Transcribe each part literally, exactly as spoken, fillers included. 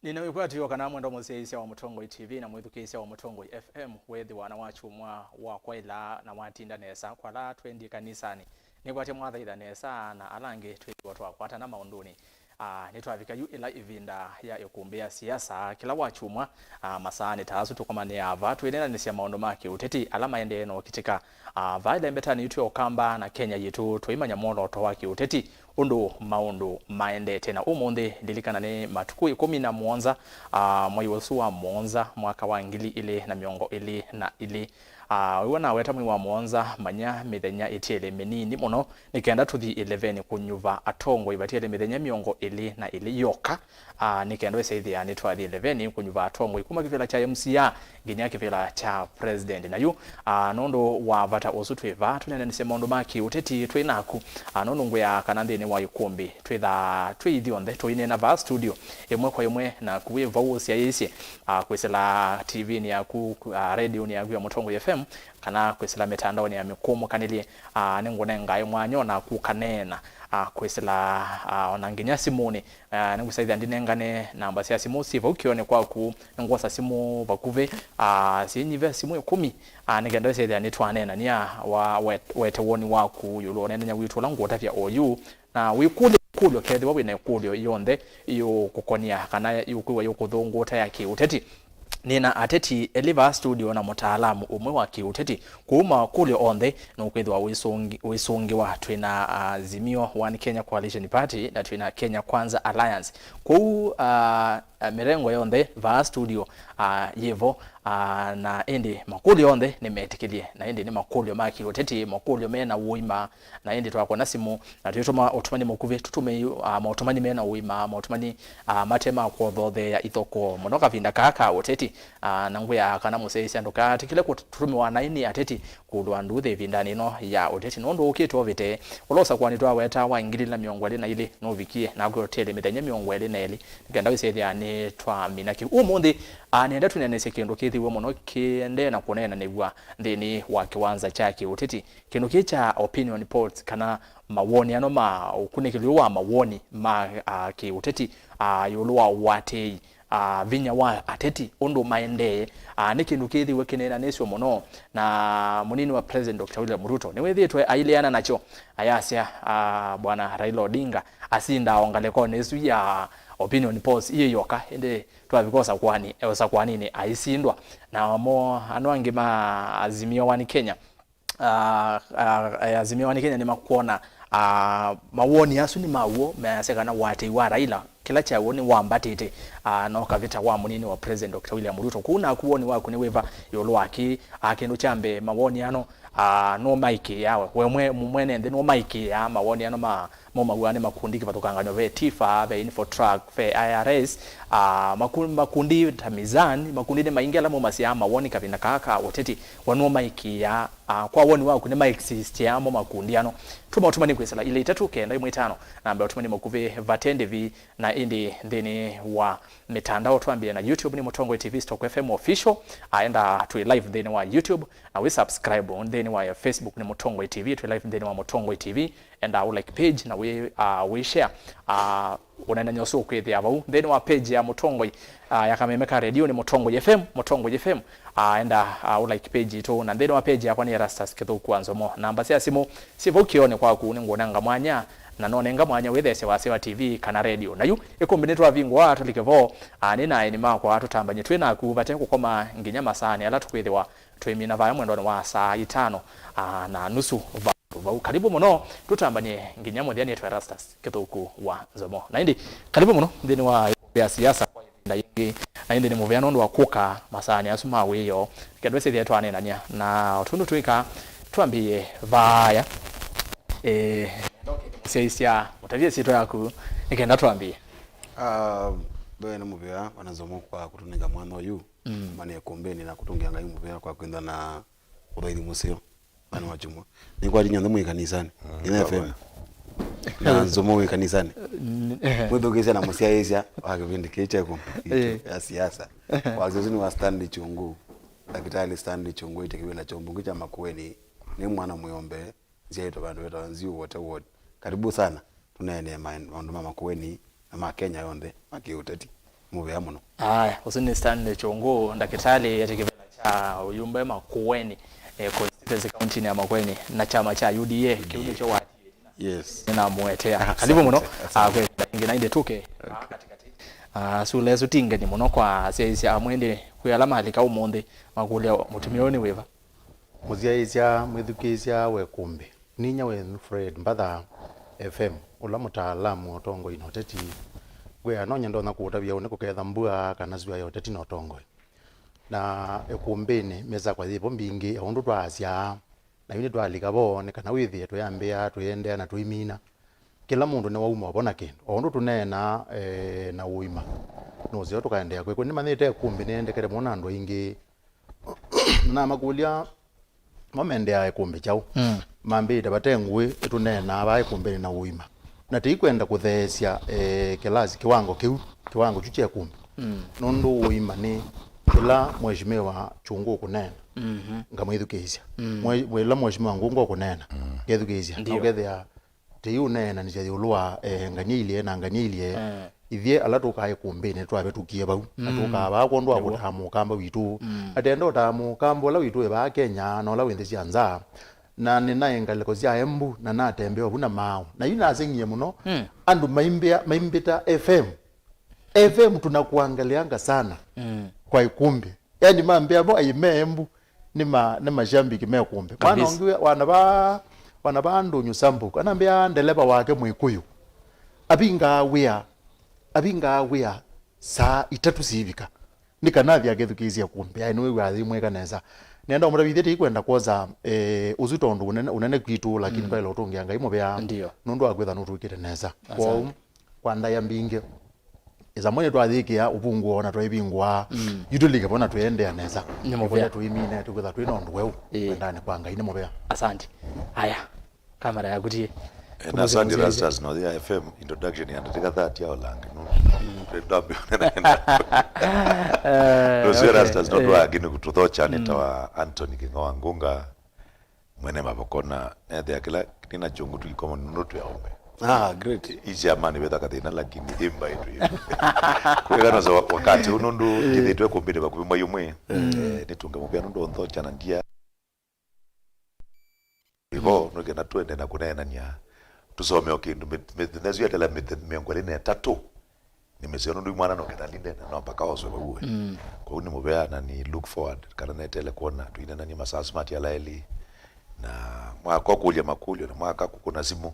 Nĩna wĩkwatyo kana mwendwa mũsyaĩĩsya wa Mũtongoi T V na mwĩthukĩĩsya wa Mũtongoi F M, weethĩwa na wakyumwa wa kwaĩla na watinda nesa kwa ala twendi kanisanĩ. Nĩkwatya mwathaitha nesa na ala angĩ twĩthĩwa twakwatana maũndũnĩ. Ah, nĩtwavika yu ĩla ĩvinda ya ĩkumbĩ ya siasa. Kĩla wakyumwa, ah, masaanĩ ta asu tũkomanĩaa va twĩneenanĩsya maũndũ ma kĩũteti ala maendee na ũkitĩka. Ah, va ĩlembetanĩ yitũ ya Ũkamba na Kenya yitũ, twaimanya mwolooto wa kĩũteti, ũndũ maũndũ maendete. Na ũmũnthĩ, lilikana nĩ matukũ ĩkũmi na mũonza, ah, mwai ũsu wa mũonza, mwaka wa ngili ilĩ na mĩongo ĩlĩ na ilĩ. Ah, wĩw'a naweta mwei wa mũonza, manya mĩthenya ĩtiele mĩnini mũno, nĩ kenda tũthi ĩleveni kũnyuva atongoi vatiele mĩthenya mĩongo ĩlĩ na ĩlĩ yoka. Ah, nĩ kenda ĩsaĩthĩa nĩtwathi ĩleveni kũnyuva atongoi kuma kĩvĩla kya M C A nginya kĩvĩla kya president. Na yu, ah, nũndũ wa vata ũsu twĩ vaa tũneenanĩsye maũndũ ma kĩũteti twĩ naku. Ah, nũndũ ngwĩaa kana nthĩnĩ wa ĩkũmbĩ twĩthaa twĩ ithyonthe tũineena vaa studio ĩmwe kwa ĩmwe naku wĩ vau ũsyaĩĩsye, ah, kwĩsĩla T V-nĩ yaku, ah, radio-nĩ yaku ya Mũtongoi F M, kana kwĩsĩla mĩtandaonĩ ya mĩkũmũkanĩlye. Ah, nĩngũnengae mwanya o naku ũkaneena, ah, kwĩsĩla, ah, ona nginya simũnĩ. Ah, nĩngũsaĩthya ndinengane namba sya simũ syĩ vau kĩonĩ kwaku. Nĩngwosa simũ vakuvĩ, ah, syĩnyivya simũ ĩkũmi, ah, nĩ kenda ĩsethĩa nĩtwaneenania wa wet-, wete woni waku ĩũlũ wa ũneenany'a witũ ũla ngũũtavya oyu. Na wĩkũlye ĩkũlyo, kethĩwa wĩ na ĩkũlyo yonthe ĩũkũkonia kana ĩũkwĩw'a yũkũthũngũta ya kĩũteti, nĩ na ateti elĩ vaa studio na mũtaalamu ũmwe wa kĩũteti. Kwoou makũlyo onthe nũkwĩthĩwa wĩsũngi-, wĩsũngĩwa. Twĩ na Azimio One Kenya Coalition Party na twĩ na Kenya Kwanza Alliance. Kwoou, ah, ah, mĩrengo yonthe vaa studio, ah, yĩvo, ah, na ĩndĩ makũlyo onthe nĩmetĩkĩlye, na ĩndĩ nĩ makũlyo ma kĩũteti, makũlyo me na ũima, na ĩndĩ twakona simũ, na twĩtũma ũtũmani mũkuvĩ, tũtũme, ah, maũtũmani me na ũima, maũtũmani, ah, mate ma kwothootheea ithokoo mũno kavinda kaa ka ũteti. Ah, na ngwĩaa kana mũsyaĩĩsya ndũkatĩkĩle kũtũmĩwa naĩ nĩ ateti kũlũa nduuthĩ ĩvindanĩ ĩno ya ũteti, nũndũ ũkĩte ũvĩte, ũla ũsakũani twaweta wa ngili ilĩ na mĩongo ĩlĩ na ilĩ nũvikie, na kwĩ ũteli mĩthenya mĩongo ĩlĩ na ĩlĩ, nĩ kenda wĩsethĩa nĩtwamina kĩu. Ũmũnthĩ, ah, nĩenda tũneenesye kĩndũ kĩthĩwe mũno kĩendee na kũneenanĩw'a nthĩnĩ wa kĩwanza kya kĩũteti, kĩndũ kĩĩ kya opinion polls, kana mawoniano ma ũkunĩkĩli ũũ wa mawoni ma, ah, kĩũteti, ah, ĩũlũ wa ũatĩĩi, ah, vinya wa ateti, ũndũ maendee, ah, nĩ kĩndũ kĩthĩwe kĩneenanĩsw'e mũno, na mũnini wa President Doctor William Ruto nĩwĩthĩĩtwe aileana nakyo, ayasya, ah, Bwana Raila Odinga asindaa o ngalĩkonĩ ĩsu ya opinion polls ĩĩ yoka, ĩndĩ twavika ũsakũani-, ũsakũaninĩ aisindwa. Namo ano angĩ ma Azimio One Kenya, ah, ah, eh, Azimio One Kenya nĩmakwona, ah, mawoni asu nĩ ma w'o, measya kana ũatĩĩi wa Raila, kĩla kya w'o nĩwambatĩte, ah, na ũkavĩta wa mũnini wa President Doctor William Ruto. Kũu naku woni waku nĩ wĩva ĩũlũ wa kĩĩ? Ah, kĩndũ kya mbee, mawoni ano, ah, nũmaĩkĩĩaa we, we mwe-, mwene nthĩ nũmaĩkĩĩaa mawoni ano ma maumaw'a nĩ makundi kĩvathũkangany'o, ve TIFA, ve Infotrack, ve I R S, ah, maku-, makundi ta Mizani, makundi nĩ maingĩ ala maumasyaa mawoni kavinda kaa ka ũteti. We nũmaĩkĩĩaa, ah, kwa woni waku nĩmaexistĩaa mo makundi ano? Tũma ũtũmani kwĩsĩla ilĩ itatũ kenda ĩmwe itano, namba ya ũtũmani mũkuvĩ vate ndĩvi, na ĩndĩ nthĩnĩ wa mĩtandao twambĩe na YouTube nĩ Mũtongoi T V Stock F M Official, ah, enda twĩ live nthĩnĩ wa YouTube, na wĩ subscribe nthĩnĩ wa Facebook nĩ Mũtongoi T V, twĩ live nthĩnĩ wa Mũtongoi T V, enda ũ like page na wĩ, ah, wĩ share, ah, ũneenany'a ũsu ũkwĩthĩa vau nthĩnĩ wa page ya Mũtongoi, ah, ya kameme ka redio nĩ Mũtongoi F M, Mũtongoi F M, ah, enda, ah, ũ like page itũ, na nthĩnĩ wa page yakwa nĩ Erastus Kĩthũku wa Nzomo. Namba sya simũ syĩ vau kĩonĩ kwaku, nĩngũnenga mwanya, na nonenga mwanya wĩthesye wasya wa T V kana redio. Na yu ĩkũmbĩ nĩtwavingũa tũlike vo, ah, nĩ na aeni makwa tũtambany'e twĩ naku vate kũkoma nginya masaanĩ ala tũkwĩthĩwa twĩmina vaya mwendonĩ wa saa itano, ah, na nusu va- vau. Karibu mũno, tũtambany'e nginya mũthya. Nĩtwa Erastus Kĩthũku wa Nzomo. Na ĩndĩ, karibu mũno nthĩnĩ wa ĩkũmbĩ ya siasa kwa ĩvinda yĩngĩ. Na ĩndĩ nĩ mũvea nũndũ wa kũka masaanĩ asu ma wĩoo, kenda twĩsĩthye twaneenany'a. Na o tũndũ twĩkaa, twambĩĩe vaaya. Eh, mũsyaĩĩsya, mũtavye syĩtwa yaku, nĩ kenda twambĩĩe. Ah, mbee nĩ mũvea, Bwana Nzomo, kwa kũtũnenga mwanya ũyũ. Mm. Mane ĩkũmbĩnĩ na kũtũngĩa Ngai mũvea kwa kwĩthwa na ũthaithi mũseo. Mwana wa Chumwa. Nĩkwati nyonthe mwĩ kanisani. Mm, Ina F M. Na Nzomo wĩ kanisani. Mm, eh. Mwĩthukĩĩsya na mũsyaĩĩsya wa kĩvĩndĩ kĩĩ kya ĩkũmbĩ Eh. ya siasa. Wasya ũsu nĩ wa Stanley Chungu. Ndakĩtalĩ Stanley Chungu ĩte kĩvĩla kya ũmbunge kya Makueni. Nĩ mwana mwĩombe. Nzyaĩtwe vandũ vetawa Nziu Wote Ward. Karibu sana. Tũneenee ma-, maũndũ ma Makueni na ma Kenya yonthe ma kĩũteti. Mũvea mũno. Aya, ũsu nĩ Stanley Chungu, ndakĩtalĩ etĩ kĩvĩla kya ũyumbe Makueni, eh, constituency county-inĩ ya Makueni, na kyama kya U D A, kĩu nĩkyo watie. Yes. Nĩnamũetea. Ah, karibu mũno. Asante, asante. Ah, kwĩ ĩngĩ na ĩndĩ tũke. Okay. Ah, katikati. Ah, sula ĩsu ti ngeni mũno kwa asyaĩĩsya amwe, ĩndĩ kwĩ ala malika ũmũnthĩ makũlya mũtumĩa ũyũ nĩ wĩva? Mũsyaĩĩsya, mwĩthukĩĩsya wa Ĩkũmbĩ. Ninyie Wayne Fred Mbatha, F M, ũla mũtaalamu wa ũtongoi na ũteti. Ngwĩa no nyende ona kũũtavya ũnĩ kũketha mbua kana sua ya ũteti na ũtongoi. Na Ĩkũmbĩnĩ, mĩsakwa yĩvo mbingĩ, o ũndũ twaasya, na yu nĩtwalika vo, nĩ kana wĩthĩe tũyambĩĩa, tũyĩendeea na tũimina. Kĩla mũndũ nĩwauma vo na kĩndũ. O ũndũ tũneenaa, eh, na ũima, nũseo tũkaendeea kwĩkw'a. Nĩmanyĩte Ĩkũmbĩ nĩyendekete mũno na andũ aingĩ. Namakũlya, mo mendeaa Ĩkũmbĩ kyaũ? Mm. Mambĩĩte vate ngũĩ ĩtũneenaa vaa Ĩkũmbĩnĩ na ũima. Na tĩikwenda kũtheesya, eh, kĩlasi kĩwango kĩu, kĩwango kyu kya Ĩkũmbĩ. Mm. Nũndũ ũima nĩ kĩla Mheshimiwa Chungu ũkũneena, mhm, ngamwĩthukĩĩsya. Mm. Mwe-, ĩla Mheshimiwa Ngunga ũkũneena, mm, ngethukĩĩsya. Na ndio. Ũkethĩa tĩiũneenanĩsya ĩũlũ wa, eh, ngania ilye na ngania ilye. Eh. Ithyĩ ala tũkaa Ĩkũmbĩnĩ twavĩtũkie vau. Na, mm, tũkaa vaa kwondũ wa, nĩw'o, kũtaa mũkamba witũ. Mm. Atenda ũtaa mũkamba ũla witũ wĩ vaa Kenya na ũla wĩ nthĩ sya nza. Na nĩnaĩ ngalĩko sya Embu, na natembea vu na maaũ. Na yu naseng'ie mũno, mm, andũ maimbĩa-, maimbĩta F M. F M tunakuangalianga sana, mm, kwa Ĩkũmbĩ. Yaani mambĩa mo aime Embu, nĩ ma-, nĩ mashambiki me Ĩkũmbĩ. Mwana, kabisa, ũngĩ wana va, wana va Ndũnyũ Sambuk, anambĩa ndeleva wake Mwĩkũyũ avingaa wĩa, avingaa wĩa saa itatũ siivika. Nĩ kana athi akethukĩĩsya Ĩkũmbĩ, aĩ nĩwĩw'aa yĩmwĩka nesa. Nĩenda ũmũtavithye tĩikwenda kwosa, eh, ũsu tondũ ũnene, ũnene kwitũ, lakini, mm, kwaĩla ũtũngĩa Ngai mũvea, ndio, nũndũ wa kwĩtha nũtwĩkĩte nesa. Asante. Kwoou, kwa ndaĩa mbingĩ, ĩsamwe nĩtwathĩkĩa ũvungũo na twaivingũa, mm, yu tũlike vo na twĩendeea nesa. Nĩ mũvea. Tũkwenda tũimine, tũkwĩtha twĩ na ũndũ weũ, ĩĩ, kwendanĩ kwa Ngai nĩ mũvea. Asante. Aya. Kamera yaku tie. Eh, na asante Rastas, no ya F M introduction ya ndatĩka thirty ya Olange. No, ndambi nenda. Eh, nũsio okay. Rastas, no, eh, twa angĩ nĩ kũtũthocha nĩ, mm, ta wa Anthony Kĩng'oa Ngunga, mwene mavoko na nethĩa kĩla nĩ na chungu tu ikomo nũndũ twĩ aũme. Ah, great. Ichi amani vetha kathĩna lakini imba ĩtu ĩtu. Kwĩgana so wakati ũnũndũ, eh, njĩthĩtwe kũmbĩte vakuvĩ mwai ũmwe. Eh, nĩtũnge mũvea nũndũ onthocha na ndia. Ivo, mm, nũkenda twende na kũneenany'a. Tũsome o kĩndũ, mĩ-, mĩthenya ĩsu yatela mĩthe-, mĩongo ĩlĩ na ĩtatũ. Nĩ mĩseo nũndũ mwana nũkenda linde na no mpaka oswe vau we. Mm. Kwoou nĩ mũvea na nĩ look forward kana netele kwona tũineenany'a masaa asu matiala elĩ. Na mwaka ũkũlya makũlyo na mwaka kũkũna simũ.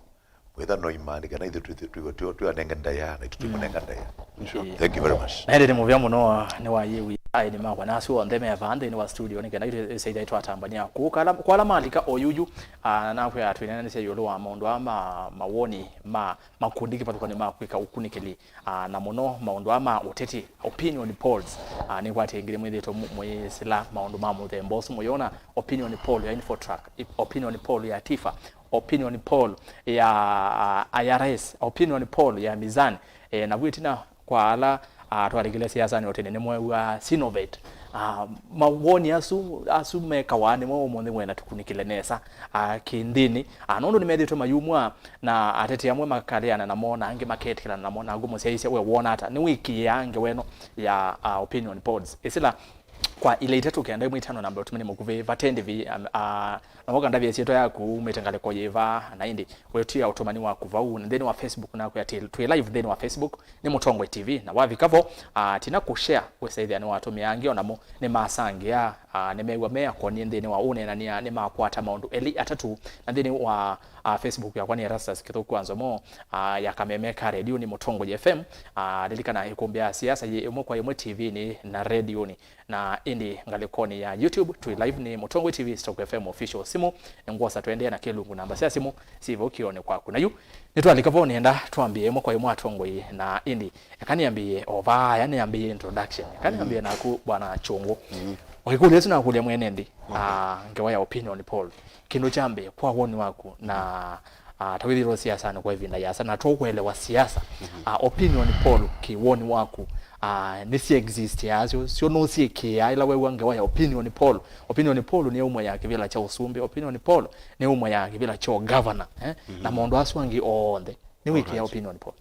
Wĩtha no imani kana ithe twĩthe twĩwe twĩwa twĩwanenge ndaĩa na itũ twĩmũnenga ndaĩa. Sure. Ĩĩ. Thank you very much. Na ĩndĩ nĩ mũvea mũno nĩ wayĩwi aĩni makwa na asu onthe me vaa nthĩnĩ wa studio nĩ kenda itũ ĩsaitha itwatambania kũu kala kwa ala malika oyuyu, ah, nakwĩa twĩnenanĩsya ĩũlũ wa maũndũ aa ma mawoni ma makundi kĩvathũkany'o ma kwĩka ũkunĩkĩli, ah, na mũno maũndũ aa ma ũteti, opinion polls. Ah, nĩkwatĩ ĩngĩ nĩmwĩthĩtwe mu-, mũyĩsĩla maũndũ ma mũthemba ũsu mũyona opinion poll ya Infotrack, i-, opinion poll ya Tifa, opinion poll ya, ah, I R S, opinion poll ya Mizani, eh, na vu ĩtina kwa ala, ah, twalikile siasanĩ o tene nĩmweew'aa Sinovet. Ah, mawoni asu, asu mekawa nĩmo ũmũnthĩ mwena tũkunĩkĩle nesa, ah, kĩnthĩnĩ. Ah, nũndũ nĩmethĩtwe mayumwa na ateti amwe makalĩana namo na angĩ maketĩkĩlana namo, na ngũmũsyaĩĩsya we wona ata? Nĩwĩkĩĩaa ngewa ĩno ya, ah, opinion polls? Ĩsĩla kwa ila itatũ kenda ĩmwe itano namba ũtũmĩni mũkuvĩ vate ndivi, ah, ah, na woka ndavya ĩsyĩtwa yaku, umĩte ngalĩko yĩva, na ĩndĩ wĩtia ũtũmani waku vau nthĩnĩ wa Facebook, nakwĩa twĩ live nthĩnĩ wa Facebook, nĩ Mũtongoi T V, na wavika vo, ah, tina kũshare, wĩsaĩthĩa nĩwatũmĩa angĩ, o namo nĩmasangĩa, ah, nĩmew'a me akoni nthĩnĩ wa ũneenany'a, nĩmakwata maũndũ elĩ atatũ, na nthĩnĩ wa, ah, Facebook yakwa nĩ Erastus Kĩthũku wa Nzomo, ah, ya kameme ka redio nĩ Mũtongoi F M, ah, lilikana ĩkũmbĩ ya siasa yĩ ĩmwe kwa ĩmwe T V-nĩ na redioni. Na ĩndĩ ngalĩkonĩ ya YouTube, twĩ live nĩ Mũtongoi T V, Stock F M Official. Simũ, nĩngwosa tũendee na kĩlungu, namba sya simũ syĩ vau kĩonĩ kwaku. Na yu, nĩtwalika vo, nĩenda twambĩe ĩmwe kwa ĩmwe atongoi, na ĩndĩ, eka nĩambĩe o vaya, nĩambĩe introduction. Eka nĩambĩe naku, Bwana Chungu. Mm. O ĩkũlyo ĩsu nakũlya mwene nthĩ, ah, ngewa ya opinion poll. Kĩndũ kya mbee, kwa woni waku, na, ah, ta wĩthĩĩtwe siasanĩ kwa ĩvinda yasa, na twaũkũelewa siasa, ah, opinion poll, kĩ woni waku, ah, nĩsya exist ya syo, syo nũsyĩkĩĩa ĩla weew'a ngewa ya opinion poll? Opinion poll nĩ ũmwe ya kĩvĩla kya ũsumbĩ, opinion poll nĩ ũmwe ya kĩvĩla kya governor, eh? Na maũndũ asu angĩ onthe, nĩwĩkĩĩa opinion poll?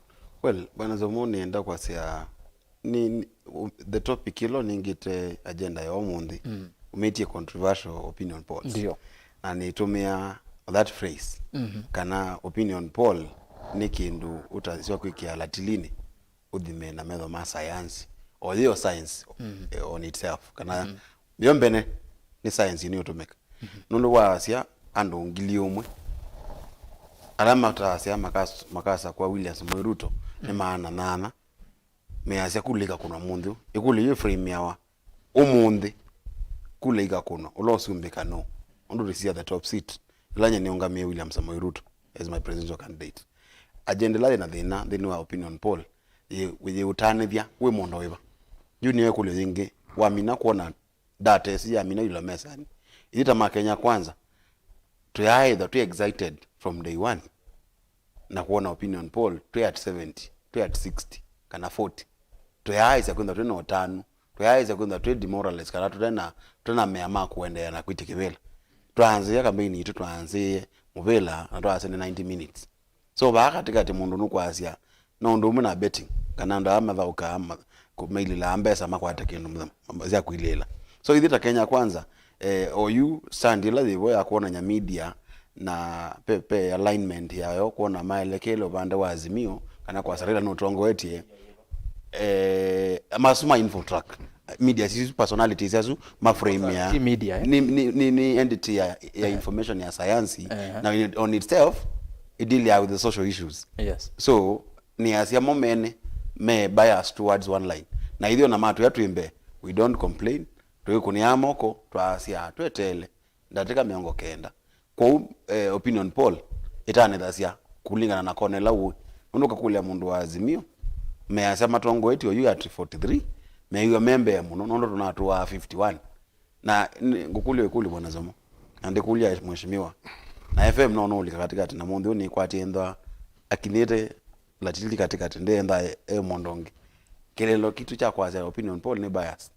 Well, Bwana Zomo, nĩenda kwasya Ni, ni, u- the topic ĩla nĩngĩte agenda ya ũmũnthĩ, mm, umĩtie controversial opinion polls. Ndio. Na nĩtũmĩa that phrase, mhm, kana opinion poll nĩ kĩndũ ũtasya kwĩkĩa latilinĩ ũthime na metho ma sayansi, o yĩyo science, mm, eh, on itself, kana, mm, yo mbene nĩ science nĩ ũtũmĩka. Mhm. Nũndũ waasya andũ ngili ũmwe ala matasya makas- makasakwa William Samoei Ruto nĩ, mm, maana nyanya, measya kula ikakũnwa mũnthĩ ũũ. Ĩkũlyo yĩu ĩframeawa ũmũnthĩ, kula ikakũnwa, ũla ũsumbĩka nũũ? Ũndũ tũsisya the top seat, ĩla nye nĩũngamĩe William Samoei Ruto as my presidential candidate. Agenda ĩla yĩna thĩna nthĩnĩ wa opinion poll yĩ- yĩũtanĩthya wĩ mũndũ wĩva? Yu nĩyo ĩkũlyo yĩngĩ, wamina kwona data ĩsu yamina ĩlo mesanĩ. Ithyĩ ta ma Kenya Kwanza, twĩaa either twĩ excited from day one na kwona opinion poll twĩ at seventy, twĩ at sixty, kana forty. Twĩaaĩsya kwĩthwa twĩ na ũtanu, twĩaaĩsya kwĩthwa twĩ demoralized, kana tũte na, tũte na mea ma kũendeea na kwĩtya kĩvĩla. Twaanzĩĩa kambeini yitũ, twaanzĩĩe mũvĩla na twaasya nĩ ninety minutes. So vaa katĩkatĩ mũndũ nũkwasya no ũndũ ũmwe na betting, kana andũ aa mathaũkaa ma- kũ- mailĩlaa mbesa makwate kĩndũ mũthenya sya kwilĩĩla. So ithyĩ ta Kenya Kwanza, eh, oyu stand ĩla yĩvo ya kwonany'a media na pe, pe alignment yayo kwona maelekele ũvande wa Azimio, kana kwasya Raila nũtongoetye, eh, masu ma infotrak media, sisu personalities asu maframea. Ti media, eh? Ni, ni, ni, ni entity ya, ya information ya sayansi. Ehe. Na in- on itself it deal with the social issues. Yes. So nĩasya mo mene me bias towards one line, na ithyĩ ona matwĩa twĩ mbee, we don't complain, twĩkũnĩaa moko, twasya tweteele ndatĩka mĩongo kenda. Kwoou, eh, opinion poll ĩtanĩthasya kũlingana na kona ĩla ũĩ. Nũndũ ũkakũlya mũndũ wa Azimio, measya matongoetye oyu at forty-three, mew'a me mbee mũno nũndũ tũnatũaa fifty-one. Na nĩ- ngũkũlya ĩkũlyo, Bwana Zomo, na ndĩkũlya mheshimiwa, na F M no nũũlika katĩkatĩ, na mũnthĩ ũũ nĩkwatie nthwa akinyĩte latili katĩkatĩ, ndĩenda e, e mũndũ ũngĩ. Kĩlĩlo kitũ kya kwasya opinion poll nĩ bias,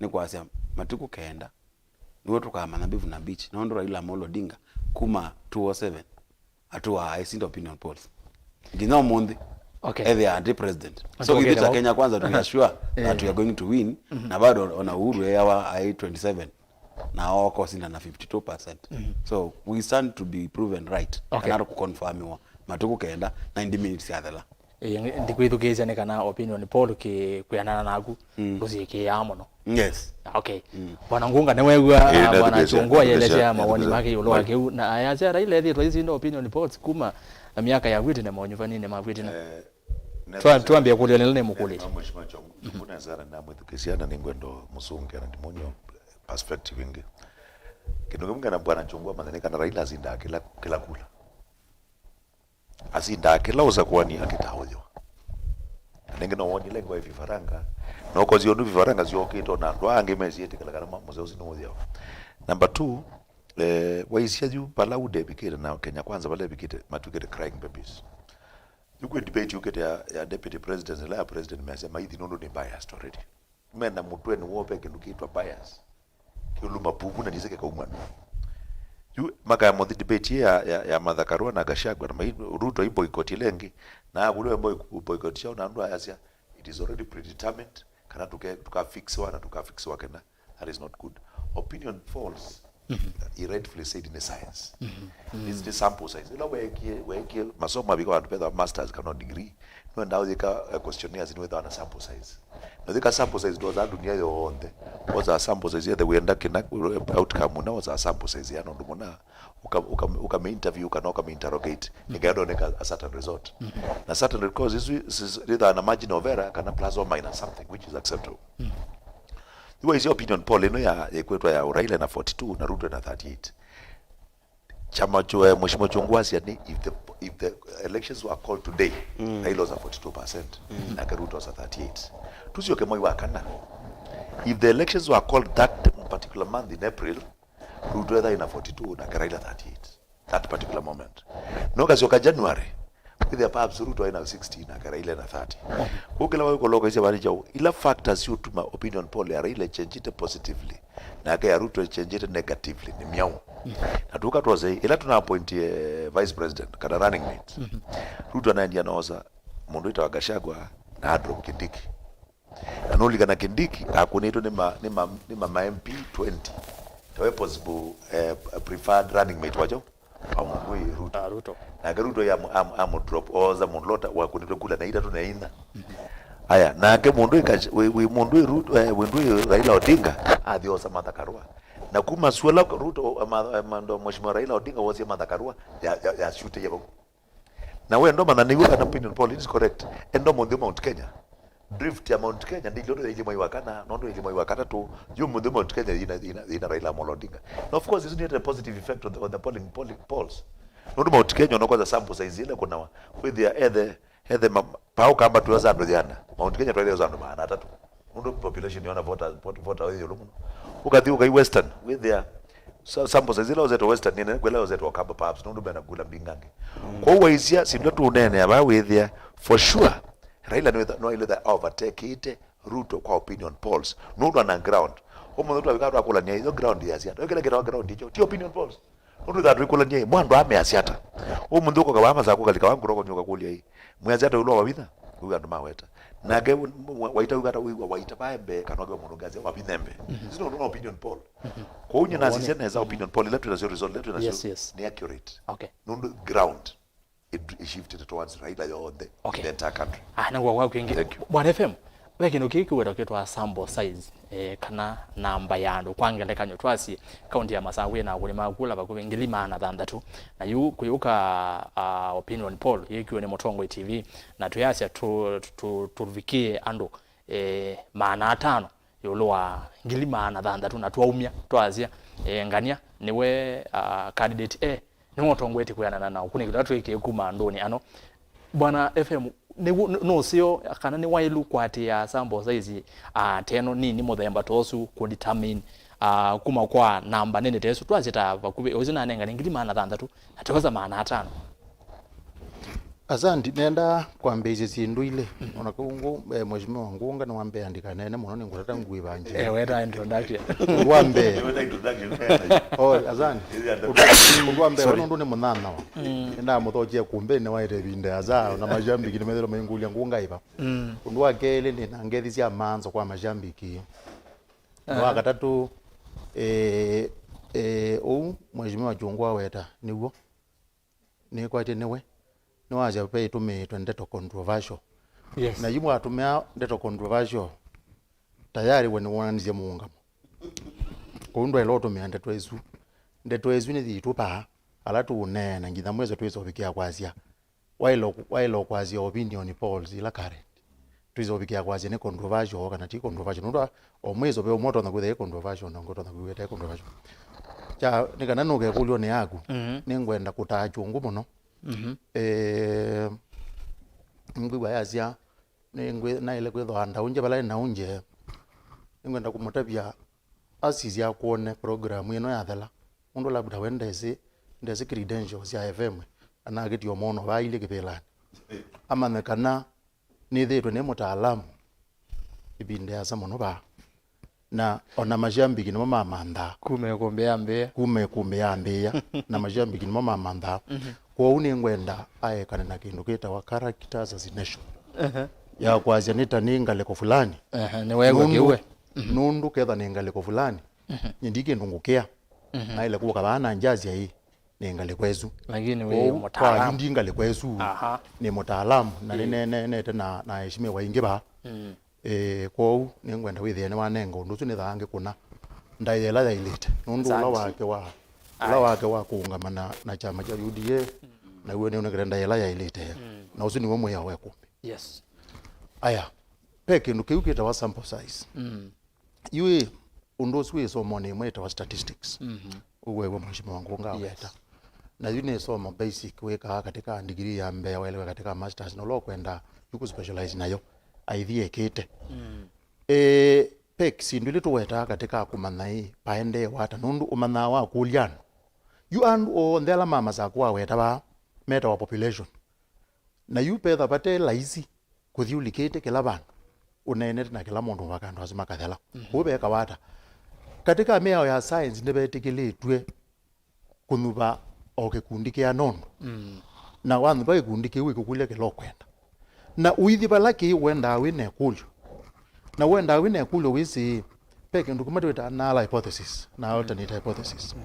nĩ kwasya matukũ kenda nĩw'o tũkamanya mbivu na mbichi, nũndũ Raila Amolo Odinga kuma two oh seven atũaa aisinda opinion polls nginya ũmũnthĩ. Okay. Ethĩa ati president. So ithyĩ ta Kenya Kwanza tuna sure that we are going to win, na bado ona Uhuru eawa ai twenty-seven na okosinda na fifty-two percent. So we stand to be proven right. Okay. Kana kũconfirmiwa matukũ kenda, ninety minutes yathela. Ĩĩ, ndikwĩthukĩĩsya nĩ kana opinion poll kĩ kwĩanana naku, mm, ndũsyĩkĩĩaa mũno. Yes. Okay. Mm. Bwana Ngunga, nĩwew'a, ĩĩ, ah, Bwana Chungwa yelesya mawoni make ĩũlũ wa kĩu, na ayasya Raila ethĩĩtwe aisinda opinion polls kuma myaka ya kwĩtĩne, maũnyuvaninĩ ma kwĩtĩne. Eh, twa- twambie kũlya nĩla nĩmũkũlĩte. No, Mheshimiwa Chungwa, nesa na ndamwĩthukĩĩsya na nĩngwenda mũsũngĩa na ndimwony'e perspective ĩngĩ. Kĩndũ kĩmwe kana Bwana Chungwa amanye nĩ kana Raila asindaa kĩla, kĩla kula. Asindaa kĩla ũsakũani akĩtaa ũyĩwa. Na nĩngĩ no wonile ngwa vifaranga, no kozi ũndũ vifaranga syokĩte, ona andũ aa angĩ mesiĩtĩkĩla kana ma- mũseo ũsu nĩ ũyĩwa. Number two, eh, waisya yu vala ũdevikĩte na Kenya Kwanza vala evikĩte, matwĩkĩte crying babies. Yu kwĩ debate yũkĩte ya, ya deputy president, ĩla ya president measya maithi nũndũ nĩ biased already. Mena mũtwenĩ woo ve kĩndũ kĩtwa bias. Kĩũluma puvu na nĩsĩ kĩkauma nũũ. Yu makaya mothi debate ya, ya, ya Martha Karua na Gachagua na mai, Ruto i boycott ile ĩngĩ. Na akũlwe boy- boycott syao na andũ ayasya it is already predetermined kana tuke- tukafixiwa na tukafixiwa kena. That is not good. Opinion polls, he rightfully said, nĩ science. It's the sample size. Ĩla weekie, weekie masomo avika vandũ vetha masters kana degree, nĩwendaa ũyĩka, eh, questionnaires nĩwĩthawa na sample size. Na thika sample size ndoza dunia yonthe. Oza sample size yethe wĩenda kĩna outcome na oza sample size ya nũndũ mũna. Ũka- ũka- ũkamĩ interview kana ũkamĩ interrogate. Nĩkenda oneka a certain result. Na certain results isu rithaa na margin of error kana plus or minus something which is acceptable. Yu waisye opinion poll ĩno ya, ĩkwĩtwa ya Raila na forty-two na Ruto na thirty-eight. Chama chwe Mheshimiwa Chungwa asya nĩ, if the, if the elections were called today, Raila was a forty-two percent, nake Ruto was a thirty-eight. Tusyoke mwai wa kana. If the elections were called that particular month in April, Ruto etha ina forty-two nake Raila thirty-eight that particular moment. No kasyoka January, kwĩthĩa perhaps Ruto ina sixty nake Raila ina thirty. Kũu kĩla waĩ kũloka isya vani jau, ila factors siũtuma opinion poll ya Raila ĩchenjite positively, nake ya Ruto ĩchenjite negatively nĩ myaũ. Na tuka twose, ila tuna appoint, eh, vice president kana running mate, Ruto anaendia noosa mũndũ wĩtawa Gachagua na adrop Kindiki. Nũlikana Kindiki akũnĩtwe nĩ ma, nĩ ma, nĩ ma, ma M P twenty. Tawe possible, eh, preferred running mate wacho wa mũndũ ũyũ Ruto. Ah, Ruto. Nake Ruto ya amũ-, amũ-, amũ drop, oza mũndũ lota wakũnĩtwe kula na itatũ na ina. Aya, nake mũndũ ika-, wĩ, wĩ mũndũ wĩ Ruto, eh, wĩ mũndũ wĩ Raila Odinga, athi osa Martha Karua. Na kuma suala Ruto, ama, ama ndo Mheshimiwa Raila Odinga wosie Martha Karua, ya, ya, ya shoot ya vau. Na we ndo mana nĩw'o kana opinion poll is correct. Endo mũnthĩ Mount Kenya. Drift ya Mount Kenya ndĩlyo ndo yailye mwai wa kana, nondo yailye mwai wa katatũ. Yu mũnthĩ Mount Kenya ina, ina, ina Raila Amolo Odinga. Na of course, this need a positive effect on the, on the polling, polling polls. Nũndũ Mount Kenya ona kwanza sample size ile kuna wa. With their ethe, ethe ma, pao kamba tuoza andũ yana. Mount Kenya twaile andũ maana atatũ. Nũndũ population yona voter, voter, voter wĩ ĩũlũ mũno. Ũkathi ũkai Western, wĩthĩa sa-, sample size ila ũzetwe Western nene kwĩla ũzetwe Okamba perhaps, nũndũ mena kula mbingangĩ. Kwoou waisya, sindũ tũneenea vaa wĩthĩa, for sure, Raila nĩwaĩlĩtha overtakeĩte Ruto kwa opinion polls. Nũndũ ana ground. Ũmũnthĩ twavika twakũlania ĩyo ground yasya. Twĩkĩla kĩtawa ground icho. Ti opinion polls. Nũndũ ĩthaa twĩkũlany'a ĩ, mwa andũ aa measya ata? Ũmũnthĩ ũkoka vaa masaa kũkalika vaa ngũroko nyũka kũlya ĩ, mwĩasya ata ĩũlũ wa Wavinya? Wĩw'a andũ maweta. Nake Waita wĩw'a ata, wĩw'a Waita vae mbee kana wĩw'a mũndũ ũngĩ asya Wavinya mbee? Isu nũndũ no opinion poll. Kwoou nyie nasisya nesa opinion poll ila twĩ nasyo, result ila twĩ nasyo, yes, yes, nĩ accurate. Okay. Nũndũ ground it, it shifted towards Raila yonthe, okay, the entire country. Ah, nĩguo gwaku ĩngĩ. Thank you. Bwana F M, ve kĩndũ kĩĩ kĩwetwa kĩtwa sample size, eh, kana namba ya andũ. Kwa ngelekany'o, twasye kaunti ya Masaku ĩna akũni ma kula vakuvĩ ngili maana thanthatũ, na yu kũyũka, ah, opinion poll yĩkiwe nĩ Mũtongoi T V, na twĩasya tũ-, tũ-, tũvikĩe andũ, eh, maana atano ĩũlũ wa ngili maana thanthatũ, na twaumya, twasya, eh, ngania nĩwe, ah, candidate A, nĩwe ũtongoetye kwĩanana na ũkunĩki ũla twĩkĩe kuma andũnĩ ano. Bwana F M, nĩw'o, nũ-, nũseo kana nĩ waĩlu kũatĩĩa sample size, ah, ta ĩno nini mũthemba ta ũsu kũ determine, ah, kuma kwa namba nene ta ĩsu? Twasye ta vakuvĩ ũsu nanengane ngili maana thanthatũ, na twosa maana atano. Asanti, nenda kwambĩĩsya syĩndũ ilĩ. Ona kau ngũ, eh, Mheshimiwa Ngunga nĩwambĩa ndikaneene mũno, nĩngũtata ngũĩva njĩra. Eh, weta introduction. Ũndũ wa mbee. Weta introduction, weta. Oh, asanti. Ũndũ, ũndũ wa mbee, sorry, nũndũ nĩ mũnyanyawa. Nĩndamũthokie kũmbĩ nĩwaĩte ĩvinda ya saa, na mashabiki nĩmethĩrwo maingũlya Ngunga ĩva. Ũndũ wa kelĩ, nĩ na ngethi sya maanzo kwa mashabiki. Ũndũ wa katatũ, eh, eh, ũu Mheshimiwa Chungwa weta, nĩw'o. Nĩkwatye nĩwe, nĩwasya ve ĩtũmĩĩtwe ndeto controversial. Yes. Na yu mwatũmĩa ndeto controversial, tayari we nĩwonanisye mũũngamo. Kwoou ndwaĩle ũtũmĩa ndeto isu. Ndeto isu nĩyitũ vaa, ala tũũneena, nginya mwĩso twĩsa ũvikĩa kwasya. Waĩle, waĩle kwasya opinion polls ila current. Twĩsa ũvikĩa kwasya nĩ controversial kana ti controversial. Nũndũ o mwĩso ve ũmwe ũtonya kwĩthĩa ĩ controversial na ũngĩ ũtonya kwĩw'a ĩtaĩ controversial. Kya, nĩ kana nũkekũlyo nĩ yaku, mhm, nĩngwenda kũtaa Chungwa mũno. Mhm. Eh, nĩngwĩw'a yasya, nĩngwĩ-, naĩle kwĩthwa ndaũngye vala naũngye. Nĩngwenda kũmũtavya asisya akwone program ĩno yathela. Nũndũ labda we ndesĩ, ndesĩ credentials sya F M, anakĩtie ũmwono vaa ilĩ kĩvĩlanĩ. Amanye kana nĩthĩĩtwe nĩ mũtaalamu ĩvinda yasa mũno vaa. Na ona mashambiki nĩmo mamanthaa. Kuma ĩkũmbĩ yambĩĩa. Kuma ĩkũmbĩ yambĩĩa, na mashambiki nĩmo mamanthaa. Mhm. Kwoou nĩngwenda aekane na kĩndũ kĩtawa character assassination. Ehe. Ya kwasya nĩ ta nĩ ngalĩko fulani. Ehe, nĩweew'a kĩu we. Mhm. Nũndũ ketha nĩ ngalĩko fulani, mhm, nyie ndi kĩndũ ngũkĩa. Mhm. Naĩle kũka vaa na njasya ĩ, nĩ ngalĩko ĩsu. Lakini wĩ mũtaalamu. Kwoou kwa indi ngalĩko ĩsu, aha, nĩ mũtaalamu, na, ĩĩ, nĩneenete na, na aheshimiwa aingĩ vaa. Mm. Eh, kwoou nĩngwenda wĩthĩe nĩwanenga ũndũ ũsu nĩthaa ngĩkũna ndaĩa ĩla yaĩlĩte. Nũndũ ũla, asante, wake wa, ũla, ai, wake wa kũũngama na, na kyama kya U D A, mm, naw'o nĩonekete ndaĩa ĩla yaĩlĩte. Mm. Na ũsu nĩw'o mwĩao wa ĩkũmbĩ. Yes. Aya, ve kĩndũ kĩu kĩtawa sample size. Mm. Yu ĩ, ũndũ ũsu wĩ ĩsomonĩ ĩmwe ĩtawa statistics. Mhm. Ũwew'a Mheshimiwa Ngunga, yes, aweta. Na yu nĩ ĩsomo basic wĩkaa katika degree ya mbee, waĩle katika masters, na ũla ũkwenda yu kũ specialize nayo, aithi ekĩte. Mm. Eh, ve syĩndũ ilĩ tũwetaa katika kũmanya ĩ, vaendeewa ata, nũndũ ũmanyaa wakũlya andũ. Yu andũ onthe ala ma Masaku waweta vaa, metawa population. Na yu vetha vate laisi kũthi ũlikĩte kĩla vandũ, ũneenete na kĩla mũndũ mpaka andũ asu makathela. Mhm. Kũu vekawa ata? Katika mĩao ya science nĩvetĩkĩlĩtw'e kũnyuva o kĩkundi kĩa nũndũ. Mm. Na wanyuva kĩkundi kĩu ĩkũkũlya kĩla ũkwenda. Na ũithi vala kĩĩ wendaa wĩ na ĩkũlyo. Na wendaa wĩ na ĩkũlyo wĩsĩ, ve kĩndũ kĩmwe twĩtaa null hypothesis na alternate hypothesis.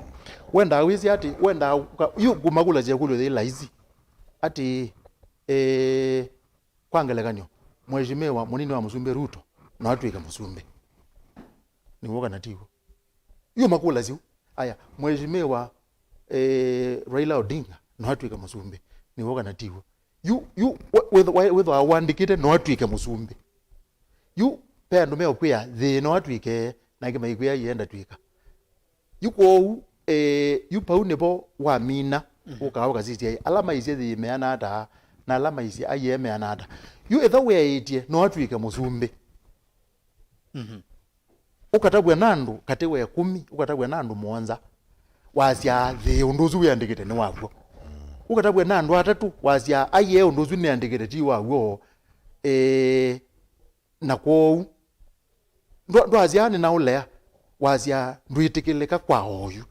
Wendaa wĩsĩ atĩ, wendaa ũka-, yu ngũmakũlasya ĩkũlyo yĩ laisi. Atĩ, eh, kwa ngelekany'o, Mheshimiwa mũnini wa mũsumbĩ Ruto no atw'ĩke mũsumbĩ. Nĩw'o kana tiw'o? Yu makũlasya ũu. Aya, Mheshimiwa, eh, Raila Odinga no atw'ĩke mũsumbĩ. Nĩw'o kana tiw'o? Yu, yu, we-, wĩth-, wa-, wĩthwa wandĩkĩte no atw'ĩke mũsumbĩ. Yu, ve andũ meũkwĩa, thĩĩ no atw'ĩke, na angĩ maikwĩa, ienda tw'ĩka. Yu kwoou, eh, yu pau nĩvo wamina, ũkaa ũkasisya, ala maisye thĩĩ meana ata, na ala maisye aiee meana ata. Yu ĩtha wĩaĩtye no atw'ĩke mũsumbĩ. Ũkatavw'a na andũ katĩ wa ĩkũmi, ũkatavw'a na andũ mũonza, wasyaa thĩĩ ũndũ ũsu wĩandĩkĩte nĩ waw'o. Ũkatavw'a na andũ atatũ, wasyaa aiee ũndũ ũsu nĩandĩkĩte ti waw'o. Ĩĩ, na kwoou ndwa-, ndwasyaa nĩnaũlea, wasyaa ndwĩtĩkĩlĩka kwa oyu.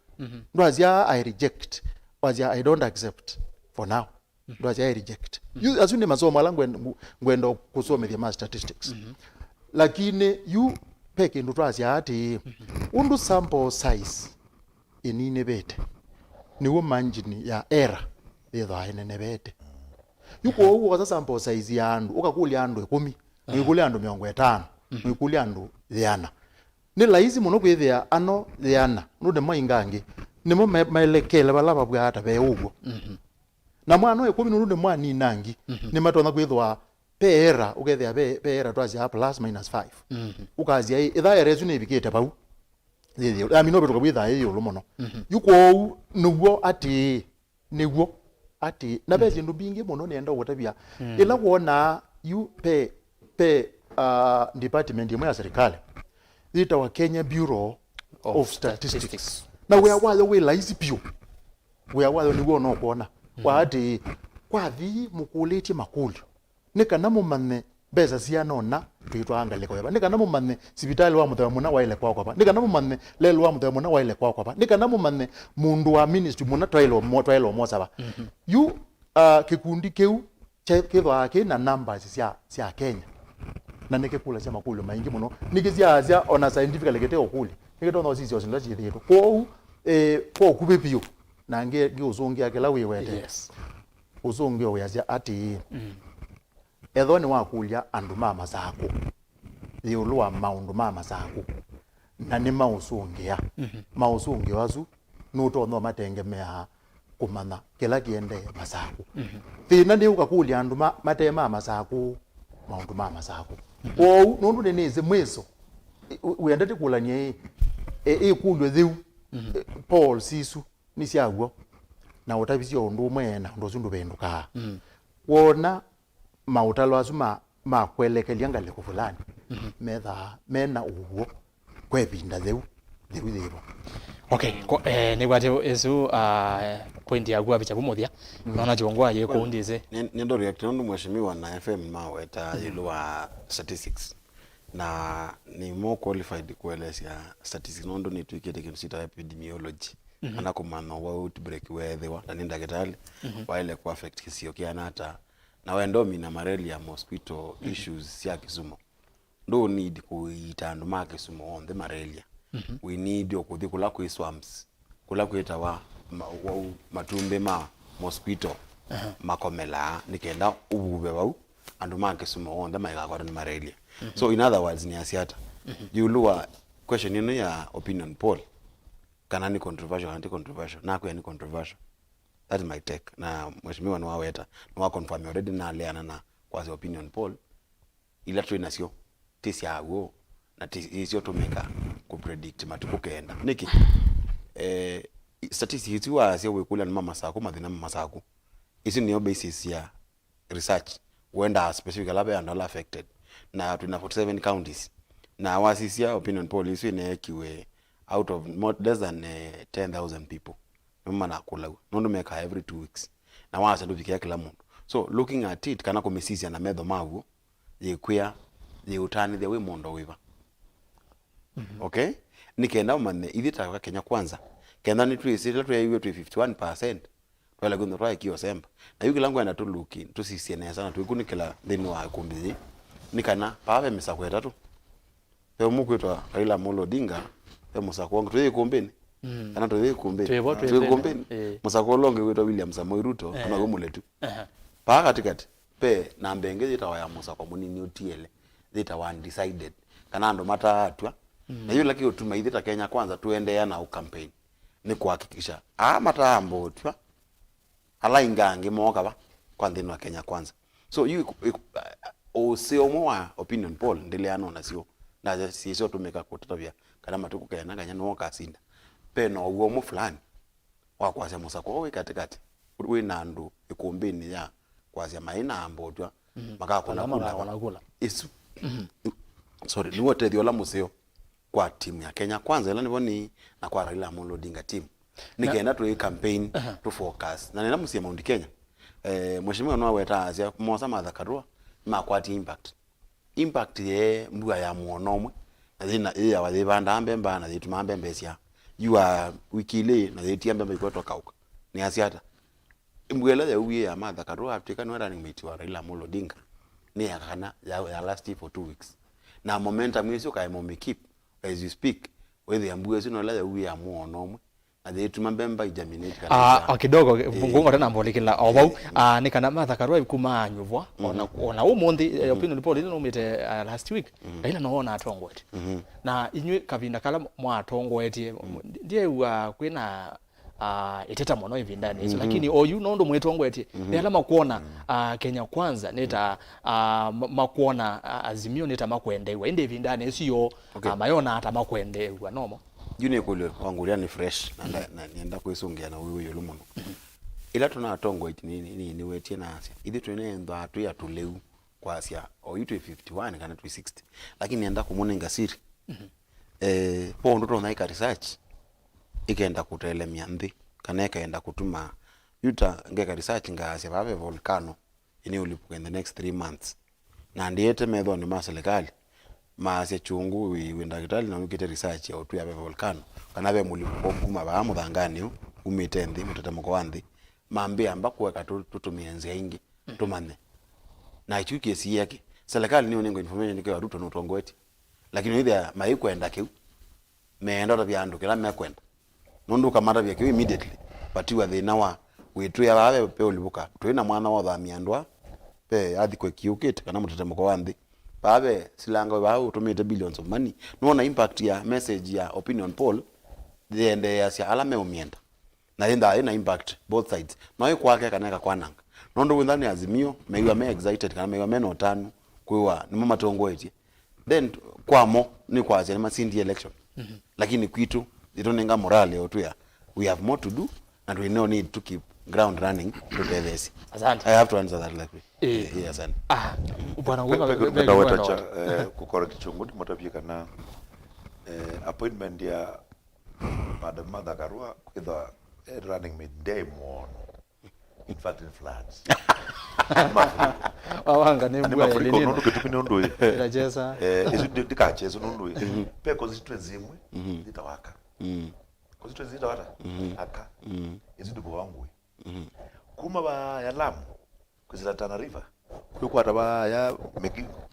Ndwasyaa I reject, wasyaa I don't accept for now. Ndwasya I reject. Yu, asu nĩ masomo ala ngwen-, ngu-, ngwenda kũsomethya ma statistics. Lakini yu ve kĩndũ twasya atĩĩ, ũndũ sample size ĩninĩvĩte, nĩw'o margin ya error yĩthwaa ĩnenevete. Yu kwoou wosa sample size ya andũ, ũkakũlya andũ ĩkũmi, ũikũlya andũ mĩongo ĩtano, ũikũlya andũ yĩana. Nĩ laisi mũno kwĩthĩa ano yĩana, nũndũ nĩmo aingangĩ, nĩmo me-, maelekele vala vavw'aa ta ve ũw'o. Na mwana wa ĩkũmi nũndũ nĩ mwaninangi, nĩmatonya kwĩthwa ve error, ũkethĩa ve, ve error twasyaa plus minus five. Ũkasya, "Ĩ, ĩtha error ĩsu nĩvikĩte vau." Yĩthĩo, I mean, no vĩtũka wĩthaa yĩ ĩũlũ mũno. Yu kwoou nĩw'o atĩĩ, nĩw'o atĩĩ, na ve syĩndũ mbingĩ mũno nĩenda ũkũtavya. Ĩla wonaa yu ve, ve, ah, department ĩmwe ya serikali yĩtawa Kenya Bureau of Statistics. Na wĩa wayo wĩ laisi vyũ. Wĩa wayo nĩw'o ũnokwona. Wa atĩĩ, kwathi mũkũlĩtye makũlyo, nĩ kana mũmanye mbesa siana ũna twĩtwaa ngalĩko yava, nĩ kana mũmanye sivitalĩ wa mũthemba mũna waĩle kwakwa va, nĩ kana mũmanye lelũ wa mũthemba mũna waĩle kwakwa va, nĩ kana mũmanye mũndũ wa ministry mũna twaĩle ũmo-, twaĩle ũmwosa va. Yu, ah, kĩkundi kĩu kye-, kĩthwaa kĩ na numbers sya, sya Kenya, na nĩkĩkũlasya makũlyo maingĩ mũno, nĩkĩsyaasya ona scientifically kĩte ũkũlyo, nĩkĩtonya ũsisya o syĩndũ ila syĩthĩĩtwe. Kwoou, eh, kwa ũkuvĩ vyũ, na ngĩ-, ngĩũsũngĩa kĩla wĩwete. Yes. Ũsũngĩo wĩasya atĩĩ, ethĩwa nĩwakũlya andũ ma Masakũ ĩũlũ wa maũndũ ma Masakũ, na nĩmaũsũngĩa, maũsũngĩo asu nũtonya ũmatengemeaa kũmanya kĩla kĩendee Masakũ. Thĩna nĩ ũkakũlya andũ ma-, mate ma Masakũ maũndũ ma Masakũ. Kwoou, nũndũ nĩnĩsĩ mwĩso, ĩ-, ũ-, wĩendete kũlany'a ĩ, ĩ-, ĩkũlyo yĩu, ĩ, polls isu nĩ sya w'o, na ũtavisye o ũndũ ũmwe, na ũndũ ũsu ndũvĩndũkaa. Wona maũtalo asu ma, ma kwelekelya ngalĩko fulani, methaa mena ũw'o kwa ĩvinda yĩu, yĩu yĩvo. Okay, ko, eh, nĩw'o atĩ ĩsu, ah, point yaku wavĩkya vu mũthya. Naona Chongwa yĩ kũu ndĩsĩ. Nĩ, nĩ ndo react nũndũ mheshimiwa na F M maweta ĩũlũ wa statistics. Na nĩ more qualified kũelesya statistics nũndũ nĩtwĩkĩte kĩndũ kĩtawa epidemiology. Kana kũmanya ũu outbreak weethĩwa, na nĩ ndakĩtalĩ, waĩle kũ affect kĩsio kĩana ata. Na wenda ũmina malaria mosquito issues sya Kisumu, ndũ need kũiita andũ ma Kisumu onthe malaria. We need o kũthi kũla kwĩ swamps, kũla kwĩtawa ma-, wau matumbĩ ma mosquito makomelaa, nĩ kenda ũvuve vau, andũ ma Kisumu onthe maikakwatwa nĩ malaria. So in other words, nĩasya ata? Ĩũlũ wa question ĩno ya opinion poll, kana nĩ controversial, kana ti controversial, nakwĩa nĩ controversial. That's my take. Na mheshimiwa nĩwaweta, nĩwa confirm already, naleana na kwasya opinion poll ila twĩ nasyo ti sya w'o, na ti isyo tũmĩka kũ predict matukũ kenda. Nĩkĩ? Eh, statistics isu waasya wĩkũlya andũ ma Masakũ, mathĩna ma Masakũ, isu nĩyo basis ya research, wendaa specific ala ve andũ ala affected. Na twĩna forty seven counties. Na wasisya opinion poll isu ĩneekiwe out of more, less than, eh, ten thousand people nĩmo manakũlaw'a, nũndũ mekaa every two weeks. Na wasya ndũvikĩa kĩla mũndũ. So, looking at it, kana kũmĩsisya na metho ma w'o, yĩkwĩa, yĩũtanĩthya wĩ mũndũ wĩva. Okay? Nĩ kenda ũmanye, ithyĩ ta Kenya Kwanza, kenda nĩtwĩsĩ ĩla tweeiwe twĩ fifty one percent, twaĩle kwĩthwa twaekie ũsemba. Na yu kĩla ngwenda tũluki, tũsisye nesa na twĩkunĩkĩla nthĩnĩ wa ĩkũmbĩ yĩĩ, nĩ kana vaa ve mĩsako ĩtatũ. Ve ũmwe kwĩtwa Raila Amolo Odinga, ve mũsakwa ũngĩ. Twĩ ikumbĩnĩ? Mm. Kana tũyĩ ikumbĩnĩ? Twĩ vo, twĩ Twĩ nthĩnĩ. Ikumbĩnĩ. Ĩĩ. Mũsakwa ũla ũngĩ wĩtwa William Samoei Ruto, eh, kana wĩ mũletu. Aha. Paa katĩkatĩ, ve namba ĩngĩ yĩtawa ya mũsakwa mũnini ũtiele, yĩtawa undecided, kana andũ mataatw'a. Mm. Na yu ĩla kĩũtuma ithyĩ ta Kenya Kwanza tũendeea na ũ campaign nĩ kũhakikisha aa mataamba ũtw'a, ala ingĩ angĩ mooka va kwa nthĩnĩ wa Kenya Kwanza. So yu iku- iku- ũseo ũmwe wa opinion poll ndĩleana nasyo, na syĩsyo tũmĩka kũtatavya kana matukũ kenda kana nĩwe ũkasinda. Ve na ũw'o ũmwe fulani wa kwasya mũsakwa ũũ wĩ katĩkatĩ, wĩ na andũ ĩkumbĩnĩ ya kwasya maĩ na ambotw'a, mhm, makakũna kula. Makakũna kula. Isu. Mhm. Sorry, nĩw'o ũtethyo ũla mũseo kwa timu ya Kenya Kwanza, ĩla nĩvo nĩ, na kwa Raila Amolo Odinga team. Nĩ kenda tũĩ campaign, aha, tũ focus. Na nĩla mũsie Mount Kenya, eh, Mheshimiwa nĩwaweta asya, mosa Martha Karua, nĩmakwatie impact. Impact ye mbua ya muono ũmwe, na yĩna, yĩyawa yĩvandaa mbemba, na yĩtumaa mbemba ĩsyaa. Yua wiki ilĩ, na yĩtia mbemba ikwetwa kauka. Nĩ asya ata? Mbua ĩla yauwie ya Martha Karua atw'ĩka nĩwe running mate wa Raila Amolo Odinga, nĩ ya kana ya, ya last for two weeks. Na momentum ĩsu kaema ũmĩ keep as you speak, wĩthĩa mbua ĩsu no ĩla yauwie ya muono ũmwe, na yĩtuma mbemba ijaminate kana Ah, isa- o kidogo, eh, ngũngota na mbũlĩkĩla o vau. Eh, mm. Ah, nĩ kana Martha Karua kuma anyuvwa, ona, ona ũmũnthĩ, eh, opinion poll ĩla naumĩte, ah, last week, Raila no wona atongoetie. Mhm. Na inyuĩ kavinda kala mwatongoetie, ndyeew'a kwĩna, ah, ĩteta mũno ĩvindanĩ ĩsu, lakini oyu nũndũ mwĩtongoetie, nĩ ala makwona, ah, Kenya Kwanza nĩ ta, ah, ma- makwona, ah, Azimio nĩ ta makwendeew'a. Ĩndĩ ĩvindanĩ ĩsu yo, okay, ah, mayona ata makwendeew'a nomo? Yu nĩ kũlyo wangũlya nĩ fresh, na nda- na nĩenda kwĩsũngĩa na ũĩ ĩũlũ mũno. Ĩla tũnatongoetie nĩ- nĩ- nĩ- nĩwetie na asya, ithyĩ twĩneenthwa twĩ atũlĩu kwasya, oyu twĩ fifty-one kana twĩ sixty. Lakini nĩenda kũmũnenga siri. Eh, po ũndũ tonya ĩka research, ĩkenda kũtelemya nthĩ, kana ĩkaenda kũtuma, yu ta ngeka research ngaasya vaa ve volcano, ĩnĩ ũlipũka in the next three months. Na ndĩete methonĩ ma serikali, maasya kyũngũ wĩ, wĩ ndakĩtalĩ na wĩkĩte research ya ũtwĩa ve volcano, kana ve mũlipũko kuma vaa mũthanganĩ ũũ, umĩte nthĩ, mũtetemeko wa nthĩ, mambĩa amba kũeka tũ- tũtũmĩe nzĩa ingĩ, tũmanye. Na kyu kĩsiĩĩa kĩ, serikali nĩũnenga information nĩkĩwa Ruto nũtongoetye. Lakini wĩthĩa maikwenda kĩu, meenda ũtavya andũ kĩla mekwenda. Nũndũ ũkamatavya kĩu immediately, vatiwa thĩna wa wĩtwĩa vaa ve- ve ũlivũka. Tũi na mwanya wa ũthamya andũ aa, ve earthquake yũkĩte, kana mũtetemeko wa nthĩ. Vaa ve silanga vaa ũtũmĩte billions of money. Nũona impact ya message ya opinion poll yĩendeeasya ala meũmyenda. Na yĩthaa yĩna impact both sides. No ĩkwake kana ĩkakwananga. Nũndũ wĩtha nĩ Azimio, mew'a me excited kana mew'a mena ũtanu kwĩwa nĩmo matongoetye. Then kwamo nĩ kwasya nĩmasindie election. Lakini kwitũ, ĩtũnenga morale ya ũtwĩa, we have more to do and we no need to keep ground running tũtetheesye. Asante. I have to answer that like way. Eh. Eh, eh, asante. Ah, bwana Nguma, Pe- pe- ve- ve- ndaweta ve- cha, eh, kucorrect chungu, ndimũtavye kana, eh, appointment ya Madam Martha Karua kwĩthwa, eh, running mate ndyaĩ muono. In fact, in floods. Mafuriko. Wawanga nĩ Na nĩ mbua mafuriko, ĩlĩ nũndũ kĩtumi nĩ ũndũ ĩ. Ĩtachesa. Eh, isu ndi- ndikachese nũndũ ĩ. Pe constituency ĩmwe, ĩtawa Aka. Mm. Constituency ĩtawa ata? Aka. Mm. Isu ndikuva ngui. Mm. Kuma va ya Lamu, kwĩsĩla Tana River, kwĩkwata va ya Migingo,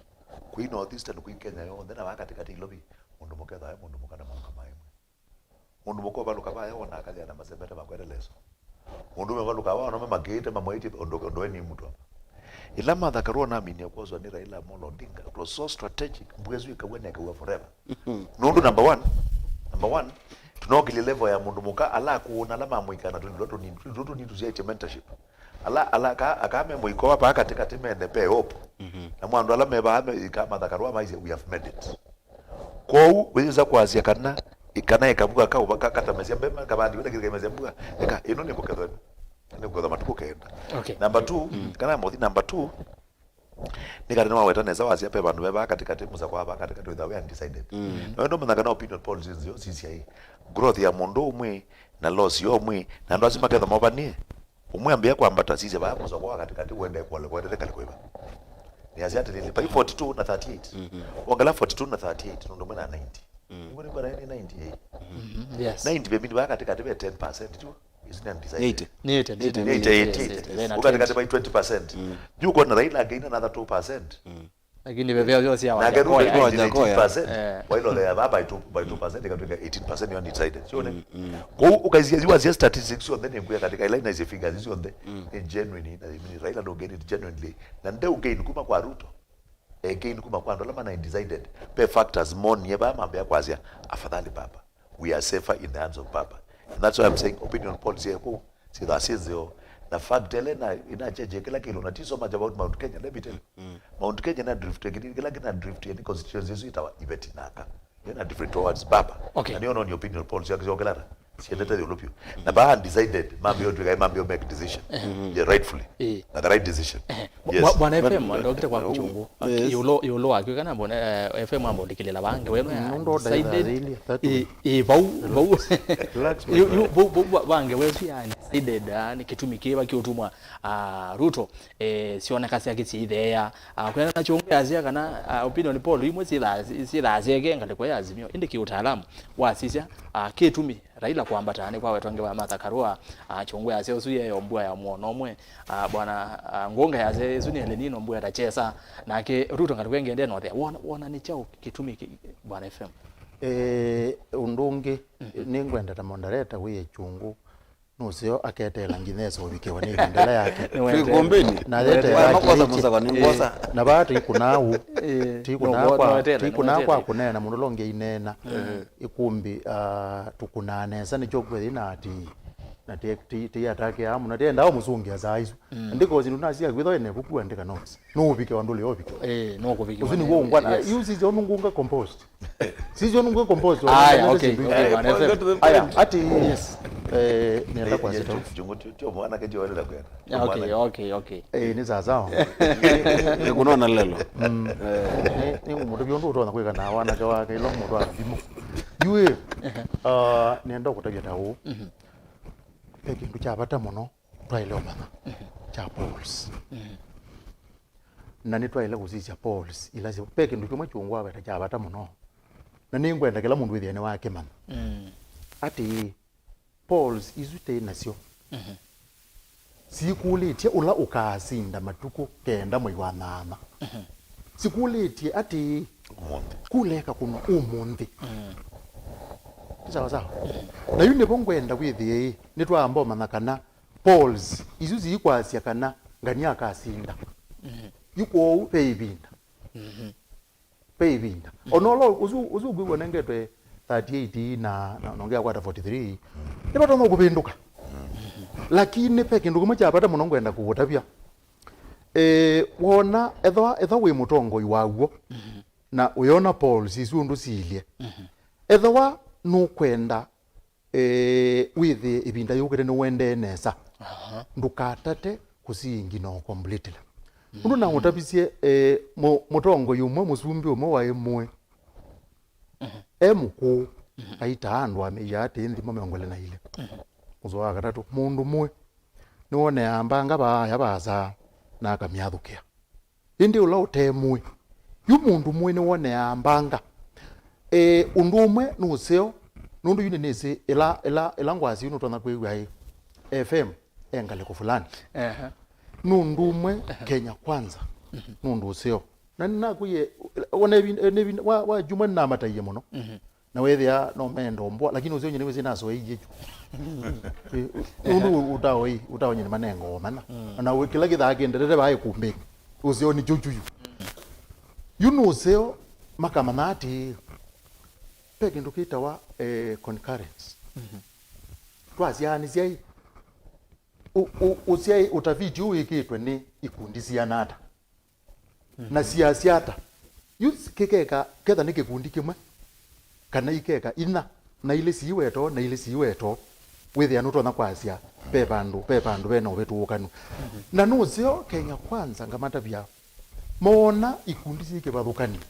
kwĩ North Eastern, kwĩ Kenya yonthe, na va katĩkatĩ Ilovi, mũndũ mũketha e mũndũ mũka na maũka maemwe. Mũndũ mũka ũvalũka vaya wona akathiana na masembete makwete leso. Mũndũ ũme ũvalũka vaya wona me makĩĩte mamwaĩtye ũndũ ũndũ eni mtu hapa. Ĩla Martha Karua naminie kwoswa nĩ Raila Amolo Odinga, it was so strategic, mbua ĩsu ĩkaw'a na ĩkaw'a forever. Nũndũ number one, number one, tũnokĩlye level ya mũndũ mũka ala akũũ na ala mamũika na tũnini tũla tũnini, tũnini tũla tũnini tũsyaĩtye mentorship. Ala, ala aka, aka me mũiko wa vaa katĩkatĩ mene pe hope. Na mwa andũ ala me vaa me ika Martha Karua maisye, "We have made it." Kwoou wĩyĩsa kwasya kana, kana ĩkavua kaũva ka- katamesya mbema, kavandi wĩna kĩkamesya mbua, eka, ĩno nĩkũkethwa, nĩkũkethwa matukũ kenda. Okay. Number two, kana mothi number two, nĩ kana nĩwaweta nesa wasya pe vandũ ve vaa katĩkatĩ, mũsakwa vaa katĩkatĩ wĩtha we undecided. Na wendo manya kana opinion polls nzeo sisya ĩ, growth ya mũndũ ũmwe, na loss ya ũmwe, na andũ asu maketha movanie. Ũmwe ambĩa kwambata, sisya vaa mũsoko wa katĩkatĩ ũendee kũelekwete kalĩ kwĩva. Nĩasya atĩlĩlĩ, vai forty-two na thirty-eight. Wongela forty-two na thirty-eight, nũndũ ũmwe na ninety. Nĩw'o nĩ mbana nĩ ninety-eight. Yes. Ninety ve mini vaa katĩkatĩ ve ten percent tu. Is ninety-eight. Eighty. Nĩ eighty, nĩ eighty, nĩ eighty, eighty, eighty. Ũkatĩkatĩ vai twenty percent. Yu ũkona Raila again another two percent. Lakini veveo vyo sia nake waja ndu koya. Waja koya. Eighteen percent. Eh. Wailolea va by two, by two percent ikatwika eighteen percent yo undecided. Sio ne? Kũu ũkaisia yu wasia statistics syonthe nĩ ngwĩa katika ila inaisye figures syonthe. Nĩ genuine na imini Raila no get it genuinely. Na ndeu gain kuma kwa Ruto. E gain kuma kwa andũ ala mana undecided. Pe factors monie ba mambia kwasya afadhali baba. We are safer in the hands of baba. And that's why I'm saying opinion polls ya kũu. Sitha si nzeo. Na fact ele na ina change kila kilo na ti so much about Mount Kenya. Let me tell you. Mount Kenya na drift kila kina drift ya ni constituency yesu itawa Ibeti naka. Ina drift towards baba. Okay. Na niyo ni opinion polls ya kizio kila. Siendete yolo pio. Na ba undecided mambe yo twika mambe yo make decision. Yeah, rightfully. Eh. Na the right decision. Eh. Yes. Bwa- Bwana F M ndokite kwa kuchungu. Yes. Yolo yolo akyo kana mbona eh, F M ambo ndikilila bange wenu ya Nũndũ decided. Ndaitha Eh, eh, vau vau. Relax, my Yu- yu- brother. Vau vau bange wesu ya decided ah, ni kitumi kiva kiutumwa ah, Ruto eh, sioneka syake syiitheea ah, kwena na chungu yasya kana ah, opinion poll imwe syithaa syake ngaliko ya Azimio indi kiutaalamu wasisya ah, kitumi Raila kwambata nĩ kwawetwa ngewa ya Martha Karua ah, chungu yasya usu yeyo mbua ya mwono ũmwe ah, bwana ah, ngunga yasya isu nĩ Elenino mbua ya tachesa nake Ruto ngaliko ĩngĩ ende nothea wona wona ni chao kitumi ki- bwana F M. Eh, ũndũ ũngĩ nĩngwenda ta moderator wĩe chungu nũseo aketeela nginya esa ũvikĩwa nĩ ĩvinda ĩla yake. Nĩwendete. Twĩ kombeni. Na yeteela Waya makosa akĩĩkye. Mũsakwa nĩ mbosa. Na vaa tũikunaa ũu. Eh, tũikunaa no, kwa no, weteela, tũikunaa no, kwa weteela. Kũneena mũndũ ũla ũngĩ aineena. Ĩkumbi ah, tũkunaa nesa nĩkyo kwĩthĩ na ati na ti ti ti attack ya mũno tienda ũmũsũngĩa saa isu. Andĩka ũzindu nasi akwĩthwa ene kũkua andĩka notes. No ũvike wa ndũlĩ ũvike. Eh, no kũvike. Ũsu nĩguo ungwana. Yes. Yu sisi onu ngunga composed. Sisi onu ngunga composed. Aya, okay, okay, bwana F M. Aya, ati yes. Eh, nenda kwa sita. Jungo tio mwana ke jole la kwenda. Okay, okay, okay. Eh, ni sawa sawa. Nĩkũnona lelo. Ni ni mũndũ biondo ũtona kwĩka na wana ke wake ilo mũndũ wa thimo. Yu eh. Ah, nenda kũtavya ta ũũ. Pe kĩndũ kya vata mũno twaĩle ũmanya kya polls. Na nĩtwaĩle kũsisya polls ila syo. Pe kĩndũ kĩmwe kyũngũ waweta kya vata mũno. Na nĩngwenda kĩla mũndũ wĩthĩe nĩwakĩmanya. Atĩĩ, polls isu twĩ nasyo sikũlĩtye ũla ũkaasinda matukũ kenda mwei wa nyanya. Sikũlĩtye atĩĩ, kula ĩkakũnwa ũmũnthĩ. Ti sawa sawa? Na yu nĩvo ngwenda wĩthĩe ĩ, nĩtwaamba ũmanya kana polls isu siikwasya kana ngania akasinda. Yu kwoou ve ĩvinda. Ve ĩvinda. Ona ũla ũsu ũsu ũkwĩw'a ũnengetwe thirty-eight na na nonge akwata forty-three. Nĩvatonya kũvĩndũka. Lakini ve kĩndũ kĩmwe kya vata mũno ngwenda kũũtavya. Eh, wona ethwa ethwa wĩ mũtongoi waw'o na ũyona polls isu ũndũ siilye. Ethwa nũkwenda eh, wĩthĩe ĩvinda yũkĩte nĩũendee nesa. Ndũkatate kũsiingina o completely. Ũndũ na ũtavisye eh, mũ- mũtongoi ũmwe mũsumbĩ ũmwe waĩ mũĩ e mũkũũ aitaa andũ amĩia atĩ nthimo mĩongo ĩlĩ na ilĩ mũsoa wa katatũ mũndũ mũĩ nĩwoneaa mbanga vaaya vaasaa na akamyathũkĩa. Ĩndĩ ũla ũte mũĩ, yu mũndũ mũĩ nĩwoneaa mbanga. E, ũndũ ũmwe nĩ ũseo, nũndũ yu nĩnĩsĩ ĩla, ĩla, ĩla ngwasi yu nũtonya kwĩw'a ĩ F M e ngalĩko fulani. Ehe. Nũndũ ũmwe Kenya Kwanza, nũndũ ũseo. Na nĩnakwĩie, ona ĩvinda, nĩ ĩvinda, wa, wa juma nĩnamataie mũno. Na wĩthĩa no meenda ũmbwa, lakini ũseo nyie nĩwĩsĩ nasoeie yu. Nũndũ ũtaoi, ũtaonye nĩ manengo mana. Na wĩ- kĩla kĩthaa kĩendetete vaa ĩkumbĩnĩ. Ũseo nĩ kyũkyu yu. Yu nĩ ũseo makamanya atĩ ve kĩndũ kĩtawa eh, concurrence. Twasyaanĩsya ĩ, ũ- ũ- ũsyaĩ ũtaviti ũũ wĩkĩtwe nĩ ikundi siana ata? Na siasya ata? Yu kĩkeka ketha nĩ kĩkundi kĩmwe, kana ikeka inya, na ilĩ siiwetoo, na ilĩ siiwetoo, wĩthĩa nũtonya kwasya ve vandũ, ve vandũ vena ũvĩtũũkanu. Na nũseo Kenya Kwanza ngamatavya, moona ikundi syĩ kĩvathũkany'o,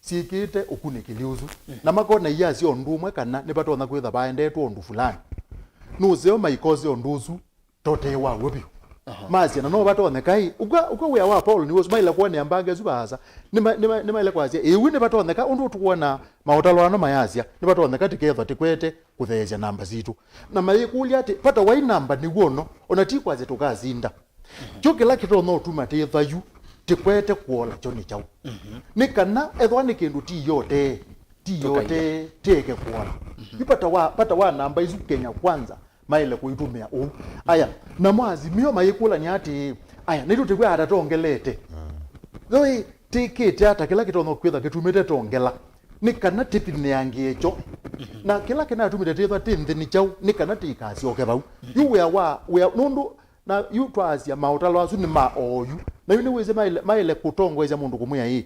syĩkĩte ũkunĩkĩli ũsu, na makona iasya ũndũ ũmwe kana nĩvatonya kwĩtha vaendetwe ũndũ fulani. Nũseo maikose ũndũ ũsu, totee waw'o vyũ. Masya, na no vatonyeka ĩ, ũka, ũka wĩa wa Paul nĩ ũsu, maĩle kwonea mbanga ĩsu vaasa. Nĩma- nĩma- nĩmaĩle kwasya, ĩu nĩvatonyeka, ũndũ tũkwona maũtalo ano mayasya, nĩvatonyeka tĩkethwa tĩkwete kũtheesya namba sitũ. Na mayĩkũlya atĩ, vata wai namba nĩw'o ũno, ona ti kwasya tũkasinda. Kyo kĩla kĩtonya ũtuma tĩtha yu, kĩkwete kũola kyo nĩ kyaũ? Mhm. Nĩ kana ethwa nĩ kĩndũ ti yote, ti yote, tĩeke kũola. Mhm. Yu vata wa, vata wa namba isu Kenya Kwanza maĩle kũitũmĩa ũu. Aya, namo Azimio mayĩkũlany'a atĩĩ, aya, nĩtũtĩw'a ata tongelete? Yoi, tĩkĩte ata kĩla kĩtonya kwĩtha kĩtumĩte tongela? Nĩ kana tĩthinĩangĩe kyo. Na kĩla kĩnatumĩte tĩthwa tĩ nthĩ nĩ kyaũ? Nĩ kana tĩikasyoke vau. Yu wĩa wa, wĩa, nũndũ, na yu twaasya maũtalo asu nĩ ma oyu. Na yu nĩwĩsĩ maĩle, maĩle kũtongoesya mũndũ kũmwĩa ĩ,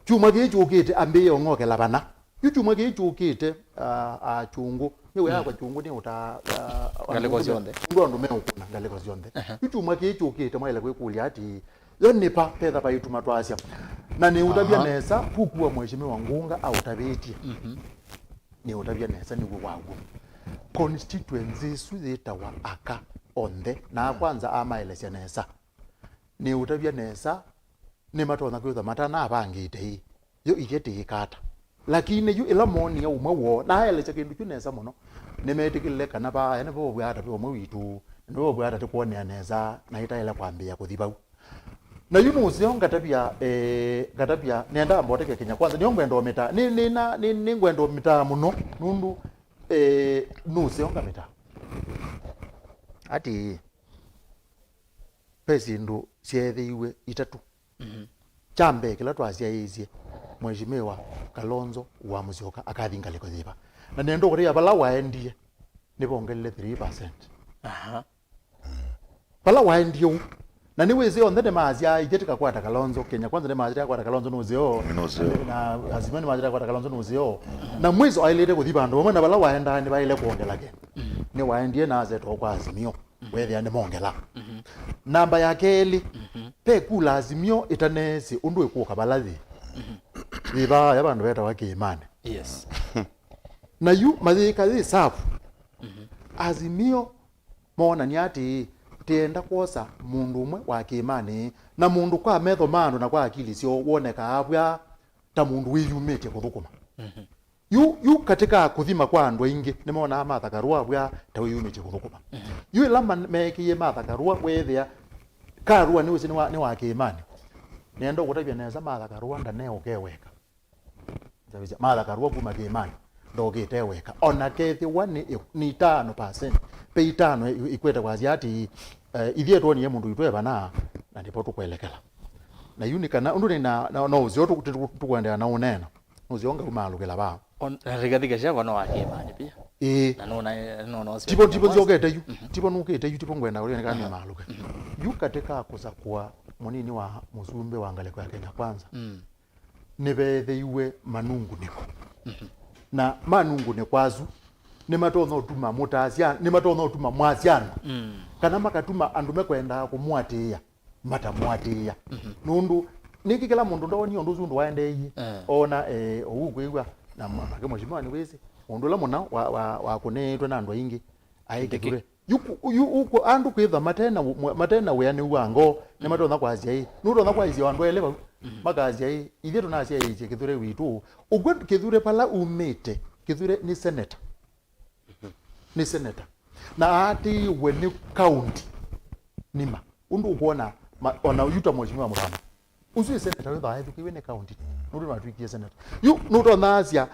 kyumwa kĩĩ kyũkĩte ambĩĩe ũng'okela vana. Yu kyumwa kĩĩ kyũkĩte, ah, ah, kyũngũ. Nĩ wĩa kwa kyũngũ nĩ ũta, ah, ngalĩko syonthe. Ũndũ andũ meũkũna ngalĩko syonthe. Aha. Yu kyumwa kĩĩ kyũkĩte mwaĩle kwĩkũlya atĩ, yo nĩ va petha vaituma twasya. Na nĩũtavya nesa, kuku wa Mheshimiwa Ngunga aũtavĩtye. Mhm. Nĩũtavya nesa nĩw'o waw'o. Constituency ĩsu yĩtawa aka onthe, na kwanza amaelesya nesa. Nĩũtavya nesa, nĩmatonya kwĩthwa matanavangĩte ĩ, yo ithyĩ tĩĩka ata? Lakini yu ĩla moonie ũmwe woo, na aelesya kĩndũ kyu nesa mũno, nĩmetĩkĩlile kana vaa ene vovw'a ata ve ũmwe witũ, nĩvovw'a ata tũkwonea nesa, na ĩtaĩle kwambĩĩa kũthi vau. Na yu nũseo ngatavya, eh, ngatavya, nenda mboteke Kenya Kwanza, nĩyo ngwenda ũmĩta, nĩ, nĩ, na, nĩ, nĩ ngwenda ũmĩtaa mũno, nũndũ, eh, nũseo ngamĩta. Atĩĩ, ve syĩndũ syeethĩiwe itatũ. Mhm. Kya mbee kĩla twasyaĩĩsye, Mheshimiwa Kalonzo wa Musyoka akathi ngalĩko yĩva? Na nenda ũkũtavya vala waendie, nĩvongelile three percent. Aha. Vala waendie ũu. Na nĩwĩsĩ onthe nĩmaasya, "Ithyĩ tĩkakwata Kalonzo, Kenya Kwanza nĩmaasya tĩkakwata Kalonzo nũseo." Nũseo. Na Azimio nĩmaasya tĩkakwata Kalonzo nũseo. Na mwiso aĩlĩte kũthi vandũ vamwe na vala waendaa nĩvaĩle kwongela kĩndũ. Nĩwaendie na asetwa kwa Azimio. Weethĩa nĩmongela. Mhm. Namba ya kelĩ, mhm, ve kula Azimio ĩtaneesĩ ũndũ ĩkũka vala yĩ. Mhm. Yĩ vaa ya vandũ vetawa Kĩĩmanĩ. Yes. Na yu mayĩka yĩ savu. Mhm. Azimio moonany'a atĩĩ, tĩenda kwosa mũndũ ũmwe wa Kĩĩmanĩ, na mũndũ kwa metho ma andũ na kwa akili syoo wonekaa vw'a ta mũndũ wĩyumĩtye kũthũkũma. Mhm. Yu, yu katĩ ka kũthima kwa andũ aingĩ, nĩmonaa Martha Karua vw'a ta wĩyumĩtye kũthũkũma. Mhm. Yu ĩla man-, meekĩie Martha Karua, weethĩa Karua nĩwĩsĩ nĩ wa, nĩ wa Kĩĩmanĩ. Nĩenda ũkũtavya nesa, Martha Karua ndaneũke weka. Nzavĩsya, Martha Karua kuma Kĩĩmanĩ, ndokĩte weka. O na kethĩwa nĩ ĩ-, nĩ itano percent, ve itano ĩ-, ĩkwete kwasya atĩ, eh, ithyĩ twonie mũndũ witũ e vana, na nĩvo tũkwelekela. Na yu nĩ kana, ũndũ nĩ na, na, no ũseo tũ-, tũ-, tũ-, tũkwendeea na ũneena. Nũseo ngaumaalũkĩla vaa. O na Rigathi Gachagua no wa Kĩĩmanĩ pia. Ĩĩ. Na nũna, nũna ũseo. Tivo, tivo nzyokete yu. Mhm. Tivo nũkĩte yu, tivo ngwenda ũlĩoneka nĩ maalũke. Mhm. Yu katĩ ka kũsakũa mũnini wa mũsumbĩ wa ngalĩko ya Kenya Kwanza. Mm. Nĩveethĩiwe manungunĩko. Mhm. Na manungunĩko asu nĩmatonya ũtuma mũtaasya, nĩmatonya ũtuma mwasya andũ. Mm. Kana makatuma andũ mekwendaa kũmũatĩĩa, matamũatĩĩa. Mhm. Nũndũ nĩkĩ kĩla mũndũ ndoonie ũndũ ũsu ũndũ waendeeie. Eh. Oona, eh, ũu kwĩw'a na ma-, make mũshimiwa nĩwĩsĩ. Ũndũ ũla mũna wa, wa, wakũnĩĩtwe na andũ aingĩ aĩ Kĩthure. Yu ku-, yu, uku andũ kwĩthwa mate na ũ-, mwe-, mate na wĩanĩu wa ngoo, nĩmatonya kwasya ĩ. Nũtonya kwaisya andũ elĩ vau. Mhm. Makasya ĩ, ithyĩ tũnasyaĩĩsye Kĩthure witũ. Ũkw'o Kĩthure vala umĩte, Kĩthure nĩ senator. Nĩ senator. Na aatĩĩwe nĩ county nima. Ũndũ ũkwona, ma-, ona yu ta Mheshimiwa Mũthama. Ũsu ĩ senator wĩthwa aethukĩiwe nĩ county. Nũndũ nĩwatwĩkie senator. Yu nũtonya asya,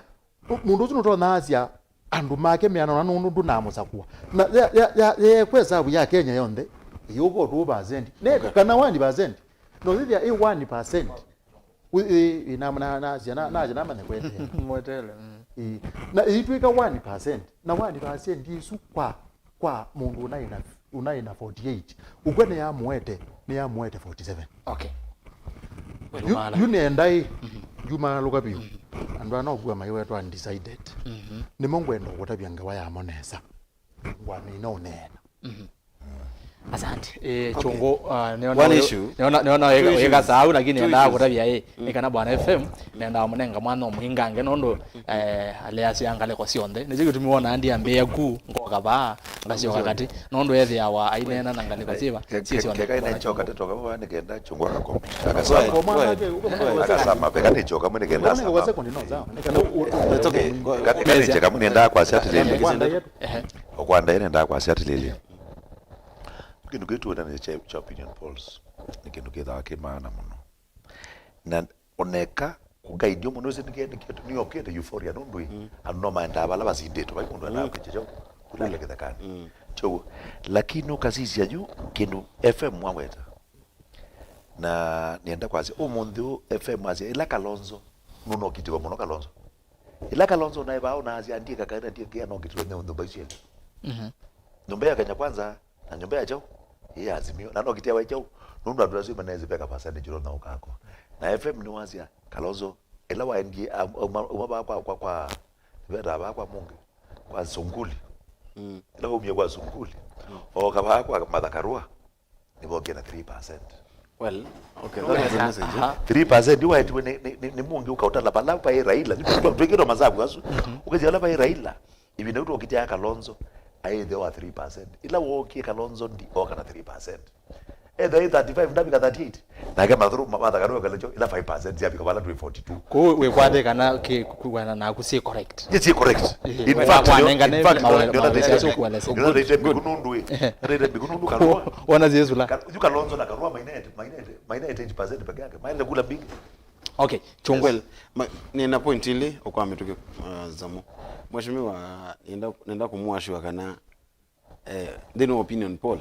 Mũndũ ũsu nũtonya asya andũ make meana ũna nũndũ ndũnamũsakũa. Na ya, ya, ya, yeekwa ĩsavu ya Kenya yonthe, ĩyũka o two percent. Ne, okay, kana one percent. No, thĩthĩa ĩ one percent. Ĩ, ĩ, ĩ, na, na, na, na, na, na, na manye kwete. Mwetele, mm. Ĩ, na ĩitwĩka one percent. Na one percent ĩsu kwa kwa mũndũ ũnaĩ na, ũnaĩ na forty-eight. Ũkw'a nĩyamũete, nĩyamũete forty-seven. Okay. Yu, yu nĩenda ĩ, mhm, ndyumalũka vyũ. Mhm. Andũ aa nokua maiwetwa undecided. Mhm. Nĩmo ngwenda ũkũtavya ngewa yamo nesa. Ngwamina ũneena. Mhm. Asante. Eh, okay. Chongo, ah, niona one issue. Niona, niona weka, weka sawa, lakini nenda kũtavya ĩ, mm, nĩ kana Bwana F M, nenda mũnenga mwana ũmwingange nũndũ eh, aleasya ngalĩko syonthe. Nĩkyo kĩtumi wona ndiambĩĩa ku, ngoka vaa, ngasyoka katĩ. Nũndũ ethĩawa aineena na ngalĩko syĩva, syĩ syonthe. Keka nĩkyoka ndeto kamwe nĩkenda chungwa kako. Akasama. Akasama, veka nĩkyoka mwe nĩkenda asama. It's okay. Keka nĩkyoka mwe nĩkenda kwasya atĩlĩlĩ. Ehe. Okwanda ene nda kwasya atĩlĩlĩ. Kĩndũ kĩtũ na cha opinion polls. Nĩ kĩndũ kĩthaa kĩ maana mũno. Na oneka kũgaidi ũmwe nũsĩ nĩkĩe nĩkĩe nĩokĩte euphoria nũndũ ĩ, andũ no maendaa vala vasindĩtwe vai mũndũ endaa kwĩkya kyaũ kũlala kĩthekanĩ. Kyoguo, lakini ũkasisya yu kĩndũ F M waweta. Na nĩenda kwasya ũmũnthĩ ũũ F M asya ĩla Kalonzo, nũnokitiwe mũno Kalonzo. Ĩla Kalonzo naĩ vaa ũnaasya ndiĩ kakaĩ na ndiĩ kĩa nokitilwe nĩ nyũmba isu elĩ. Nyũmba ya Kenya Kwanza na nyũmba ya kyaũ? Ĩ ya Azimio. Na nokitia waĩ kyaũ? Nũndũ andũ asu manezi veka percentage ũla na ũkakwa. Na F M nĩwasya Kalonzo ĩla waendie auma auma vaa kwa kwa kwa veta vaa kwa Mũngi kwa Sunguli. Ĩla waumie kwa Sunguli. Oka vaa kwa Martha Karua. Nĩvokie na three percent. Well, okay, that was the message, eh? Aha. Three percent yu waetiwe nĩ, nĩ, nĩ, nĩ Mũngi ũkaũtala vala vaĩ Raila. Twĩkĩtwa masavu asu. Ũkethĩa vala vaĩ Raila. Ivinda yu twokitie ya Kalonzo, aĩ thĩ wa three percent. Ĩla wookie Kalonzo ndi oka na three percent. Ethĩwa ĩ thirty-five, ndavika thirty-eight. Nake Martha Karua kalekyo, ĩla five percent yavika vala twĩ forty-two. Kũu wĩkwate kana kĩ-, kũana naku syĩ correct? Yes, correct. Ehe. In fact, wanengane in fact, mawele-, ndio mawele ndio asu kueleza. Ndio ndio good. Ndio ndio ndio ndio Karua. Wana Yesu la. Ka-, yu Kalonzo na Karua mainete, mainete, mainete eight percent peke yake. Maile kula mbingi. Okay, Chungwe. Well, ma-, nina point ili okwa mituke, uh, zamo. Mheshimiwa, nenda, nenda kumwashiwa kana, eh, nthĩnĩ wa opinion poll,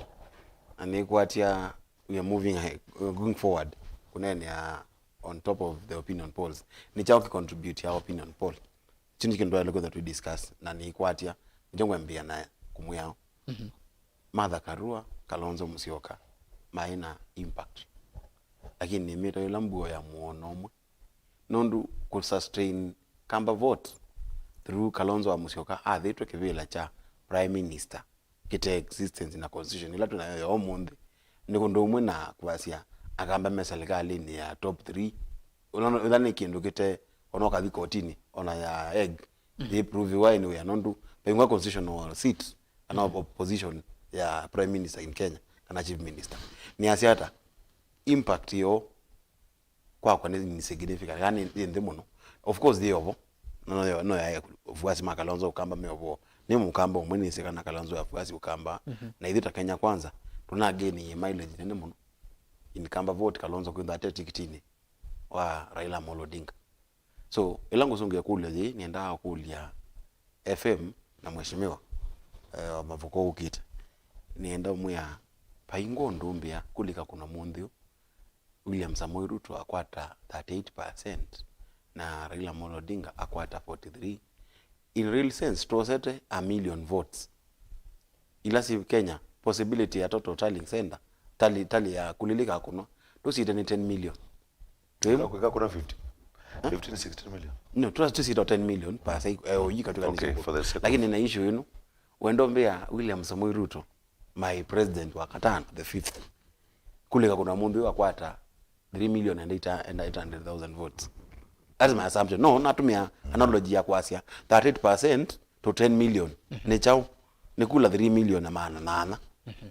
na nĩkwatya we are moving ahead, we are going forward, kunenea on top of the opinion polls. Nĩ kyaũ kĩ contribute ya opinion poll? Kyu nĩ kĩndũ twaĩle kwĩtha tũi discuss, na nĩikwatya, nĩkyo ngwambĩĩa na kũmwĩao. Martha Karua, Kalonzo Musyoka, maĩ na impact. Lakini nĩmĩta yĩla mbuo ya mũono ũmwe. Nũndũ kũ sustain Kamba vote through Kalonzo wa Musyoka athĩtwe kĩvĩla kya Prime Minister kĩte existence na constitution ĩla twĩ nayo ya ũmũnthĩ, nĩ kũndũ ũmwe na kwasya Akamba me serikalinĩ ya top three. Ũla, ũla nĩ kĩndũ kĩte, ona ũkathi kotinĩ, ona ya Hague, they prove why anyway, nũndũ vaingwa constitutional seat, kana opposition ya prime minister in Kenya, kana chief minister. Nĩ asya ata, impact yo kwakwa nĩ insignificant, kana nĩ, nĩ nthĩ mũno. Of course, thĩ yovo, no, no, no ya wafuasi ma Kalonzo Ukamba me ovo. Nĩ Mukamba ũmwe nĩsĩ kana Kalonzo wafuasi Ukamba. Na ithyĩ ta Kenya Kwanza, tũnagainie mileage nene mũno. In Kamba vote Kalonzo kwĩtha ate tikitinĩ wa Raila Amolo Odinga. So, ĩla ngũsũngĩa kũlya yĩĩ, nĩendaa kũlya F M na mheshimiwa, eh, wa mavuko ũkĩte. Nĩenda ũmwĩa, vaingwa ũndũ mbĩa kũlika kũna mũnthĩ ũũ. William Samoei Ruto akwata thirty-eight percent na Raila Amolo Odinga akwata forty-three. In real sense, twosete a million votes. Ila si Kenya, possibility ya total tallying center, tally, tally ya kulilika kuno, tusite ni ten million. Twim? Kwika kuna fifty. Huh? Fifteen, sixteen million. No, tu, tusite ten million, pa sai, eh, oyika tu. Okay, for the sake of. Lakini na issue ino, wendo mbea William Samoei Ruto, my president wa katano, the fifth. Kulika kuna mundu wa kwata three million and eight hundred thousand votes. That's my assumption. No, natumia analogy ya kwasya thirty-eight percent to ten million. Nĩ chao, nĩ kula three million na maana nana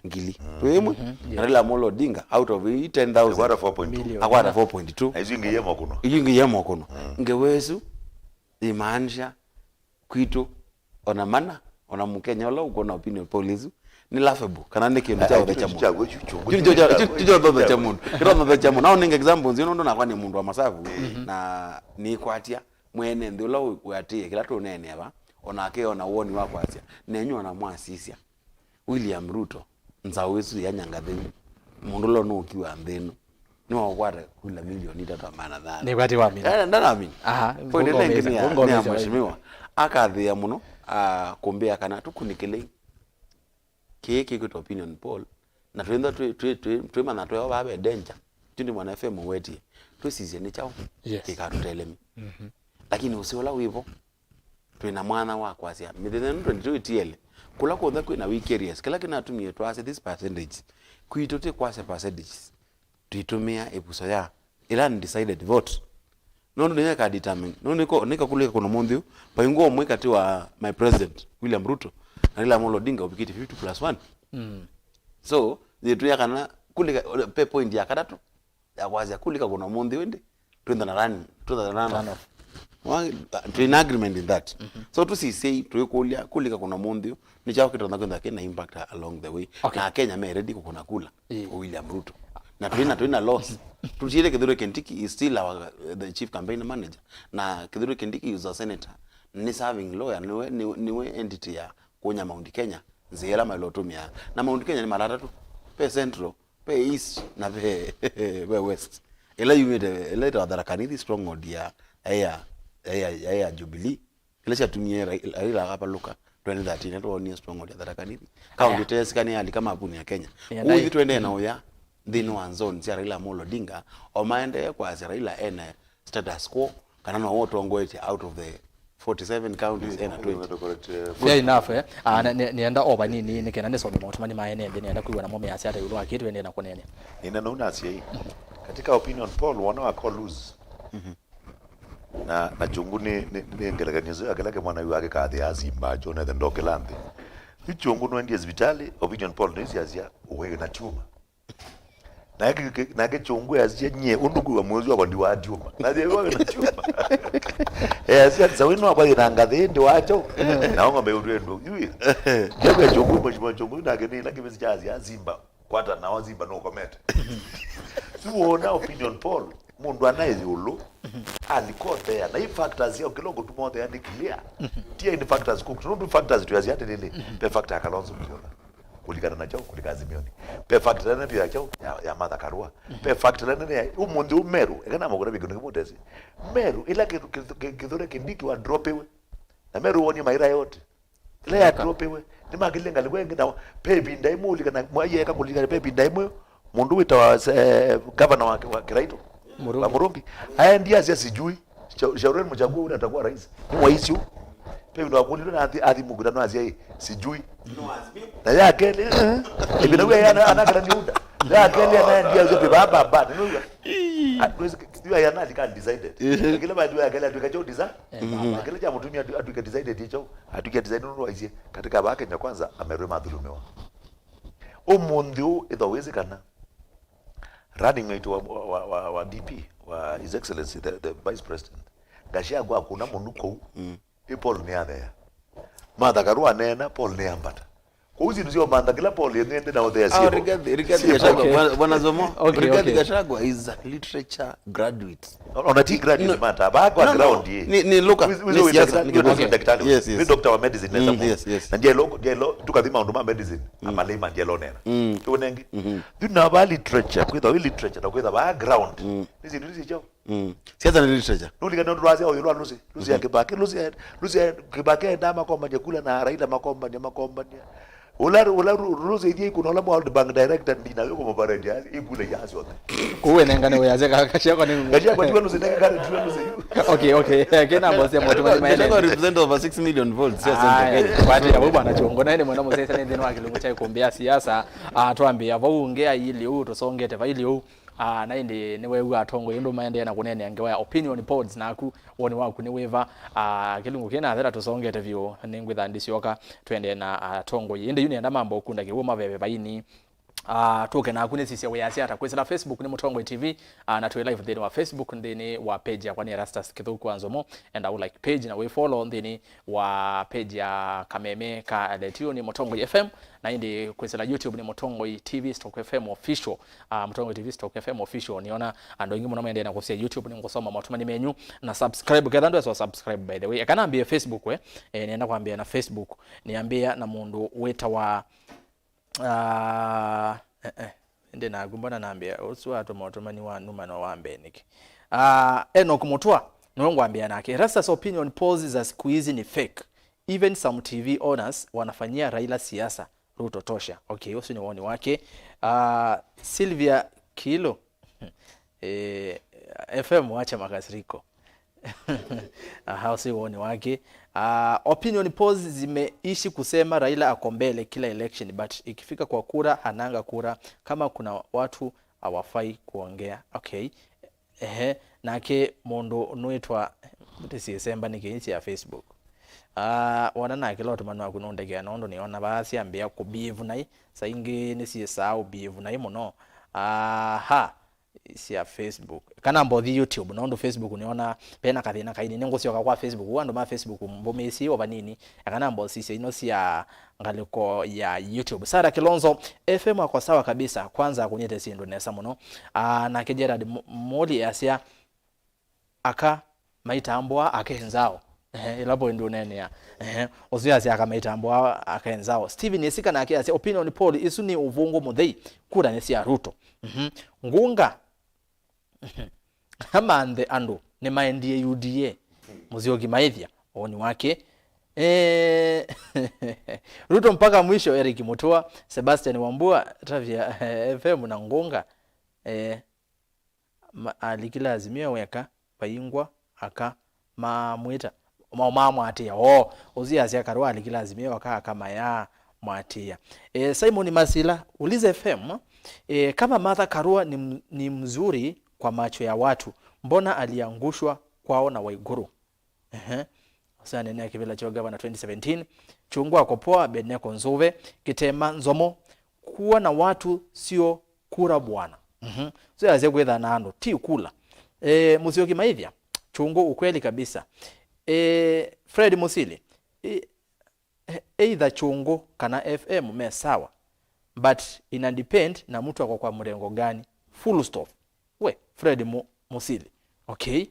ngili. Twĩ ĩmwe? Na Raila Amolo Odinga, out of ten thousand, akwata four point two. Akwata four point two. Na isu ingĩ yemo kuno. Isu ingĩ yemo kuno. Ngewa ĩsu imaanisha kwitũ, ona mana, ona Mũkenya ũla ũkwona opinion poll isu, nĩ laughable, kana nĩ kĩndũ kya ũthekya mũndũ. Kĩndũ kya ũthekya mũndũ. Kĩndũ kya ũthekya mũndũ. Nao nĩnge examples, you know, nakwa nĩ mũndũ wa masavu, na nĩkwatya mwene nthĩ ũla wĩatĩĩe kĩla tũneenea va, onake ona woni wa kwasya, nenyu ona mwasisya. William Ruto, nzaũ ĩsu ya nyangathĩu, mũndũ ũla ũnũũkiwa nthĩ ĩno, nĩwaũkwata kula milioni itatũ na maana thano. Nĩkwati wa milioni. Eh, ndanamini. Aha, point ĩla ĩngĩ nĩ ya, nĩ ya mheshimiwa. Akathĩa mũno, ah, kũmbĩa kana tũkunĩkĩlei. Kĩĩ kĩkwĩtwa opinion poll, na twĩntha twĩ, twĩ, twĩ, twĩmanya tweo vaa ve danger. Yu nĩ mwana F M ũwetie. Twĩsisye nĩ kyaũ? Yes. Kĩkatũtelemi. Lakini ũsĩ ũla wĩvo, twĩ na mwanya wa kwasya mĩthenya ĩno twenty-two ĩtiele, kũla kw'onthe kwĩ na weak areas, kĩla kĩnatumie twasya this percentage, kwitũ ti kwasya percentages, twĩtũmĩa ĩvuso ya ĩla undecided vote. Nũndũ nĩyo ĩka determine, nũndũ nĩko, nĩko kũlika kũna mũnthĩ ũũ, vaingwa ũmwe katĩ wa my president William Ruto na Raila Amolo Odinga ũvikĩte fifty plus one. So yĩtwĩa kana kũlika pe point ya katatũ ya kwasya kũlika kũna mũnthĩ ũũ ĩndĩ twĩntha na run, twĩntha na run off. Wa-, twĩ na agreement in that. So tũsisei twĩkũlya kũlika kũna mũnthĩ ũũ nĩ kyaũ kĩtonya kwĩntha kĩna impact along the way. Okay. Na Kenya me ready kũkũna kula for William Ruto. Na twĩ na, twĩ na loss. Tũtiĩte Kithure Kindiki is still our, the chief campaign manager. Na Kithure Kindiki is a senator. Nĩ serving lawyer, nĩwe, nĩwe, nĩwe entity ya kũnya Mount Kenya, nzĩa ĩla maĩle ũtũmĩa. Na Mount Kenya nĩ mara atatũ. Ve Central, ve East, na ve, ve West. Ĩla yumĩte, ĩla ĩtawa Tharaka Nithi stronghold ya, ya, ya, ya, ya Jubilee. Ĩla syatumie Rai-, Raila akavalũka twenty thirteen, nĩtwonie stronghold ya Tharaka Nithi. Kaunti ĩteesĩka nĩyalika mapuni ya Kenya. Ũu ithyĩ tũendee na ũya nthĩnĩ wa zone sya Raila Amolo Odinga, o maendee kwasya Raila ena status quo, kana nowe ũtongoetye out of the forty-seven counties ena twenty. Fair enough, eh? Ah, nĩ- nĩ- nĩenda o vanini, nĩ kenda nĩsome maũtũmani ma ene nthĩ, nĩenda kwĩw'a namo measya ata ĩũlũ wa kĩ tũendee na kũneenea. Nina nũnasya ĩ, katika opinion poll, wona wako lose. Na, na kyũngũ nĩ, nĩ, nĩ ngelekany'o ĩsu ya kĩla kĩmwana yu akĩkathĩa asimba kyonethe ndokĩla nthĩ. Yu kyũngũ nũendie sivitalĩ, opinion poll nĩsyasya ũĩ na tumor. Nake kĩ-, nake kyũngũ yasya nyie ũndũ kwĩwa mwezi wakwa ndiwa tumor. Nathie wĩ na tumor. Yasya sawa ĩno wakwa yĩna ngathĩ ĩndĩ wa kyaũ. Na ng'ombe ũtwendũ. Yu ĩ. Kyakwa kyũngũ, mheshimiwa kyũngũ nake nĩ na kĩvĩsĩ kyasya simba. Kwata nao simba nũkomete. Yu wona opinion poll, mũndũ anaĩ ĩũlũ, alikothea. Na i factors sya kĩla ũkũtuma ũthea nĩ clear. Tia in factors kũkũ. Nũndũ factors tuyasya atĩlĩlĩ, ve factor ya Kalonzo Musyoka. Kũlikana na kyaũ, kũlika Azimioni. Ve factor nene pia ya kyaũ, ya, ya Martha Karua. Ve factor nene ya, ũmũnthĩ ũmeru, eka na mũkũra vĩkĩ nĩkĩmũtesi. Meru, ĩla kĩ-, kĩ-, kĩ-, Kithure Kindiki wa dropiwe. Na Meru wonie maira yote. Ĩla ya dropiwe, nĩmakĩlile ngalĩko ĩngĩ na ve ĩvinda ĩmwe ũlikana, mwaie eka kũlikana ve ĩvinda ĩmwe, mũndũ wĩtawa, eh, gavana wa, wa Kĩraitũ, Murungi. Wa Murungi, aendie asya sijui, sha-, shaurieni mchague ule atakuwa rais. Nĩ waisyu. Ve ĩvinda wakũlilwe na athi, athi mũkutano asya, "Ĩ, sijui." Na ya kelĩ, eh, ĩvinda wĩa ya ana-, anakala ni UDA. Ya kelĩ anaendie asya, "Vibaba, baba." Nĩwĩw'a? Ii. At least, yu aya nalika undecided. Ehe. Kĩla vandũ ya kelĩ atwĩka kyo desi-, eh, na kĩla kya mũtumia atwĩka decided kyo, atwĩka decided nũndũ waisye, katika ba Kenya Kwanza, Ameru mathulumiwa. Ũmũnthĩ ũũ, ĩtha wĩsĩ kana running mate wa, wa, wa, wa D P, wa His Excellency, the, the Vice President, Gachagua akũna mũnu kũu. Mm. Ĩ Paul nĩathea. Martha Karua aneena, Paul nĩambata. Kũu syĩndũ sya ũmantha kĩla Paul ĩnende na ũthea. Ah, syĩvo. Rigathi, Rigathi Gachagua, okay. Bwana, Bwana Zomo, okay, Rigathi, okay. Gachagua is a literature graduate. Ona ti graduate, no. Mata, ba kwa, no, no, ground, eh. Ni, ni look at, wizi, wizi, ni siasa, ni kĩndũ kĩngĩ. Yes, yes. Ni doctor wa medicine, mm, yes, yes. Na ndiye lo, ndiye lo, tukathima maũndũ ma medicine, mm, amalima ndiye lo nena. Mm. Tuonenge. Mhm. Thina ba literature, kwitha wi literature, na kwitha ba ground. Mm. Ni syĩndũ icio. Mm. Siasa nĩ literature. Nũlikana ũndũ twasya ũyũ lwa Lucy, Lucy ya Kibaki, Lucy ya, Lucy ya Kibaki endaa makombany'a kula na Raila makombany'a, makombany'a. Ũla, ũla Ru-, Lucy ithie ikuna ũla World Bank director ndina yo kũmũvarendia ikula ya syonthe. Kũu enengane ũyasya ka-, Gachagua nĩ ng'u. Gachagua tiwe Lucy, nenge kare tiwe Lucy yu. Okay, okay. Kena boss ya moto mali maene. Gachagua represent over six million votes, sio? Aya, kwati ya bwana Chongo, na ene mwana mũsese nĩ nthĩnĩ wa kĩlungu kya ĩkũmbĩ ya siasa. Ah, twambĩa vau ũngĩ aili ũu, tũsongete vaili ũu. Ah, na ĩndĩ nĩwew'a atongoi ũndũ maendee na kũneenea ngewa ya opinion polls, naku woni waku nĩ wĩva? Ah, kĩlungu kĩĩ nathela tũsongete vyũ, nĩngwĩtha ndisyoka twendee na atongoi. Ĩndĩ yu nĩenda mambo ũkunda kĩw'ũ maveve vaini. Ah, tũke naku nĩsisye wĩasya ata? Kwĩsĩla Facebook nĩ Mũtongoi T V, ah, na twĩ live nthĩnĩ wa Facebook nthĩnĩ wa page yakwa nĩ Erastus Kĩthũku wa Nzomo, enda ũ like page na wĩ follow nthĩnĩ wa page ya Kameme ka Letio nĩ Mũtongoi F M. Na ĩndĩ kwĩsĩla YouTube nĩ Mũtongoi T V stroke F M Official. Ah, Mũtongoi T V stroke F M Official. Nĩona andũ aingĩ mũno maendee na kũsya YouTube, nĩngũsoma maũtũmani menyu na subscribe. Ketha ndwesa subscribe, by the way. Eka nambĩe Facebook, we. Eh, nĩenda kwambĩa na Facebook. Nĩambĩa na mũndũ wĩtawa, ah, eh, eh. Ĩndĩ naku mbona nambĩa? Ũsu atũma ũtũmani wa numa no wambee nĩkĩ? Ah, Enoch Mutua, nĩwe ngwambĩa nake. Erastus, opinion polls za siku hizi ni fake. Even some T V owners wanafanyia Raila siasa. Ruto tosha. Okay, ũsu nĩ woni wake. Ah, Sylvia Kilo. Eh, F M wacha makasiriko. Aha, ũsu nĩ woni wake. Ah, opinion polls zimeishi kusema Raila ako mbele kila election, but ikifika kwa kura, hananga kura. Kama kuna watu hawafai kuongea. Okay. Ehe, nake mũndũ nũĩtwa, ndĩsiĩsemba nĩ kĩĩ kya Facebook. Ah, wona nake lotũmani waku nũndekea nũndũ nĩona vaa syambĩa kũbehave naĩ, saa ingĩ nĩsyĩsaa ũbehave naĩ mũno. Aha, sya Facebook. Kana mbothi YouTube, nũndũ Facebook nĩona vena kathĩna kaini. Nĩngũsyoka kwa Facebook, andũ ma Facebook mbũmĩĩsye o vanini. Kana mbothi sisyo ino sya ngalĩko ya YouTube. Sarah Kilonzo, F M ako sawa kabisa, kwanza akũnĩte syĩndũ nesa mũno. Ah, nake Gerard Mu-, Muli asya, aka maitambũa ake nzaũ. Ehe, ĩla point ũneenea. Ehe, ũsu yasya aka maitambũa ake nzaũ. Steven Isika nake asya, opinion poll isu nĩ ũvũngũ mũthei, kura nĩ sya Ruto. Mhm. Ngunga. Amanthe andũ nĩmaendie U D A. Mũsyoki maĩthya, woni wake. Eh, Ruto mpaka mwisho, Eric Mutua, Sebastian Wambua, Tavia, eh, F M na Ngunga. Eh, ma-, alikile Azimio weka, vaingwa aka mamwĩta, ma-, mamwatĩĩa. Oo, ũsu yasya Karua alikile Azimio weka aka maya mwatĩĩa. Eh, Simon Masila, Uliza F M, eh, kama Martha Karua ni, m- ni mzuri kwa macho ya watu, mbona aliangushwa kwao na Waiguru? Ehe. Ũsu aneenea kĩvĩla kya ũgavana twenty seventeen. Chungwa Kopoa, Abednego Nzuve, Kitema Nzomo, kuwa na watu sio kura bwana. Mhm. So yasya kwĩtha na andũ, ti kula. Eh, Musyoki Maithya, Chungu, ukweli kabisa. Eh, Fred Musili, eh, either Chungu kana F M me sawa, but ina depend na mtu ako kwa mrengo gani. Full stop. We, Fred Mu-, Musili. Okay.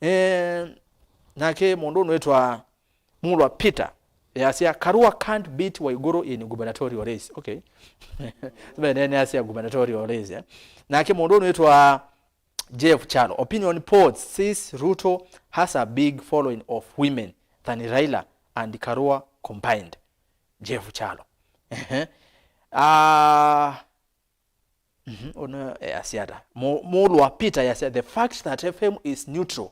Eh, nake mũndũ ũnwĩtwa Mulwa Peter yasya, Karua can't beat Waiguru in gubernatorial race. Okay. Venene asya gubernatorial race, eh. Nake mũndũ ũnwĩtwa Jeff Chalo, opinion polls says Ruto has a big following of women than Raila and Karua combined. Jeff Chalo. Ehe. Ah, mhm, ũno, eh, asiata. Mu-, Mulwa Peter yasya, the fact that F M is neutral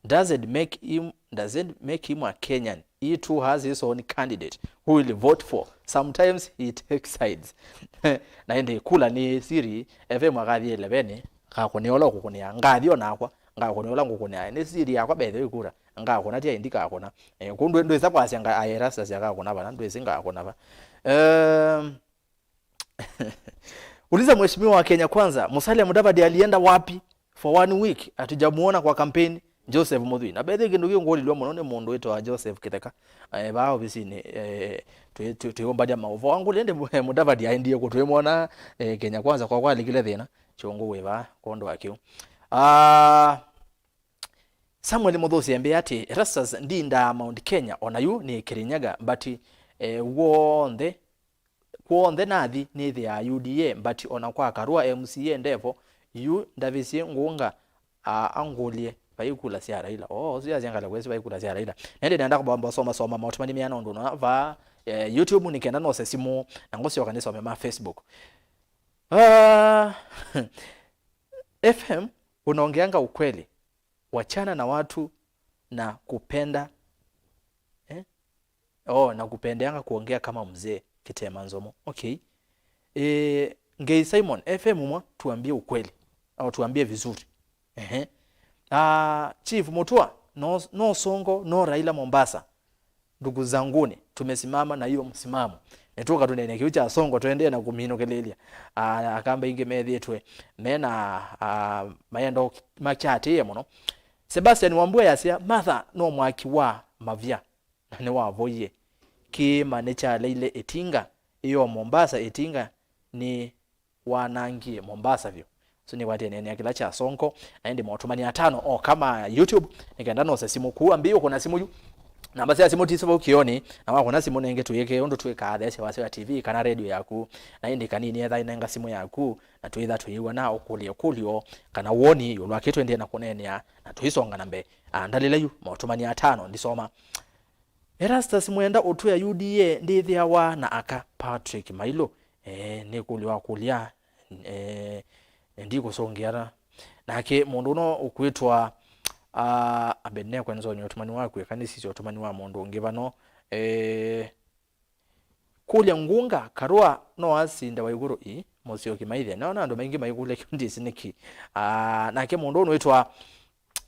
doesn't make him, doesn't make him a Kenyan. He too has his own candidate who will vote for. Sometimes he takes sides. Na ĩndĩ kula nĩ siri, F M akathi eleveni, ngakũnĩa ũla ũkũkũnĩa, ngathi onakwa, ngakũnĩa ũla ngũkũnĩa. Nĩ siri yakwa bethe ĩkura, ngakũna ti aindi ngakũna. Eh, kũ ndwĩ-, ndwĩsa kwasya nga-, aerastasya ngakũna vana, ndwĩsĩ ngakũna va. Um, Uliza Mheshimiwa wa Kenya Kwanza, Musalia Mudavadi alienda wapi for one week? Hatujamuona kwa kampeni. Joseph Muthui. Na bethe kĩndũ kĩu ngũlilwe mũno nĩ mũndũ wĩtawa Joseph Kitheka. Eh, vaa ofisinĩ, eh, twĩ-, twĩ-, twĩũmbania maũvoo. Angũlya ĩndĩ Mu-, Mudavadi aendie kũ? Twĩmwona, eh, Kenya Kwanza kwa kwalikile thĩna. Chungu wĩ vaa kwondũ wa kĩu. Ah, Samuel Muthusi embĩa atĩ, Erastus ndindaa Mount Kenya, ona yu nĩ Kirinyaga, but, eh, w'onthe, kw'onthe nathi nĩthĩaa U D A, but ona kwa Karua M C A ndevo, yu ndavisye ngũnga, a-, angũlye, vai kula sya Raila. Oo, ũsu yasya ngalĩko ĩsu vai kula sya Raila. Na ĩndĩ nenda kũmbamba soma soma maũtũmani meana ũndũ na vaa, eh, YouTube nĩ kenda nose simũ, na ngũsyoka nĩsome ma Facebook. Ah, F M, unaongeanga ukweli. Wachana na watu na kupenda, eh? Oh, na kupendeanga kuongea kama mzee Kitema Nzomo. Okay. Eh, Ngei Simon, F M mwa, tuambie ukweli. Au tuambie vizuri. Ehe. Ah, Chief Mutua, no, no Sonko, no Raila Mombasa. Ndugu zanguni, tumesimama na hiyo msimamo. Nĩtũka tũnene kĩu kya Sonko, tũendee na kũminũkĩlĩlya. Ah, akamba ingĩ methĩtwe mena, ah, mayendo makyatĩĩe mũno. Sebastian Wambua yasya, Martha no mwaki wa mavya, na nĩwavoie. Kĩĩma nĩkyaleile ĩtinga, ĩyo Mombasa ĩtinga nĩ wanangie Mombasa vyũ. So nĩkwatĩe neenea kĩla kya Sonko, na ĩndĩ maũtũmani atano oka ma YouTube, nĩ kenda nose simũ kũu. Ambĩĩe ũkũna simũ yu. Namba sya simũ ti isu vau kĩonĩ, na wakũna simũ nenge tũyĩke ũndũ twĩkaa theesya wasya wa T V kana redio yaku, na ĩndĩ kanini etha inenga simũ yaku, na twĩtha tũyĩw'a na ũkũlya ĩkũlyo kana woni ĩũlũ wa kĩĩ tũendee na kũneenea, na tũisonga na mbee. Ah, ndalĩla yu, maũtũmani atano ndisoma. Erastus Mwenda ũtwĩa U D A ndĩthĩawa na aka Patrick Mailu. Eh, nĩ kũlya wa kũlya, eh, ndikũsũngĩana. Nake mũndũ ũno ũkwĩtwa, ah, Abednego Nzonyo, ũtũmani waku, eka nĩsisye ũtũmani wa mũndũ ũngĩ vano. Eh, kũlya Ngunga, Karua no asinde Waiguru? Ii, Mũsyoki Maithya. Naona andũ maingĩ maikũlya kĩu ndĩsĩ nĩkĩ. Ah, nake mũndũ ũno wĩtwa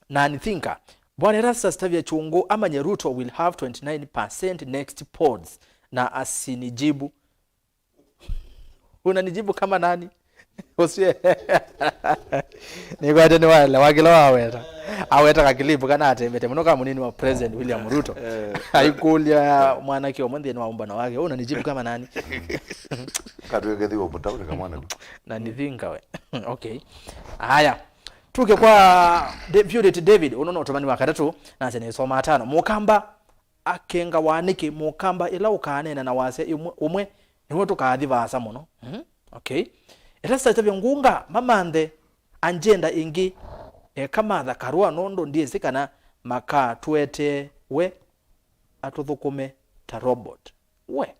Nani Thinker. Bwana Erastus Tavia Chungu amanye Ruto will have twenty nine percent next polls na asinijibu. Unanijibu kama nani? Usie. Nĩkwete nĩwaelewa kĩla waweta. Aweta kakilipu kana atembete mũno ka mũnini wa President William Ruto. Eh. Aikũlya mwanake ũmwe nthĩnĩ wa ũmbano wake, "Wewe unanijibu kama nani?" Katwĩke thiwa mũtaũnĩ kamwana. Na nithinga we. Okay. Aya. Tuke kwa Deputy David, ũno no ũtũmani wa katatũ, na nse nĩsoma atano. Mũkamba akengawa nĩkĩ? Mũkamba ĩla ũkaneena na wasya ĩmwe, ũmwe, nĩw'o tũkaathi vaasa mũno. Mhm. Okay. Ĩla sitavya ngũnga, mamanthe, anjenda ĩngĩ, eka matha karũa nũndũ ndyĩsĩ kana makatũetee we atũthũkũme ta robot. We.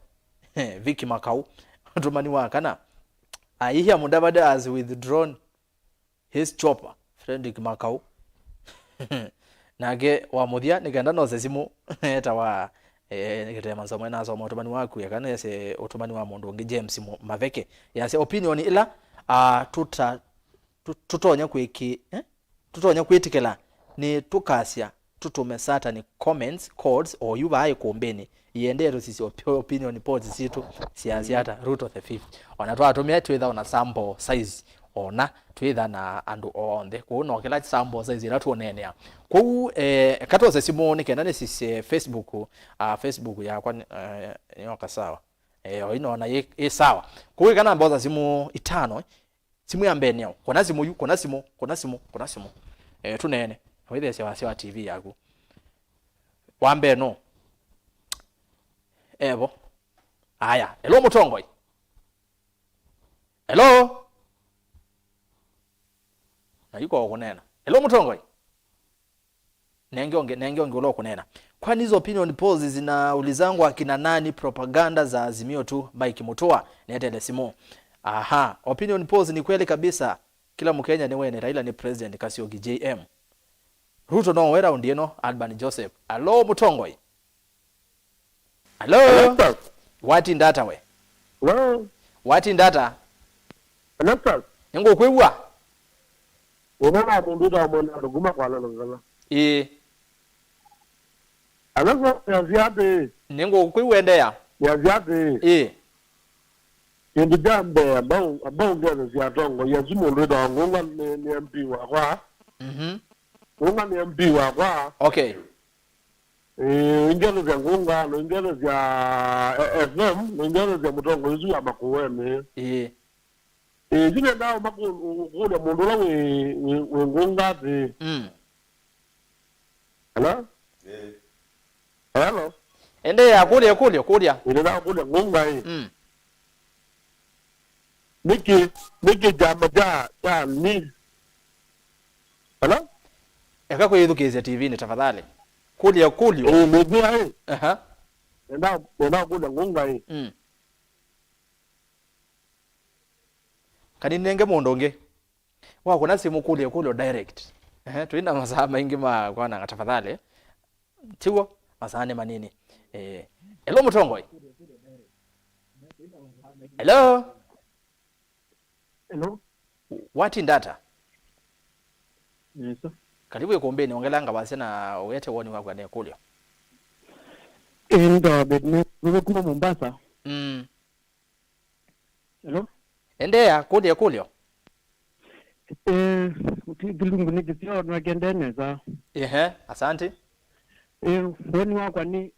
Vicky Makau, ũtũmani wa kana. I hear Mudavadi has withdrawn his chopper, Fredrick Makau. Nake wa mũthya, nĩ kenda nose simũ, etawa, eh, nĩ kĩtema nsomwe nasoma ũtũmani waku, eka nese ũtũmani wa mũndũ ũngĩ, James Mu-, Maveke. Yasya opinion ila, ah, tuta-, tu-, tũtonya kwĩkĩ-, eh? Tũtonya kwĩtĩkĩla nĩ tũkasya tũtũme satanic comments, codes, o yu vaa ĩkũmbĩnĩ. Iendee tũsisye opi-, opinion polls sitũ syasya ata Ruto the fifth. Ona twatũmĩa twĩtha ona sample size, ona twĩtha na andũ onthe. Kwoou no kĩla sample size ĩla tũneenea. Kwoou, eh, eka twose simũ nĩ kenda nĩsisye Facebook, ah, Facebook yakwa nĩ, eh, nĩyoka sawa. Eh, o ĩno ona yĩ, yĩ sawa. Kwoou ĩka namba osa simũ itano, simũ ya mbee nĩyaũ? Kũna simũ yu, kũna simũ, kũna simũ, kũna simũ. Eh, tũneene. Wĩthĩe wasya wa T V yaku. Wa mbee no. Evo. Aya. Hello, mũtongoi. Hello? Na yuko kũneena. Hello, mũtongoi. Nenge ũngĩ, nenge ũngĩ ũla ũkũneena. Kwani hizo opinion polls zinaulizangwa akina nani? Propaganda za Azimio tu, Mike Mutua, netele simu. Aha, opinion polls ni kweli kabisa. Kila Mkenya ni wene, Raila ni president, Kasioki J M. Ruto no we round ĩno, Alban Joseph. Alo, mũtongoi. Hello? Hello, sir. Watinda ata we? Hello? Watinda ata? Hello, sir. Nĩngũkwĩw'a. Ũna na mũndũ ũtawa mwena andũ kuma kwa lalo ngala. Ĩĩ. Hello, sir. Yasya atĩ. Nĩngũkwĩw'a, endeea. Yasya atĩ. Ĩĩ. Kĩndũ kya mbee, ambao, ambao ngethe sya atongoĩ asu mũndũ wĩtawa Ngũnga nĩ, nĩ M P wakwa. Mhm. Ngũnga nĩ M P wakwa. Okay. Ĩĩ, ũingethesya Ngũnga, na ũingethesya, eh, F M, na ũingethesya mũtongoi ũsu wa Makueni. Ĩĩ. Ĩĩ, yu nendaa ũmakũ-, ũkũlya mũndũ ũla wĩ, wĩ, wĩ Ngũnga atĩ. Mm. Hello? Ĩĩ. Hello? Endeea, kũlya, kũlya, kũlya. Ĩĩ, nendaa ũkũlya Ngũnga ĩ. Mm. Nĩkĩ, nĩkĩ kyama kya, kya ni? Hello? Eka kwĩyĩthukĩĩsya T V-nĩ tafadhali. Kũlya kũlyo. Ĩĩ, nĩkwĩa ĩ. Aha. Nenda, nenda kũlya Ngũnga ĩ. Mm. Kaninenge mũndũ ũngĩ. Wakũna simũ kũlya kũlyo direct. Ehe, twĩ na masaa maingĩ ma kwananga tafadhali. Tiw'o, masaa nĩ manini. Eh, hello, mũtongoi. Hello? Hello? Watinda ata? Nesa. Karibu ĩkũmbĩnĩ, ongelanga wasya na ũete woni waku ane kũlyo. Ĩĩ, nĩtawa Abednego kuma Mombasa. Mm. Hello? Endeea, kũlya kũlyo. Eh, kĩlungu nĩ kĩseo, nakendee nesa. Ehe, asante. Eh, woni wakwa nĩ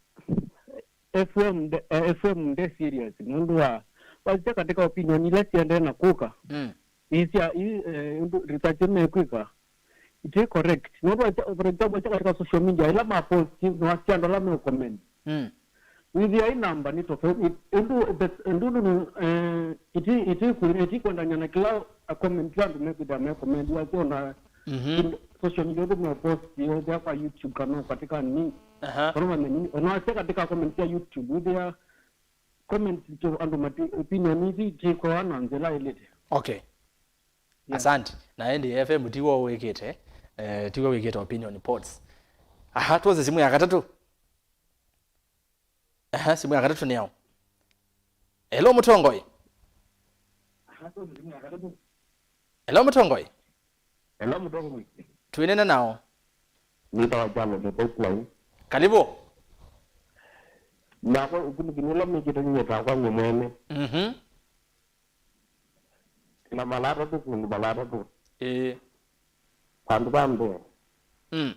F M nde-, eh, F M nde serious. Nũndũ wa, wasya katika opinion ila siendee na kũka. Mm. Isya, i, eh, ũndũ research mekwĩka. Iti correct. Nũndũ wasya, for example, wasya katika social media, ila ma post, no wasya andũ ala me comment. Mm. Wĩthĩa ĩ namba nĩ tofauti. Ĩndũ, ĩndũ, ĩndũ, eh, iti, iti, iti kwendany'a na kĩla a comment ya andũ mekwĩthĩa me comment, wasya ona Mhm. social media ũndũ me post, wĩthĩa kwa YouTube kana katika nini. Aha. Kana wamenya nini, ona wasya katika comment ya YouTube, wĩthĩa comment to andũ mati, opinion iti, iti kwa na nzĩla ĩlĩte. Okay. Yeah. Asante. Na ĩndĩ F M tiwo wĩkĩte, eh, tiwo wĩkĩte opinion polls. Aha, tuoze simu ya katatũ. Aha, simu ya katatũ nĩ yaũ? Hello, mũtongoi. Hello, mũtongoi. Hello, mũtongoi. Twĩnena nao. Nĩtawa Charles Mũthũku. Karibu. Nakwa ũkunĩki nĩ ũla nĩkĩte nyie takwa nyie mwene. Mhm. Na mala atatũ kũndũ mala atatũ. Ĩĩ. Vandũ va mbee, mm,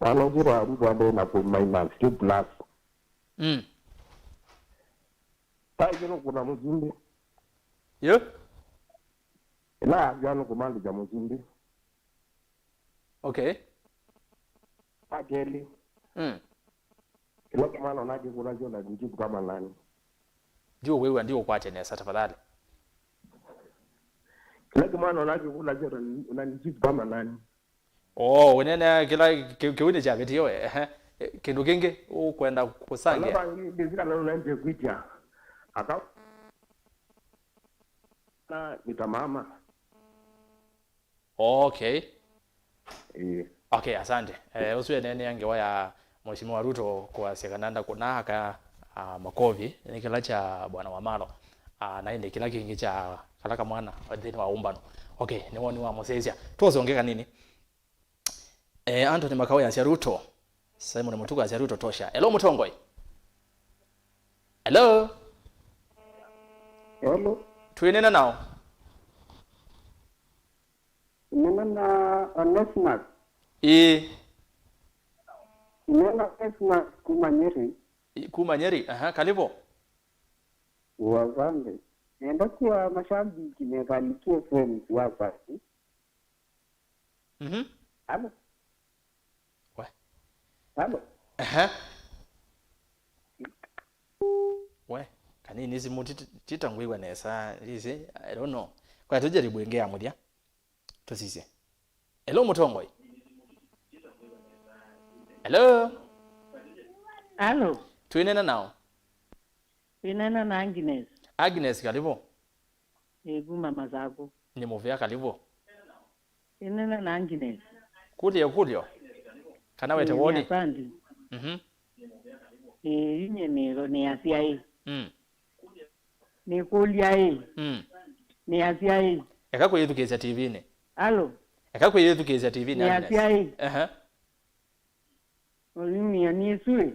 wanokĩlwa Ruto mbee na kũ minus two plus. Mm. Taĩkĩlwa kũna mũsumbĩ. Yo? Ĩla avyano kũmandĩkya mũsumbĩ. Okay. Wa kelĩ. Mm. Kĩla kĩmwana ona akĩkũlasya ũna njibu kama nani. Ndiũkwĩw'a, ndiũkwatya nesa tafadhali. Kĩla kĩmwana ona akĩkũlasya ũna njibu kama nani. Oo, ũneenea kĩla kĩ- kĩu nĩ kyavĩtie we. Ehe. E, kĩndũ kĩngĩ ũkwenda kũsangĩa? Ala vangĩ ndĩsĩ kana nũnenze kwĩtya. Aka na nĩ ta mama. Okay. Ĩĩ. Okay, asante. Eh, ũsu eneenea ngewa ya Mheshimiwa Ruto kwasya kana ndakũna aka, ah, makovi, nĩ kĩla kya Bwana Wamalo. Ah, na ĩndĩ kĩla kĩngĩ kya kala kamwana nthĩnĩ wa ũmbano. Okay, nĩ woni wa mũsyaĩĩsya. Twose ũngĩ kanini. Eh, Anthony Makau yasya Ruto. Simon Mutuku yasya Ruto tosha. Hello, Mũtongoi. Hello. Hello. Twĩnena nao. Nena na Onesmus. Ĩĩ. Nena Onesmus kuma Nyeri. Ĩ, kuma Nyeri. Aha, kalivo. Wavande. Nenda kuwa mashabiki mekalikie friends wa kwasi. Mhm. Halo? We. Halo? Ehe. We, kanini simu tita ngwĩw'a nesa, isi, I don't know. Kwa tũjaribu ĩngĩ ya mũthya. Tũsisye. Hello, Mũtongoi. Hello? Halo? Twĩnena nao. Twĩnena na Agnes. Agnes, karibu. Ĩĩ, kuma Masaku. Nĩ mũvea, karibu. Ĩnena na Agnes. Kũlya ĩkũlyo? Kana wete woni? Ĩĩ, asante. Mhm. Ĩĩ, inye nĩ, nĩ asyaĩ. Mm. Nĩkũlya ĩ. Mm. Nĩ asyaĩ. Eka kwĩyĩthukĩĩsya T V-nĩ. Alo. Eka kwĩyĩthukĩĩsya T V-nĩ, Agnes. Nĩ asyaĩ. Ehe. Olivia, nĩ ĩsu-ĩ.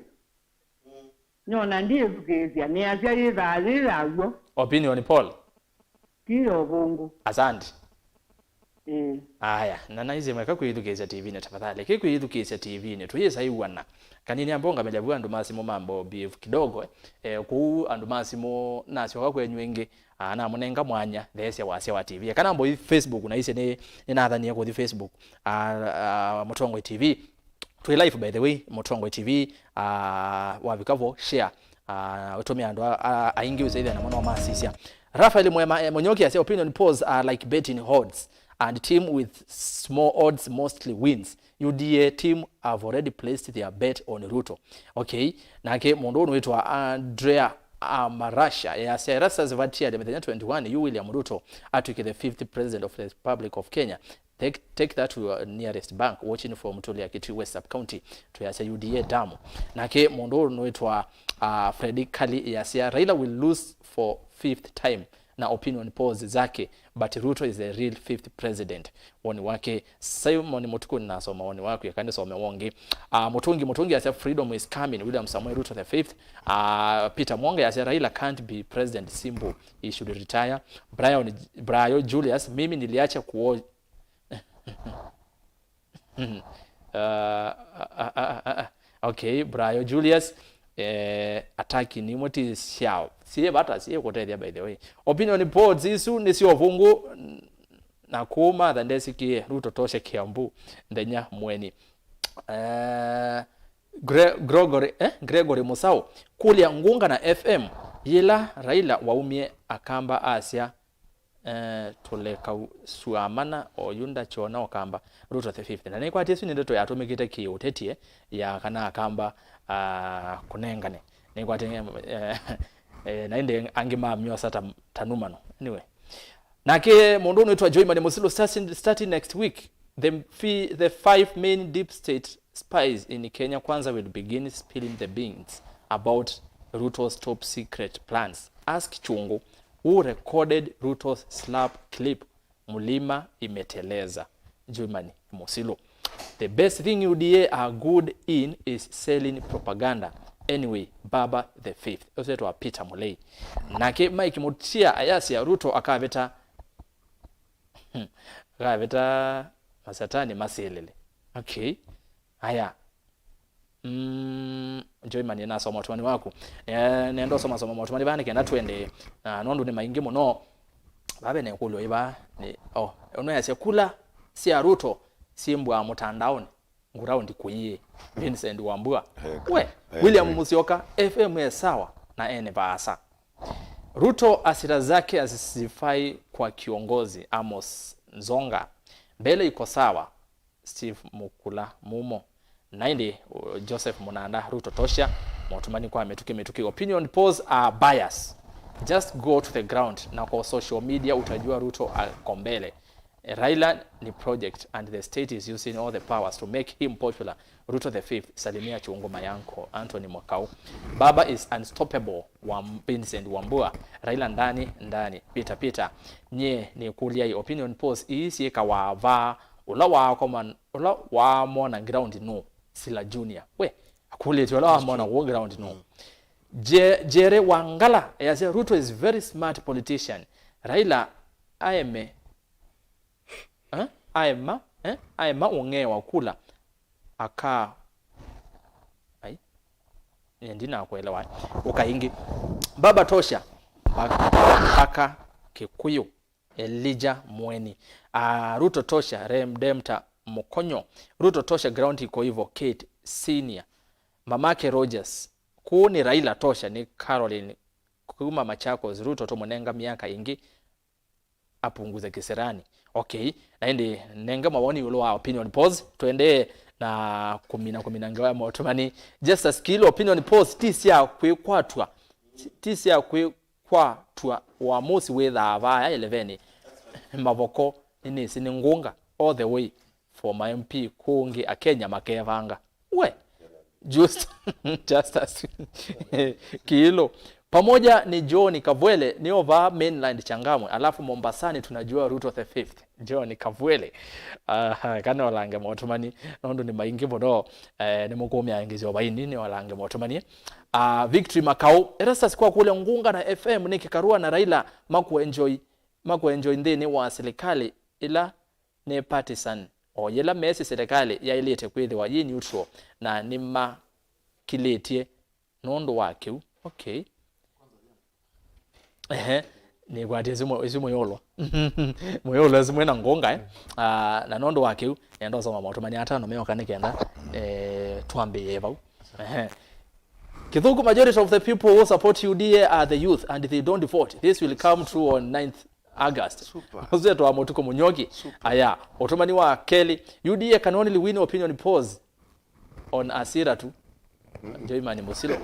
Nyona ndĩthukĩĩsya, nĩ asya yĩthaa yĩ ya w'o. Opinion poll. Ti ya ũvũngũ. Asante. Ĩĩ. Aya, na naisye mweka kwĩyĩthukĩĩsya T V-nĩ, tafadhali. Kĩ kwĩyĩthukĩĩsya T V-nĩ, tũyĩsa iw'ana. Kanini ambongamĩlya vu andũ ma simũ mambo behave kidogo, eh. Eh, kũu andũ ma simũ nasyoka kwenyu ĩngĩ, ah, namũnenga mwanya, theesya wasya wa T V. Eka nambo Facebook, naisye nĩ, nĩnathanie kũthi Facebook, ah, ah, Mũtongoi T V. Twĩ live, by the way, Mũtongoi T V, ah, wavika vo, share, ah, ũtũme andũ a, a, aingĩ ũsyaĩthya namo no masisya. Rafael Mwema, eh, Mũnyoki asya, opinion polls are like betting odds, and team with small odds mostly wins. U D A team have already placed their bet on Ruto. Okay, nake mũndũ ũyũ nĩwĩtwa Andrea Amarasha, yasya, Erastus Vatiale, mĩthenya twenty-one, yu William Ruto atw'ĩke the fifth president of the Republic of Kenya. Take, take that to your nearest bank, watching from Tulia Kitui West Sub County, twĩasya U D A damu. Nake mũndũ ũyũ nĩwĩtwa, uh, Freddy Kali yasya, Raila will lose for fifth time na opinion polls zake, but Ruto is the real fifth president. Woni wake. Simon Mutuku, nĩnasoma woni waku, eka nĩsome wongi. Uh, Mũtũngi, Mũtũngi yasya, freedom is coming, William Samoei Ruto the fifth. Uh, Peter Mwonge yasya, Raila can't be president, simple, he should retire. Brian, Brayo Julius, mimi niliacha kuo- Ah, ah, ah, ah, ah. Okay, Brayo Julius, eh, ataki nimo ti syao. Siye vata, siye kũtethya, by the way. Opinion polls isu nĩ syo vungu, na kũu matha ndesikie, Ruto toshe Kiambu, nthenya mweni. Eh, Gre-, Gregory, eh, Gregory Musau, kũlya Ngũngana F M, yĩla Raila waumie Akamba asya, eh, tũlekausũa mana, oyu ndakyona Ũkamba, Ruto the fifth. Na nĩkwatĩ ĩsu nĩ ndeto yatũmĩkĩte kĩ-ũteti, eh, ya kana Akamba, ah, kũnengane. Nĩkwatĩ, eh, eh, na ĩndĩ angĩ mamyosa ta, ta numano. Anyway. Nake mũndũ ũnĩtwa Joyman Musilu, starting, starting next week, the fi-, the five main deep state spies in Kenya Kwanza will begin spilling the beans about Ruto's top secret plans. Ask Chungu, who recorded Ruto's slap clip, Mlima Imeteleza, Joyman Musilu. The best thing U D A are good in is selling propaganda. Anyway, Baba the fifth. Ũsu wĩtwa Peter Mulei. Nake Mike Mutia ayasya Ruto akavĩta, akavĩta Masatani masĩlĩle. Okay. Aya. Mm, Joyman, nasoma ũtũmani waku. Eh, nenda ũsomasoma maũtũmani vaa nĩ kenda tũendee. Na nũndũ nĩ maingĩ mũno. Vaa ve na ĩkũlyo ĩvaa. Nĩ, oh, ũnũyasya kula sya Ruto syĩmbwaa mũtandaonĩ. Nguraundi kũiĩ. Vincent Wambua. Eh, we, eh, William eh. Musyoka, F M e sawa na ene vaasa. Ruto, hasira zake hazifai kwa kiongozi. Amos Nzonga, mbele iko sawa. Steve Mukula Mumo. Na ĩndĩ, uh, Joseph Munanda, Ruto tosha, maũtũmani kwa mĩtũkĩ mĩtũkĩ. Opinion polls are bias. Just go to the ground na kwa social media utajua Ruto ako mbele. Raila ni project and the state is using all the powers to make him popular. Ruto the fifth, salimia Chungu my uncle, Anthony Mwakau. Baba is unstoppable, wa Vincent Wambua. Raila ndani, ndani, pita, pita. Nyie nĩkũlya, opinion polls ii syĩkawa vaa? Ũla waakoma, ũla waamona ground nũ? Sila Junior. We, akũlĩtye ũla wamona kũu ground nũ? Je-, Jerry Wangala easya, Ruto is very smart politician. Raila aeme, eh? Aema, eh? Aema ũng'ewa kula. Aka, ai, ndinakuelewa. Ũka ĩngĩ. Baba tosha, mpaka, mpaka Kikuyu. Elijah Mweni. Ah, Ruto tosha, Redemptor Mukonyo. Ruto tosha, ground iko hivyo, Kate Senior. Mamake Rogers. Kũu nĩ Raila tosha, nĩ Caroline kuma Machakos. Ruto tũmũnenga myaka ĩngĩ apunguze kisirani. Okay, na ĩndĩ nenge mawoni ĩũlũ wa opinion polls. Tũendee na kũmina, kũmina ngewa ya maũtũmani. Justus Kiilo, opinion polls ti sya kwĩkwatw'a, ti sya kwĩ kwatw'a ũamusi wĩthaa vaya ĩlevenĩ. Mavoko, nĩnĩsĩ nĩ ngũnga all the way for my M P kũngĩ Akenya makevanga. We, just, Justus Kiilo. Pamoja ni John Kavwele, nĩo vaa mainland Changamwe, alafu Mombasani tunajua Ruto the fifth. John Kavwele. Aha, kana olange maũtũmani, nũndũ nĩ maingĩ mũno, eh, nĩ mũkũmĩa ngĩsyo vaini, nĩ olange maũtũmani. Ah, Victory Makau, Erastus kwa kũlya ngũnga na F M nĩ kĩkarũa na Raila makũenjoy, makũenjoy nthĩnĩ wa silikalĩ ĩla nĩ partisan, o yĩla mesĩ silikalĩ yaĩlĩte kwĩthĩwa yĩ neutral na nĩmakilĩtye nũndũ wa kĩu. Okay. Ehe. Nĩkwatie simu, simu yolwa. Mũyũlwa simu ĩna ngũnga, eh? Ah, na nũndũ wa kĩu, nenda ũsoma maũtũmani atano meoka nĩ kenda, eh, twambĩĩe vau. Ehe. Kĩthũku, majority of the people who support U D A are the youth and they don't vote. This will come true on ninth August. Super. Ũsu etwa Mũtukũ Mũnyuoki. Super. Aya, ũtũmani wa kelĩ. U D A can only win opinion polls on asira tu. Joyman Musilo.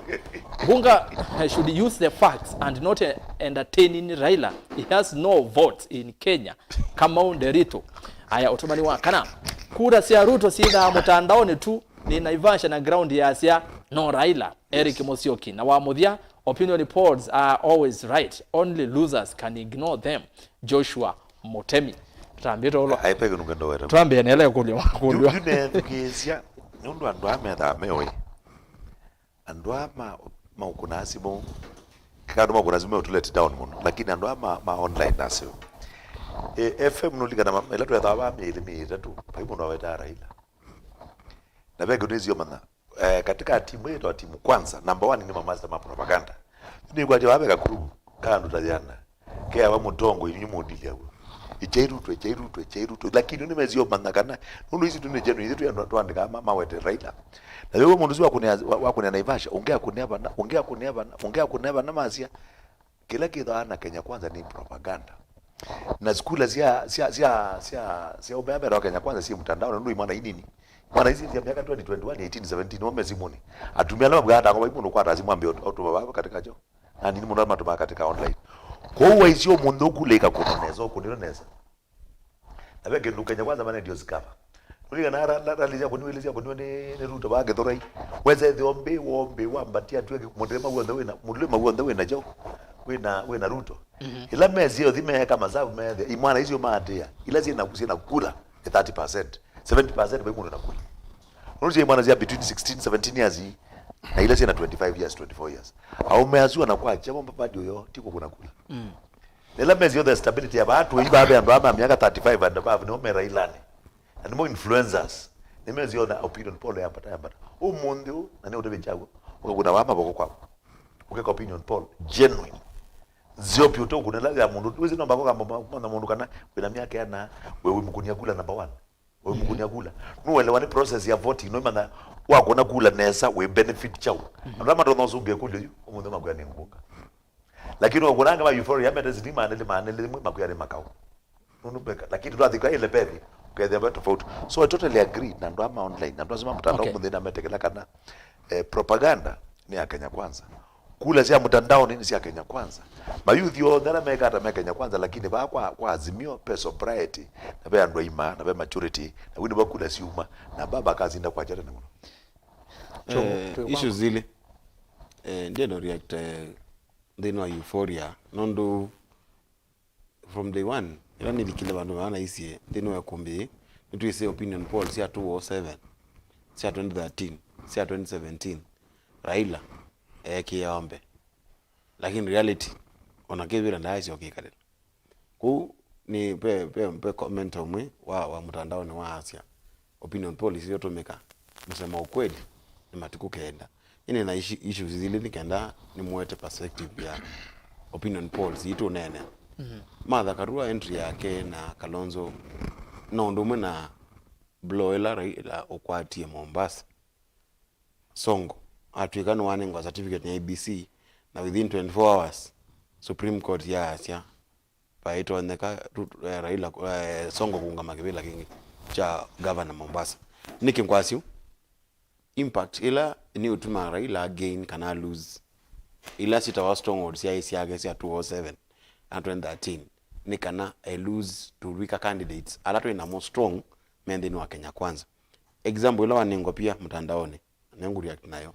Ngunga should use the facts and not, eh, entertaining Raila. He has no vote in Kenya. Kamau Nderitu. Aya, ũtũmani wa kana. Kura sya Ruto syĩthaa mũtandaonĩ tu, nĩ Naivasha na ground yasya no Raila. Eric Musyoki. Na wa mũthya, opinion polls are always right. Only losers can ignore them. Joshua Mũtemi. Tũtambĩte ũlwa. Ai, pe kĩndũ ngenda weta. Twambĩe nĩ ala ĩkũlyo makũlyo. Yu, yu nethukĩĩsya, nũndũ andũ aa methaa meũĩ. Andũ aa ma, maũkũnaa simũ, kĩka andũ maũkũnaa simũ meũtũ let down mũno. Lakini andũ aa ma, ma online naseo. E, F M nũlikana ma, ĩla twethaa vaa mĩĩlĩ mĩĩ ĩtatũ, vai mũndũ awetaa Raila. Na ve kĩndũ nĩsio manya. Eh, katika timu ĩtawa timu kwanza, number one nĩ mamaster ma propaganda. Nĩkwatya vave ka group ka andũ ta yana. Keawa mũtongo inyu mũndilya w'o. Ichai Ruto, ichai Ruto, ichai Ruto. Lakini nĩmesio manya kana, nũndũ isi tũnĩ jenu, ithu tũandũ twandĩkaa ma, mawete Raila. Na wewe mũndũ ũsu wakũnĩa, wa, wakũnĩa Naivasha, ũngĩ akũnĩa vana, ũngĩ akũnĩa vana, ũngĩ akũnĩa vana masya. Kĩla kĩthaa na Kenya Kwanza nĩ propaganda. Na skula sya, sya, sya, sya, sya ũmea mera wa Kenya Kwanza syĩ mtandao, na nũndũ imwana inini. Imwana ici sya myaka twenty, twenty-one, eighteen, seventeen, ome simũnĩ. Atumĩa ala mabwaa tango vai mũndũ kwata simũ ambe ũtũma vava katika cho. Na nini mũno matũmaa katika online. Kwoou waisyo mũndũ ũkulĩka kũno nesa, ũkũnĩo nesa. Na ve kĩndũ Kenya Kwanza mana ndio zikava. Nũlikana ra, ra, rali sya kũniwa, ile sya kũniwa nĩ, nĩ Ruto vaa Gĩthũrai. Weza ĩthĩwa mbĩ, wombĩ, wambatia atue mũndĩma w'onthe wĩna, mũndĩma w'onthe wĩna kyo, wĩna, wĩna Ruto. Mhm. Ila mesie ũthi meeka masavu meethĩa, imwana icio maatĩa, ila syĩna, syĩna kula nĩ thirty percent. Seventy percent vai mũndũ na kula. Nũndũ syĩ imwana sya between sixteen, seventeen years ii, na ila syĩna twenty-five years, twenty-four years. Aume asu anakwakya bomba badi ũyo, ti kũkũna kula. Mm. Ĩla mesi yothe stability ya vaa twĩ vaa ve andũ aa ma myaka thirty-five and above nĩo me Railani. Na Nĩmo influencers. Nĩmeziona opinion poll yambata, yambata. Ũmũnthĩ ũũ, na nĩ ũtavĩ kyaw'o, ũkakuna vaa mavoko kwaku. Ũkeka opinion poll genuine. Nzeo vyũ ũte ũkũnela ya mũndũ. Wĩsĩ nomba kũkamba mwana mũndũ kana wĩna myaka ĩana, we wĩ mũkunia kula number one. Wĩ mũkunia kula. Nũelewa nĩ process ya voting, noimanya wakũna kula nesa, wĩ benefit kyaũ. Andũ ala matonya ũsũngĩa kũlyo yu, ũmũnthĩ makwĩa nĩ ngũnga. Lakini ũkũnanga ma euphoria, mete sini manele, manele, mwe makwĩa nĩ makao. Nũndũ meka, lakini twathika ile pethi, ũkethĩa ve tofauti. So I totally agree na andũ ama online, na andũ asema mtandao Okay. mũthĩna metekela kana, eh, propaganda nĩ ya Kenya Kwanza. Kula sya mtandaoni nĩ sya Kenya Kwanza. Mayuthi onthe ala mekata me Kenya Kwanza, lakini vaa kwa, kwa Azimio, ve sobriety, na ve andũ aima, na ve maturity, na wini va kula siuma, na baba akazinda kwa jata na mũno. Eh, issues ili, eh, ndiye no react, eh, nthĩnĩ wa euphoria, nũndũ from day one, ĩla nĩlikile vandũ vaa naisye nthĩnĩ wa ĩkũmbĩ, nĩtwĩsĩ opinion poll sya two oh seven, sya twenty thirteen, sya twenty seventeen, Raila eekĩe ombe. Lakini reality, ona kĩvĩla ndaaĩsya ũkĩkalĩla. Kũu nĩ ve, ve, ve comment ũmwe wa, wa mũtandaonĩ waasya, opinion poll isitũmĩka, mũsema ukweli nĩ matukũ kenda. Ĩnĩ na issues ilĩ nĩ kenda nĩmũete perspective ya opinion polls itũneenea. Martha Karua entry yake na Kalonzo no ũndũ ũmwe na blow ĩla Raila ũkwatie Mombasa. Sonko atw'ĩka nĩwanengwa certificate nĩ I E B C, na within twenty-four hours Supreme Court yaasya vaitonyeka Ruto, eh, Raila, eh, Sonko kũũngama kĩvĩla kĩngĩ kya governor Mombasa. Nĩkĩ ngwasya ũu? Impact ĩla nĩũtumaa Raila gain kana lose ila sitawa stronghold syaĩ syake sya two oh seven na twenty thirteen nĩ kana e lose to weaker candidates ala twĩ namo strong me nthĩnĩ wa Kenya Kwanza. Example ĩla wanengwa pia mtandaoni, nĩngũ react nayo,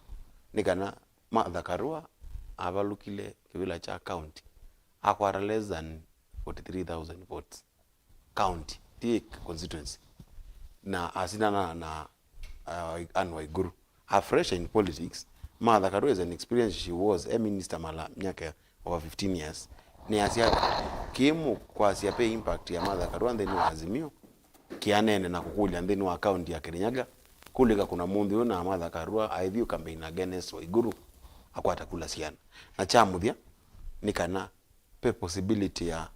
nĩ kana Martha Karua avalũkile kĩvĩla kya county, akwata less than forty-three thousand votes. County, ti constituency. Na asindana na, uh, Anne Waiguru. A fresher in politics, Martha Karua is an experienced, she was a minister mala myaka over fifteen years. Nĩasya kĩmũ kwasya pe impact ya Martha Karua nthĩnĩ wa Azimio, kĩaneene na kũkũlya nthĩnĩ wa county ya Kirinyaga, kũlika kuna mũnthĩ ũyũ na Martha Karua aithi campaign against Waiguru, akwata kula siana. Na kya mũthya, nĩ kana pe possibility ya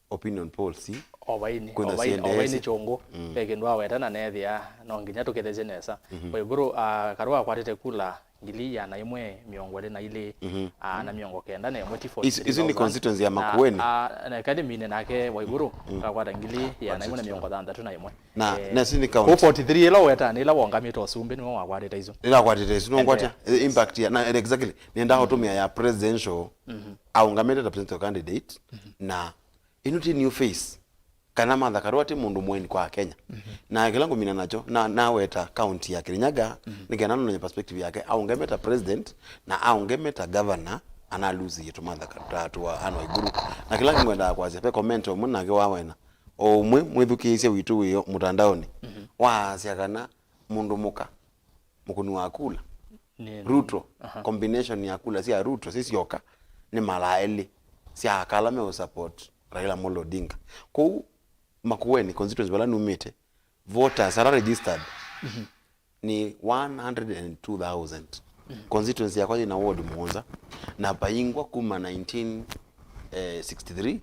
opinion polls ii o vaini, kwĩtha o vaini, o vaini siendeesye. Kyũngũ, mm, ve kĩndũ aweta na neethĩa no nginya tũkĩthesye nesa. Mhm. Waiguru, ah, Karua akwatĩte kula ngili ĩana ĩmwe mĩongo ĩlĩ na ilĩ, mhm, ah, na mĩongo kenda na ĩmwe, ti isu, isu nĩ forty-three thousand. Constituency ya na, Makueni. Ah, na eka nĩmine nake Waiguru, mm, akakwata ngili ĩana ĩmwe na mĩongo thanthatũ na ĩmwe. Na, eh, na isu nĩ county. Kũ forty-three ĩla ũweta nĩ ĩla wongamĩte ũsumbĩ nĩwe wakwatĩte isu. Ĩla akwatĩte isu, nũngwatya, eh, impact ya, na, exactly. Nĩenda ũtũmĩa ya presidential, mhm, aũngamĩte ta presidential candidate, mhm, na ĩno ti new face. Kana Martha Karua ti mũndũ mũeni kwa Kenya. Mhm. Na kĩla ngũmina nakyo, na, naweta county ya Kirinyaga, mhm, nĩ kenda nonye perspective yake, aũngeme ta president, na aũngeme ta governor, analusie tũ Martha Ka-, ta twa Anne Waiguru. Na kĩla ngwendaa kwasya, ve comment ũmwe nake wawena, o ũmwe mwĩthukĩĩsya witũ wĩo mũtandaonĩ, mhm, waasya kana mũndũ mũka, mũkũni wa kula, nĩ Ruto, aha, combination ya kula sya Ruto sisyoka nĩ mara elĩ sya aka ala meũsupport Raila Amolo Odinga. Kũu Makueni constituency vala numĩte, voters ala registered, mhm, nĩ one hundred and two thousand. Mhm. Constituency yakwa yĩna ward mũonza, na vaingwa kuma nineteen sixty-three,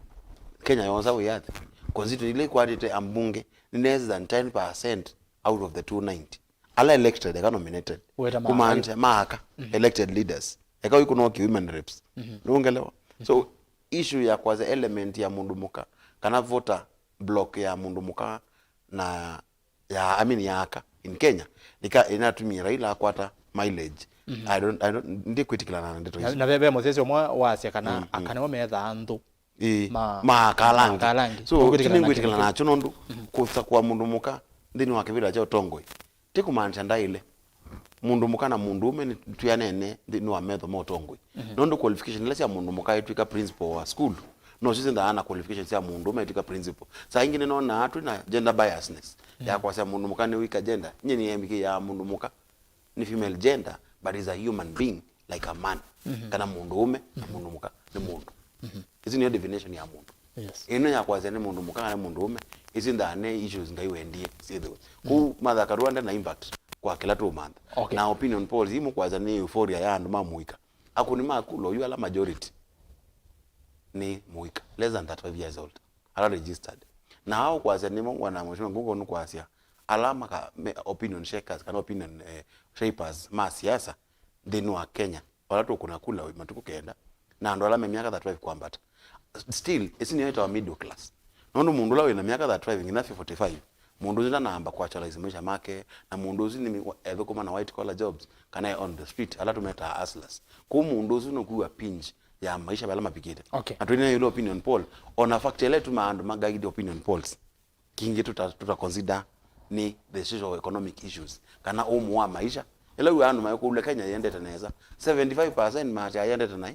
Kenya yosa wĩyathi. Constituency ila ikwatĩte ambunge nĩ less than ten percent out of the two ninety. Ala elected, eka nominated. Weta ma-, kumaanisha maaka, mhm, elected leaders. Eka wĩkũnokie women reps. Mhm. Nũngelewa? So, mhm, issue ya kwasya element ya mũndũ mũka, kana voter block ya mũndũ mũka na ya, I mean, ya aka in Kenya, nika, inatumie Raila akwata mileage. Mhm. I don't, I don't, ndikwĩtĩkĩlana na ndeto na, isu. Na ve, ve mũsese ũmwe wasya kana, mm, mm, aka nĩmo methaa nthũ. Ĩĩ, ma, ma aka ala angĩ. Ma aka ala angĩ. So, nĩngwĩtĩkĩlana nakyo nũndũ, mhm, kũsakũa mũndũ mũka nthĩnĩ wa kĩvĩla kya ũtongoi ti kũmaanisha ndaĩle. Mũndũ mũka na mũndũũme nĩ twĩanene nthĩnĩ wa metho ma ũtongoi. Mhm. Nũndũ qualification ila sya mũndũ mũka aitw'ĩka principal wa school, no syo syĩthaa na qualification sya mũndũũme aitw'ĩka principal. Saa ingĩ nĩnonaa twĩ na gender biasness ya, mhm, kwasya mũndũ mũka nĩ weaker gender. Nyie nĩembĩkĩaa mũndũ mũka nĩ female gender, but is a human being like a man. Mhm. Kana mũndũũme na, mhm, mũndũ mũka nĩ mũndũ. Mhm. Ĩsu nĩyo definition ya mũndũ. Yes. Ĩno ya kwasya nĩ mũndũ mũka kana nĩ mũndũ ũme, isu ndaa nĩ issues Ngai wendie syĩthĩwe. Kũu Martha Karua nde na impact kwa kĩla tũũmantha. Okay. Na opinion polls imũkwasya nĩ euphoria ya andũ ma mũika. Akũni ma kula oyu ala majority nĩ mũika, less than thirty-five years old, ala registered. Na ao kwasya nĩmo ngwana Mheshimiwa Ngungo nũkwasya ala maka, me, opinion shakers kana opinion, eh, shapers ma siasa nthĩnĩ wa Kenya, ala tũkũna kula matukũ kenda, na andũ ala me myaka thirty-five kwambata. Still, ĩsu nĩyo ĩtawa middle class. Nũndũ mũndũ ũla wĩna myaka thirty-five nginya forty-five, mũndũ ũsu ndanaamba kũactualize maisha make, na mũndũ ũsu nĩ ethũkũma na white collar jobs, kana e on the street, ala tũmetaa hustlers. Kũu mũndũ ũsu nũkuwa pinch ya maisha vala mavikĩte. Okay. Na twĩnena ĩũlũ opinion poll, ona factor ĩla ĩtumaa andũ ma guide opinion polls, kingĩ tũta, tũta consider nĩ the social economic issues, kana ũmũ wa maisha. Ĩla wĩ andũ maikũlya Kenya yendete nesa, seventy-five percent maasya yendete naĩ.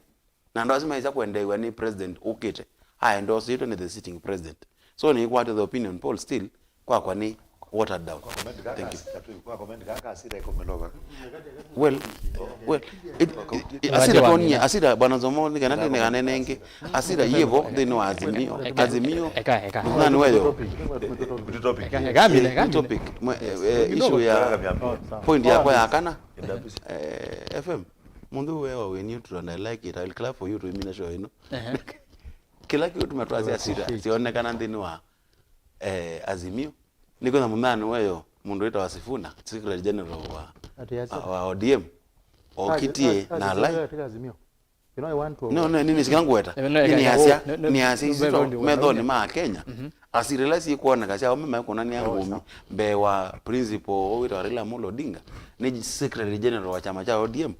Na andũ asu maisya kwendeew'a nĩ president ũkĩte, aendosĩtwe nĩ the sitting president. So nĩkwatya the opinion poll still, kwakwa nĩ watered down. Kwa comment gaka Thank you. Asira tu, kwa comment gaka asira iko melova. Well, well, it, it, it, asira tonie, asira bwana Zomo nĩ kana nĩ kana nenge. Asira yevo nthĩnĩ wa Azimio. Azimio. Eka, eka. Nani weyo? Topic. Eka, eka, mine, eka, mine. Topic. Mwe, eh, eh, issue ya point yakwa ya kana. Eh, F M. Mũndũ wewa wĩni tũtonda like it, I will clap for you to imina show ĩno. Ehe. Kĩla kĩũtuma twasya asira sionekana nthĩnĩ wa, eh, Azimio. Nĩkwĩna mũmea nĩweyo mũndũ wĩtawa Sifuna, Secretary General wa, Ati yasya. Wa O D M. Okitie na alai. Katika Azimio. You know, I want to No, no, nini sikangweta. No, no, Nini eka- asya, no, no, ni asya no, isu no, no, methoni no, ma Kenya. Mhm. Asira ila sikwoneka sya ome mekũnania Oh, ngumi sawa. Mbee wa principal wĩtawa Raila Amolo Odinga. Ni Secretary General wa chama cha O D M.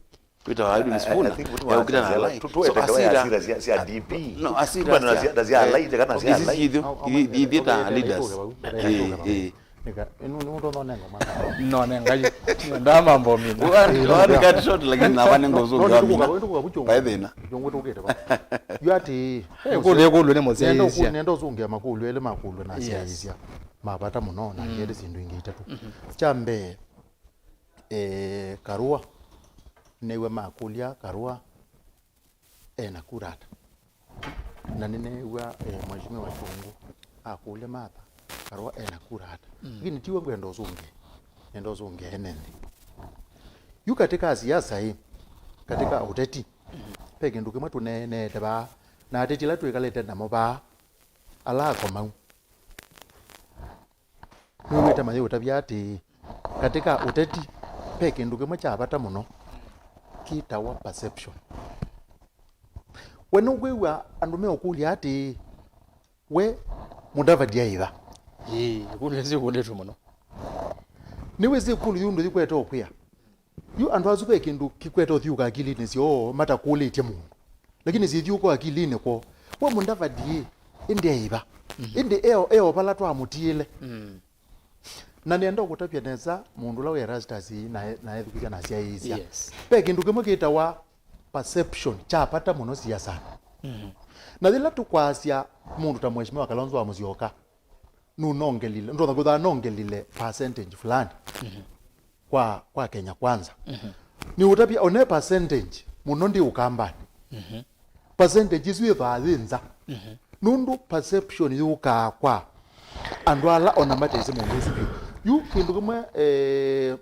Wĩtawa Edwin Sifuna, eũkita na alai. So, asira, asira cia, cia D P. No, asira cia, cia alai, kana cia alai. Ithyĩ ta leaders. Ĩĩ, ĩĩ. Nika, ĩnu nĩ ũndũ nonenga mwana. Nonenga yu. Ndaa mambo mina. Wani cut short, lakini na wani ngozo ndio mina. By then. Yongo tukete ba. Yu ati. Eh, kule kule ni mzee. Nenda ku, nenda uzungia makulu ele makulu na sia isia. Mabata muno na ngende sindu ingi itatu. Cha mbee, eh, Karua, nĩw'a makũlya Karua ena kura ata. Na nĩnĩw'a, eh, Mheshimiwa Chungu akũlya Martha Karua ena kura ata. Mm. Lakini tiwe ngwenda ũsũngĩe, nenda ũsũngĩa ene nthĩ. Yu katika siasa ĩ, katika ũteti, ve kĩndũ kĩmwe tũneeneete vaa, na ateti ala twĩkalĩte namo vaa, ala akomau. Nĩwĩw'ĩte mayĩũtavya atĩĩ, katika ũteti, ve kĩndũ kĩmwe kya vata mũno kĩtawa perception. We nũkwĩw'a andũ meũkũlya atĩĩ, we Mudavadi aĩva? Ĩĩ, ĩkũlyo ĩsu ĩkũlĩtwe mũno. Nĩwĩsĩ ĩkũlyo yu ndũyĩkwete ũkwĩa. Yu andũ asu ve kĩndũ kĩkwete ũthyũũka akilinĩ syoo matakũlĩtye mũndũ. Lakini syĩthyũũka akilinĩ kwoo. We Mudavadi ĩ, ĩndĩ aĩva? Mhm. Ĩndĩ eo, eo vala twamũtiĩle? Mm. Na nĩenda ũkũtavya nesa mũndũ ũla wĩ Erastus na, na ethukĩsya na asyaĩĩsya. Yes. Ve kĩndũ kĩmwe kĩtawa perception kya vata mũno siasanĩ. Mhm. Na yĩla tũkwasya mũndũ ta Mheshimiwa Kalonzo wa Musyoka, nũnongelile, ndonya kwĩthwa nongelile percentage fulani Mhm. kwa, kwa Kenya Kwanza. Mhm. Nĩũtavya one percentage mũno ndi Ũkambanĩ. Mhm. Percentage isu yĩthwaa yĩ nza. Mhm. Nũndũ perception yũkaa kwa andũ ala ona matesĩ mũndũ ũsu vyũ. Yu kĩndũ kĩmwe, eh,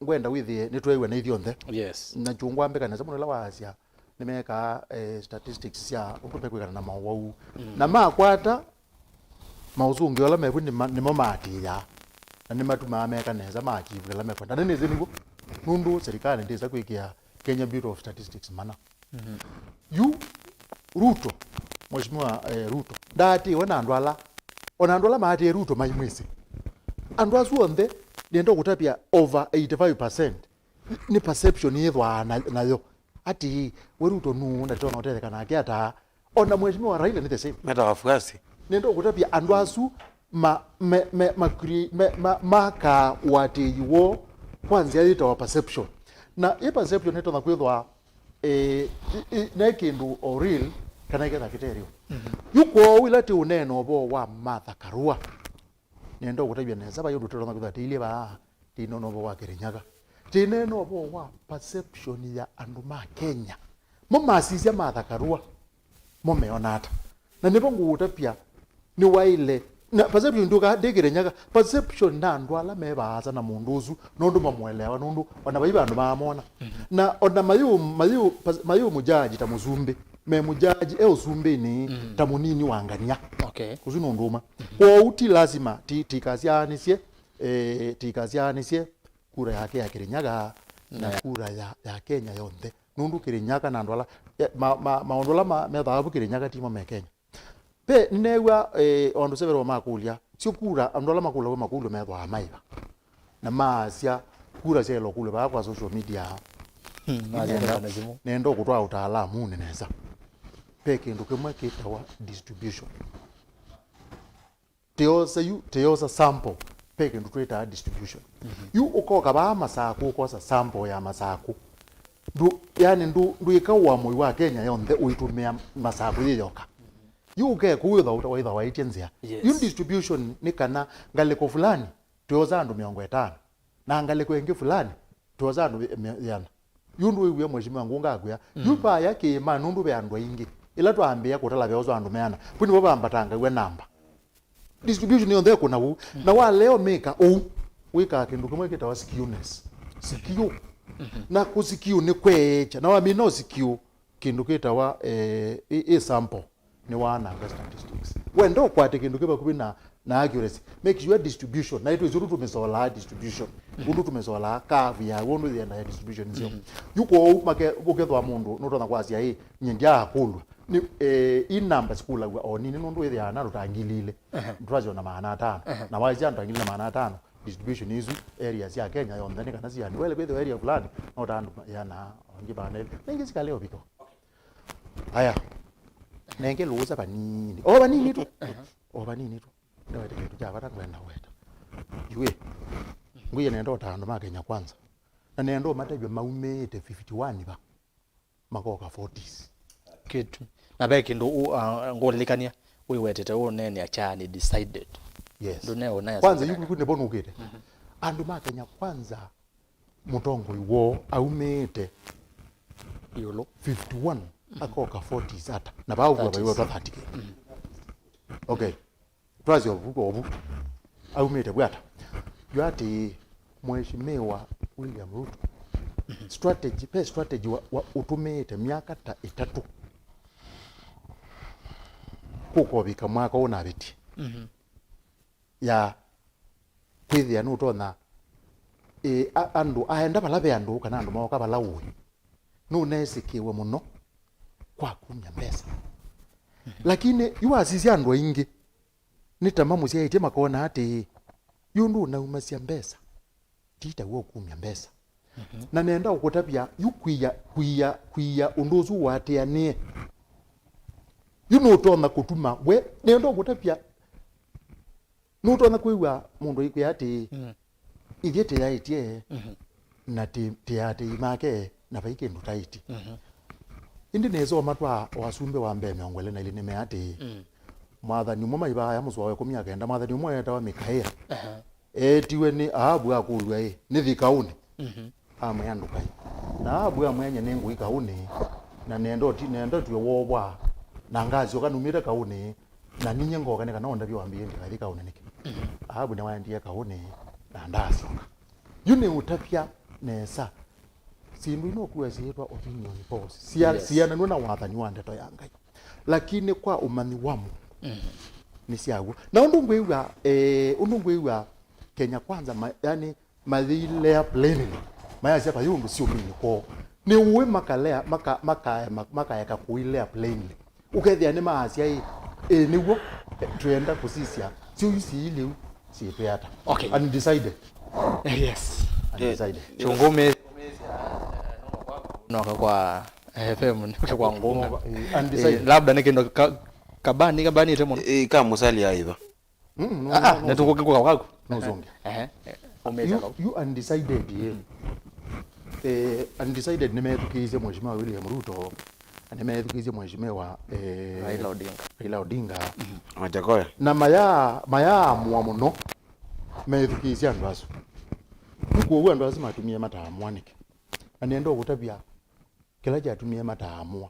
ngwenda wĩthĩe nĩtweew'a na ithyonthe. Yes. Na Chungu ambĩka nesa mũno ĩla waasya nĩmekaa, eh, statistics sya ũndũ mekwĩkana na mowau. Mm. Na makwata maũsũngĩo ala mevu nĩma-, nĩmo maatĩĩaa. Na nĩmatumaa meka nesa maachivu ĩla mekwenda. Na nĩnĩsĩ nĩw'o. Nũndũ serikali ndĩsa kwĩkĩa Kenya Bureau of Statistics mana. Mhm. Yu Ruto, Mheshimiwa, eh, Ruto, ndaatĩĩwe na andũ ala, ona andũ ala maatĩĩe Ruto maimwĩsĩ. Andũ asu onthe, nĩenda kũtavya over eighty-five percent nĩ perception yĩthwaa na, nayo. Atĩĩ, we Ruto nũũ, na tũtonya ũtetheka nake ata? Ona Mheshimiwa Raila nĩ the same. Meta wafuasi. Nĩenda kũtavya andũ asu ma, me, me, ma, cre-, me, ma, makaa ũatĩĩi woo kwa nzĩa yĩtawa perception. Na ĩ perception ĩtonya kwĩthwa, eh, i, i, ne kĩndũ o real kana ĩketha kĩte real. Mhm. Yu kwoou ĩla tĩũneena ũvoo wa Martha Karua, nĩenda ũkũtavya nesa, vai ũndũ tũtonya kwĩthwa tĩilyĩ vaa, tĩineena ũvoo wa Kĩrĩnyaga. Tĩineena ũvoo wa perception ya andũ ma Kenya. Mo masisya Martha Karua, mo meona ata? Na nĩvo ngũũtavya, nĩwaĩle. Na perception ndũka ndĩkĩre nyaka. Perception na andũ ala me vaasa na mũndũ ũsu, nũndũ mamũelewa, nũndũ ona vai vandũ maamona. Na ona mayũ, mayũ, pas- mayũ mũjaji ta mũsumbĩ, me mũjaji e ũsumbĩnĩ ta mũnini wa ngania. Okay. Ũsu nĩ ũndũ ũmwe. Kwoou ti lasima ti- tikasyaanĩsye, eh, tikasyaanĩsye kura yake ya Kĩrĩnyaga na kura ya, ya Kenya yonthe. Nũndũ Kĩrĩnyaga na andũ ala, eh, ma- ma- maũndũ ala ma- methaavu Kĩrĩnyaga timo me Kenya. Ve, nĩneew'a, eh, andũ several makũlya, syo kura, andũ ala makũlaw'a makũlyo methwaa maiva. Na maasya, kura syaĩlwe kũlwe vaa kwa social media. Hmm, nenda, nenda kũtwaa ũtaalamunĩ nesa. Ve kĩndũ kĩmwe kĩtawa distribution. Tĩosa yu, tĩosa sample, ve kĩndũ twĩtaa distribution. Yu ũkoka vaa Masakũ, ũkosa sample ya Masakũ. Ndũ, yani ndũ, ndwĩka ũamũi wa Kenya yonthe ũitũmĩa Masakũ yĩ yoka. Yu ũke kũu wĩtha waitha waĩtye nzĩa. Yes. Yu distribution nĩ kana ngalĩko fulani, tũyosa andũ mĩongo ĩtano. Na ngalĩko ĩngĩ fulani, tũyosa andũ mĩ- mĩ- ĩana. Yu ndũ wĩw'e mheshimiwa Ngunga akwĩa, yu vaya kĩĩma nũndũ ve andũ aingĩ. Ĩla twambĩĩa kũtala veoswa andũ meana, vu nĩvo vambatangaw'a namba. Distribution yonthe ĩkũna ũu. Na walea ũmĩka ũu, wĩkaa kĩndũ kĩmwe kĩtawa skewness. Sikiũ. Na kũsikiũ nĩ kweekya. Na wamina ũsikiũ, kĩndũ kĩtawa, eh, ĩ, ĩ sample nĩwaananga statistics. Wenda ũkwate kĩndũ kĩ vakuvĩ na, na accuracy, make sure distribution, na itwĩsĩ ũndũ tũmĩsolaa distribution, ũndũ tũmĩsolaa curve ya ũndũ yĩendaa distribution nzeo. Yu kwoou make- ũkethwa mũndũ nũtonya kwasya, ĩ, nyie ndyaakũlw'a. Nĩ, eh, i namba sikũlaw'a o nini nũndũ wĩthĩaa na andũ ta ngili ilĩ. Ndũrasyona maana atano. Na waisya andũ ta ngili na maana atano, distribution isu, area sya Kenya yonthe nĩ kana siani. Wele kwĩthĩwa area fulani, no ta andũ ĩana, angĩ maana elĩ. Na ingĩ sikale ũviko. Aya. Nenge lũũsa vanini. O vanini tu. O vanini tu. Ndawete kĩndũ kya vata ngwenda weta. Yu ĩ. Ngwĩe nenda ũta andũ ma Kenya Kwanza. Na nenda ũmatavya maumĩte fifty-one va. Makoka forties. Kĩtu. Na ve kĩndũ ũ- ah, ngũlilikania wĩwetete ũneenea kya nĩ decided. Yes. Ndũneũnea kwanza yu kũu nĩvo nũkĩte. Andũ ma Kenya Kwanza mũtongoi woo aumĩte ĩũlũ. Fifty-one akoka forties ata. Na vaũvua vaiwetwa thirty K. Okay. Twasya ovu ovu. Aumĩte vu ata. Yu atĩĩ, Mheshimiwa William Ruto, strategy, ve strategy wa, wa ũtũmĩĩte myaka ta ĩtatũ kũkovika mwaka ũnavĩtie. Ya kwĩthĩa nũtonya, ĩ, a- andũ aenda vala ve andũ kana andũ mooka vala ũĩ. Nũneesĩkĩwe mũno kwa kumya mbesa. Lakini yu wasisya andũ aingĩ, nĩ ta mamũsyaĩtye makona atĩĩ, yu ndũnaumasya mbesa, ti ta w'o kumya mbesa. Na nenda ũkũtavya, yu kwia, kwia, kwia ũndũ ũsu ũatĩanĩe. Yu nũtonya kũtuma we, nenda ũkũtavya, nũtonya kwĩw'a mũndũ aikwĩa atĩĩ, ithyĩ tĩyaĩtye na tĩ- tĩatĩi make na vai kĩndũ taĩti. Ĩndĩ nĩsoma twa wasumbĩ wa mbee mĩongo ĩlĩ na ilĩ nĩmea atĩĩ, mwathani ũmwe maivaya mũsoa wa ĩkũmi na kenda, mwathani ũmwe eetawa Mikaia, eetiwe nĩ Ahabu akũlw'a ĩ, nĩthi kaũnĩ? Amwĩa ndũkai. Na Ahabu amwĩa nyie nĩngũi kaũnĩ, na nenda ũti- nenda ũtw'e wovwa, na ngasyoka numĩte kaũnĩ, na ninyie ngoka nĩ kana ũndavye wambĩĩe ndikathi kaũnĩ nĩkĩ? Ahabu nĩwaendie kaũnĩ na ndaasyoka. Yu nĩ ũtavya nesa. Syĩndũ ino ũkua syĩtwa opinion polls. Sia- Yes. Siananw'e na wathani wa ndeto ya Ngai. Lakini kwa ũmanyi wa mũndũ, nĩ syaw'o. Na ũndũ ngwĩw'a, eh, ũndũ ngwĩw'a Kenya Kwanza, ma- yani, mayĩilea plainly. Mayasya vayĩ ũndũ syũmini kwoo. Nĩ ũĩ makalea, maka- maka- ma- makaeka kũilea plainly. Ũkethĩa nĩmaasya ĩ, ĩ nĩw'o, eh, twĩenda kũsisya syũyu siilĩu syĩtwĩata. Okay. Undecided. Yes. Undecided. Chungumi. Noka kwa F M, noka kwa Nguma. Eh, undecided. Eh, labda nĩ kĩndũ ka- kabani, kabani ĩte mũno. Ĩ, ka mũsali aitha. Mm, no, ah, no, no, nĩtũkũka kwaku. No, ũsonge. Ehe. Ũmĩte kau. You undecided, eh. Eh, undecided nĩmethukĩĩsye Mheshimiwa William Ruto, na nĩmethukĩĩsye Mheshimiwa, eh, Raila Odinga. Raila Odinga. Wajakoya. Na maya- mayaamũa mũno methukĩĩsye andũ asu. Nĩ kwoou andũ asu matumie mataamũa nĩkĩ? Na nĩenda ũkũtavya kĩla kyatumie mataamũa.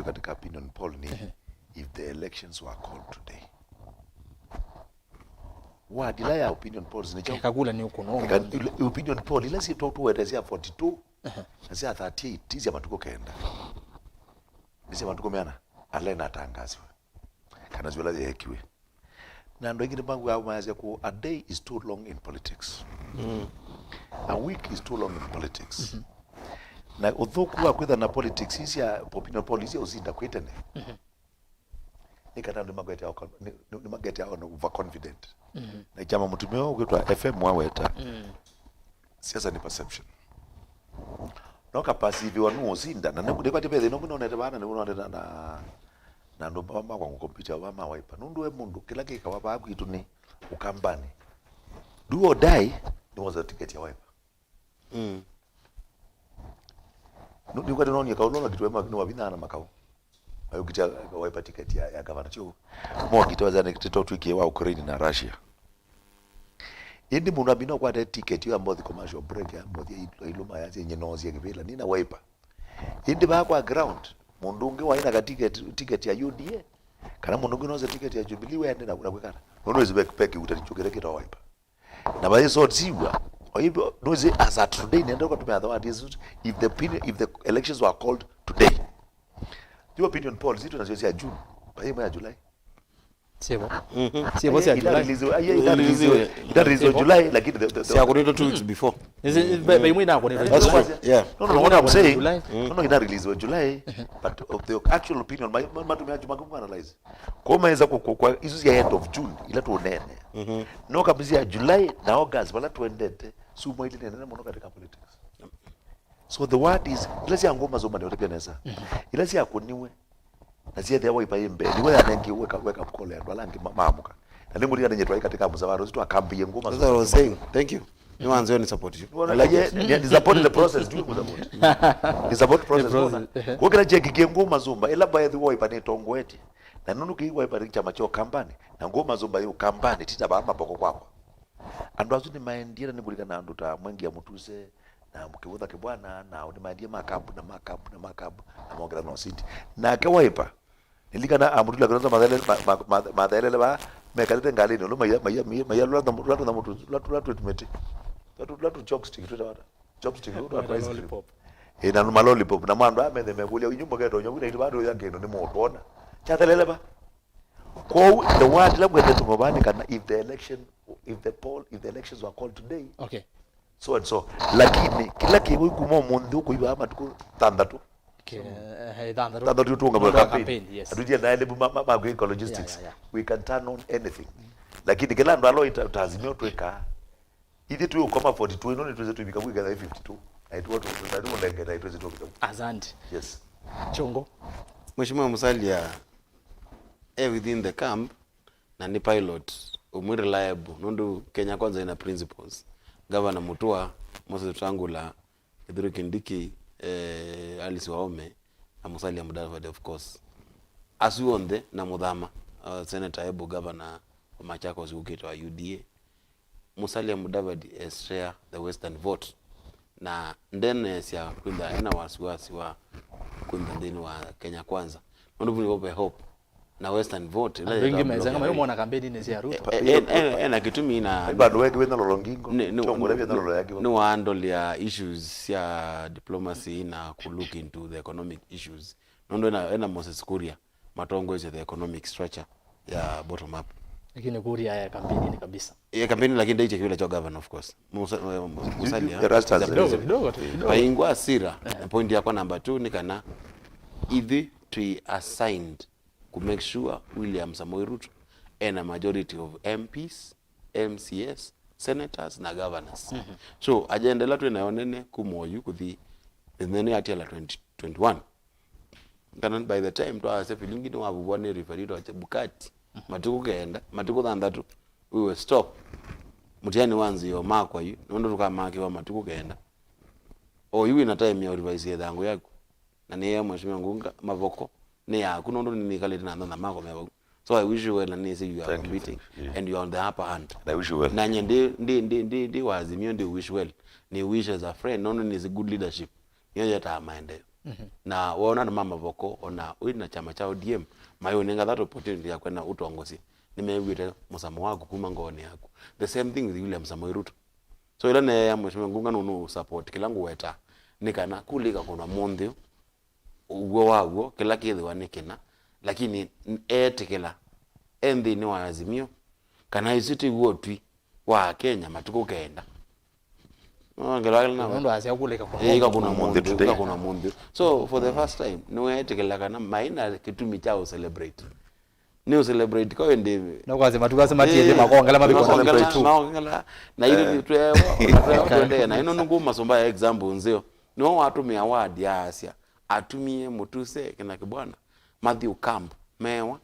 kĩũlyo katika opinion poll nĩ, if the elections were called today. Word ila ya opinion polls nĩ kyaũ? Keka kula nĩ ũkũno. Eka-, ile- opinion poll ila syĩ tũ- tũwete sya forty-two na sya thirty-eight ti sya matukũ kenda, nĩ sya matukũ meana ala inatangasiwe kana syũla yeekiwe. Na andũ aingĩ nĩmakuaa mayasya kũ, a day is too long in politics, a week is too long in politics. Na ũthũku wa kwĩtha na politics ii sya opinion poll ii sya ũsinda kwĩ tene nĩ kana andũ nĩmaketea over- nĩ- nĩ- nĩmaketea ona overconfident. Na kyama mũtumĩa ũkwĩtwa F M waweta, siasa ni perception. No kapasiviwa nũũsinda na nĩkwatĩ ve thĩna ũngĩ nonete vana nĩwonete na na na andũ ma- makwa ngũkompita va ma Wiper nũndũ we mũndũ kĩla kĩkawa vaa kwitũ nĩ Ũkambanĩ, do or die, nĩwosa tiketi ya Wiper. Nĩkwatĩ nonie kaũlũla kitwe nĩwavithaa na makau mayũkitya Wiper ticket ya, ya gavana kyu mokite wazanĩkĩte tũtwĩkie wa Ukraine na Russia. Ĩndĩ mũndũ ambina ũkwate ticket ĩyo ambothi commercial break ambothi ailũma yasye nyinoosie kĩvĩla nina Wiper. Ĩndĩ vaa kwa ground mũndũ ũngĩ waina ka ticket, ticket ya U D A kana mũndũ ũngĩ nose ticket ya Jubilee wende na na kwĩkana nũndũ ĩsĩ ve kĩutani kyũkĩte kĩtawa Wiper. Na vaĩ sort siwa. Kwa hivyo, no say as at today, nenda kwa tumeanza what is it? If the opinion, if the elections were called today. Your opinion polls itu nasio sia June. Vaĩ mwa July. Sievo. Sievo sya July. Itareleasiwa July, lakini the- the- the- Syakunitwe two weeks before. Is it- is- by- by imwe inakunitwe That's July. True. Yeah. No, no, no, what I'm saying, July. No, no, itareleasiwa July, but of the actual opinion, ma- ma- matumia juma kumanalyze. Kwa maweza kwa- kwa- kwa isu cia end of June ila tunene. No kabisa ya July na August wala tuendete, sumo ile nene muno katika politics. So the word is, ila sya nguma zuma ndio pia nesa. Ila sya kuniwe na syethĩa Wiper yĩ mbee, nĩw'o yanengie wake, wake up call ya andũ ala angĩ ma- maamũka. Na nĩngũlikanĩny'e twaĩ katĩ ka mũsavara ũsu twakambĩie ngũma. That's what I was saying. Thank you. Nĩwanzĩwa ni support you. Nĩwona, I like it. Ni support the process, ndio support. Ni support process, process, mbona? Kwa kĩla kyekikie ngũma zumba, ĩla by the way Wiper nĩtongoetye. Na nũndũ kĩi Wiper nĩ kyama kya Ũkambani, na ngũma zumba yĩ Ũkambani, ti ta vaa Mavoko kwakwa. Andũ asu nĩmaendie, na nĩkũlikana andũ ta Mwengi ya Mũtuse, na Kĩvũtha Kĩbwana, na nĩmaendie ma camp, na ma camp, na ma camp, na mongela na ũsindi. Nake Wiper, nilikana amutula Kalonzo mathelele, ma- ma- ma- mathelele vaa, mekalĩte ngalĩnĩ, ũlũ maiya, maiya, maiya, maiya, lwatha mu- lwatha mu- lwatha lwatwa mĩtĩ. Lwatwa lwatwa chopstick, twĩta wata? Chopstick, lwatwa ice cream. Lollipop. Ĩ, na ma lollipop, na mwandũ amethe mekũlya, inyu mũketonya, wina iti vandũ ya kĩndũ nĩ mũtwona. Kyathelele va? Kwoou, the word ĩla ngwendete kũmũvaa nĩ kana if the election, if the poll, if the elections were called today, okay, so and so. Lakini kĩla kĩw'o kuma ũmũnthĩ ũkũivaa matukũ thanthatũ. Ke- eh, eh, thanthatũ. Thanthatũ tũũngamĩe campaign. Campaign, yes. Atũtie naelevu ma- ma- ma kwĩka logistics. Yeah, yeah, yeah. We can turn on anything. Lakini kĩla andũ ala ita- ta Azimio twĩkaa, ithyĩ twĩ ũkoma forty-two, ĩno nĩtwĩsĩ twĩvika kwĩka fifty-two. Na itũ- na itũ mũlenge na itwĩsĩ twĩvika. Asante. Yes. Chongo. Mheshimiwa Musalia, eh, within the camp, na nĩ pilot ũmwe reliable, nũndũ Kenya Kwanza ĩna principles. Governor Mutua, Moses Wetangula, Kithure Kindiki, eh, Alice Wahome, na Musalia Mudavadi, of course. Asu onthe na Muthama, uh, Senator Ebu, Governor wa Machakos ũkĩte wa U D A. Musalia Mudavadi has share the Western vote. Na ndeneesya kwĩtha ena wasiwasi wa kwĩtha nthĩnĩ wa Kenya Kwanza. Nũndũ vu nĩvo ve hope. Na Western vote, ĩla andũ aingĩ yĩtambũlũkĩte. Mezanga mayũmona kampeini-inĩ sya Ruto. E- e- e- e- ena kĩtumi na Ai, vandũ weke wĩna lolo ngingo. Nĩ- nĩ- Kyongora nĩ- wĩna lolo yake. Nĩwaandolea issues sya diplomacy na ku look into the economic issues. Nũndũ ena, ena Moses Kuria matongoesye the economic structure ya bottom up. Lakini Kuria ya kampeini-inĩ kabisa. Ya kampeini, lakini ndaiche kĩvĩla kya governor, of course. Musa- eh, Musalia Erastus. Kidogo, kidogo tu, kidogo. Vaingwa sira, na point yakwa number two nĩ kana ithyĩ twĩ assigned ku make sure William Samoei Ruto ena majority of M Ps, M C As, senators na governors. So agenda ĩla twĩ nayo nene kuma oyu kũthi ĩthĩnĩ ya tiala twenty twenty-one, kana by the time twasya vilingi nĩwavuvwa nĩ referee twasya Bukati, matukũ kenda, matukũ thanthatũ, we will stop. Mũtiani wa nzĩa ũmakwa yu nũndũ tũkamakĩwa matukũ kenda. Oyu wĩna time ya ũrevise ĩthangũ yaku. Na nĩya Mheshimiwa Ngunga, Mavoko nĩ yaku, nũndũ nĩnĩkalĩte na anana mako me vau. So I wish you well, na nĩsĩ you are competing and you are on the upper hand. And I wish you well. Na nye ndi, ndi, ndi, ndi, ndi wa Azimio, ndi wish well. Nĩ wish as a friend, nũndũ nĩsĩ good leadership nĩyo yetaa maendeeo. Na wona andũ ma Mavoko, ona wĩ na kyama kya O D M, mayũnenga that opportunity ya kwenda ũtongosye. Nĩmew'ĩte mũsamo waku kuma ngoonĩ yaku. The same thing with William Samoei Ruto. So ĩla neea Mheshimiwa Ngunga nũnũ support kĩla ngũweta, nĩ kana kula ĩkakũnwa mũnthĩ, ũw'o wa w'o, kĩla kĩthĩwa nĩ kĩna, lakini n- eetĩkĩla e nthĩnĩ wa Azimio, kana ĩsu ti w'o ũtwi wa Akenya matukũ kenda. Nũndũ asya kula ĩkakũnwa. Eh, ĩkakũnwa mũnthĩ, ĩkakũnwa mũnthĩ. So for the first time nĩweetĩkĩla kana maĩ na kĩtumi kya ũ celebrate. Nĩ ũ celebrate kwa ĩndĩ. Na kwasya matukũ asu matiĩthĩ makongela mavikwa na makongela, makongela. Na ithyĩ twewa, twewa tuendee na ĩno nũngũ masomba ya example nzeo. Nĩwe watũmĩa word ya asya atumie Mutuse kĩna Kibwana, Matthew Camp, mewa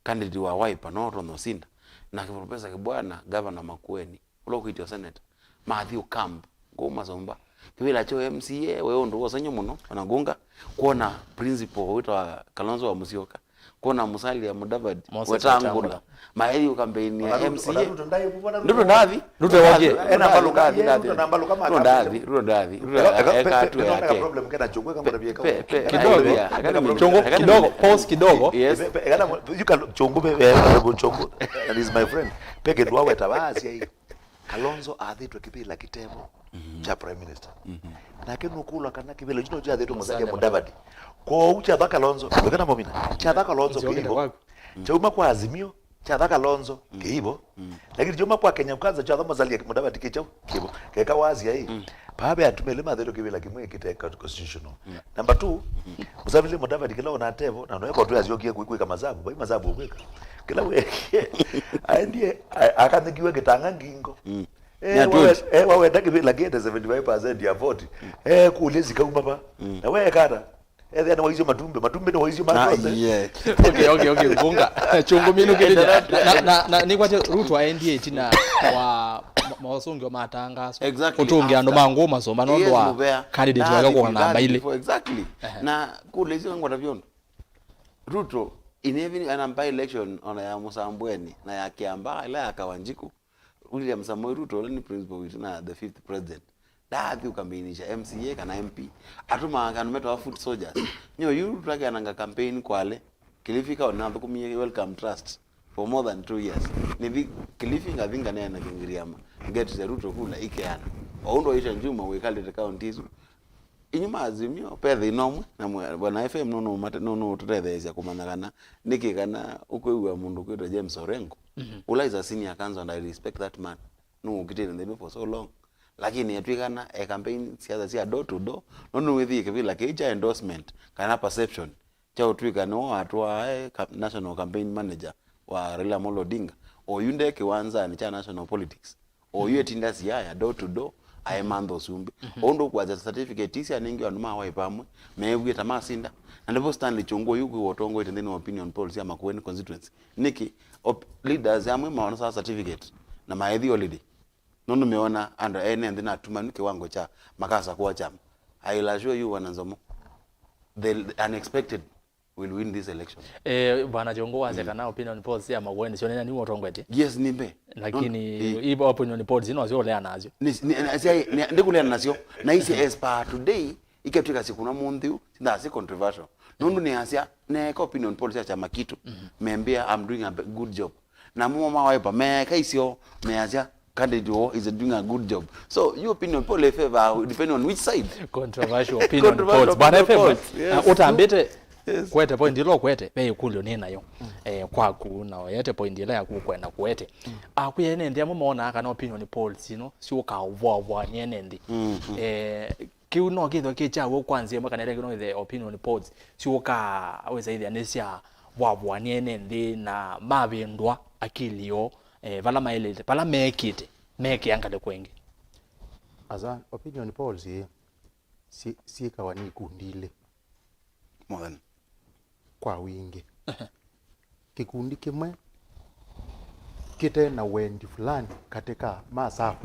candidate wa Wiper no ũtonya ũsinda, na Professor Kibwana, Governor Makueni, ũla ũkwĩtwa senator, Matthew Camp, Ngũũ Masomba. Kĩvĩla kya M C A we ũndũ wosenyo mũno, ona Ngunga, kwona principal wĩtawa Kalonzo wa Musyoka, kwona Musalia Mudavadi, Moses Wetangula, Wetangula. Maĩthi kampeini ya M C A. Ruto ndathi. Ruto ndathi. Ena mbaluka, ndathi, Ruto ndathi. Ruto ndathi. Ruto eka atu yake. Kidogo. Chongo, kidogo, pause kidogo. Yes. Chongo, Chongo, and he's my friend. Peke ndwa weta basi. Kalonzo athĩtwe kĩvĩla kĩtevo kya prime minister. Nake nũkũlwa kana kĩvĩla kyu no kyathĩtwe Musalia Mudavadi. Kwoou kyatha Kalonzo, wĩkana momina, kyatha Kalonzo kĩivo. Kyauma kwa Azimio, Kyatha Kalonzo, kĩivo. Lakini kyuma kwa Kenya Kwanza, kyatha Musalia Mudavadi kĩkyau, kĩivo. Keka wasia ĩ, paa ve atumĩa elĩ mathetwe kĩvĩla kĩmwe kĩte constitutional. Number two, Musalia Mudavadi kĩla ona atevo, na noe kotu asyokie kwĩ-, kwĩka masavu, vai masavu kwĩka. Kĩla wekie, aendie, a-, akanĩkiwe kĩtanga ngingo. Eh, wawe-, eh, wawenda kĩvĩla kĩete seventy-five percent ya vote. Eh, kũlya sikauma va. Na we ekata. Ethĩa nĩwaisye matumbĩ, matumbĩ nĩwaisye makote. Okay, okay, okay, ngunga. Chungu minu kĩlĩlya. Na, na, na, na, nĩkwatya Ruto aendie ĩtina wa ma-, maũsũngĩo matangaso. Exactly. Ũtũngĩa andũ ma ngũũ masũmba nũndũ wa candidate wake kũona namba ilĩ. Exactly. Na kũlya icio ngwata vyũndũ. Ruto, in every, ana by-election, ona ya Mũsambweni, na ya Kĩambaa, ila ya Kawanjiku, William Samoei Ruto, ũla nĩ principal witũ na the fifth president, ndaathi ũkambeinisha M C A kana M P. Atũmaa andũ metawa foot soldiers. Nyo yu Ruto akeananga campaign Kwale, Kilifi County nathũkũmie Welcome Trust for more than two years. Nĩthi Kilifi ngathi nganeena Kĩngiriama, ngetĩsya Ruto kula ikeana. O ũndũ waisha Juma wĩkalĩte county isu, Inyu ma Azimio, ve thĩna ũmwe, na mwe-, Bwana F M no, no, mate-, no, no tũtetheesya kũmanya kana nĩkĩ kana ũkwĩw'a mũndũ kwĩtwa James Orengo, ũla is a senior counsel and I respect that man. Nũũkitĩte nthĩ ĩno for so long. Lakini etw'ĩkana e campaign siasa sya door to door, no nĩwĩthĩie kĩvĩla kĩĩ kya endorsement kana perception kya ũtw'ĩka nĩwe watwaa e ka-, national campaign manager wa Raila Amolo Odinga. Oyu nde kĩwanzanĩ kya national politics. Oyu etinda Siaya, door to door, aemantha ũsumbĩ. Ũndũ ũkwasya certificate ii syanengiwe andũ ma Wiper amwe, meewie ta masinda. Na nĩvo Stanley Chungu oyu kwĩwa ũtongoete nthĩnĩ wa opinion poll sya Makueni constituency. Nĩkĩ? Op-, leaders amwe maonasaa certificate na maethi holiday. Nũndũ meona andũ ene nthĩ na atumanu kĩwango kya makasakũa kyama. I will assure you, Bwana Nzomo, the unexpected will win this election. Eh, Bwana Chungu wasya kana opinion polls sya Makueni syonania nĩwe ũtongoetye. Yes, nĩ mbee. Lakini i opinion polls ino syo ũlea nasyo. Nĩ, nĩ, nĩ, sya, nĩ, ndĩkũleana nasyo. Na isi as per today, ikatwĩka sikunwa mũnthĩ ũũ, sindaa si controversial. Nũndũ nĩ asya, neeka opinion polls sya kyama kitũ, membĩa, "I'm doing a b-, good job." Na mumo ma Wiper, meeka isyo, measya, "Candidate woo is doing a good job." So, your opinion poll in favor, depending on which side. Controversial opinion polls. Bwana F M, uh, ũtambĩte, kwete point ĩla ũkwete, ve ĩkũlyo nĩ nayo, eh, kwaku, na oyete point ĩla yaku ũkwenda kũete. Ah, kwĩ ene nthĩ amwe monaa kana opinion polls ino syũkaa ũvoavoa nĩ ene nthĩ. Eh, kĩu no kĩthwe kĩ kya w'o kwa nzĩa ĩmwe, kana ĩla kĩu no ĩthe opinion polls syũkaa wĩsa ĩthĩa nĩ sya voavoa nĩ ene nthĩ na mavĩndũa akili yoo, eh, vala maĩlĩte, vala meekĩte, meekĩa ngalĩko ĩngĩ. Asa, opinion polls ĩ, si-, syĩkawa nĩ ikundi ilĩ. More than. Kwa wingĩ. Kĩkundi kĩmwe kĩte na wendi fulani katĩ ka masavu.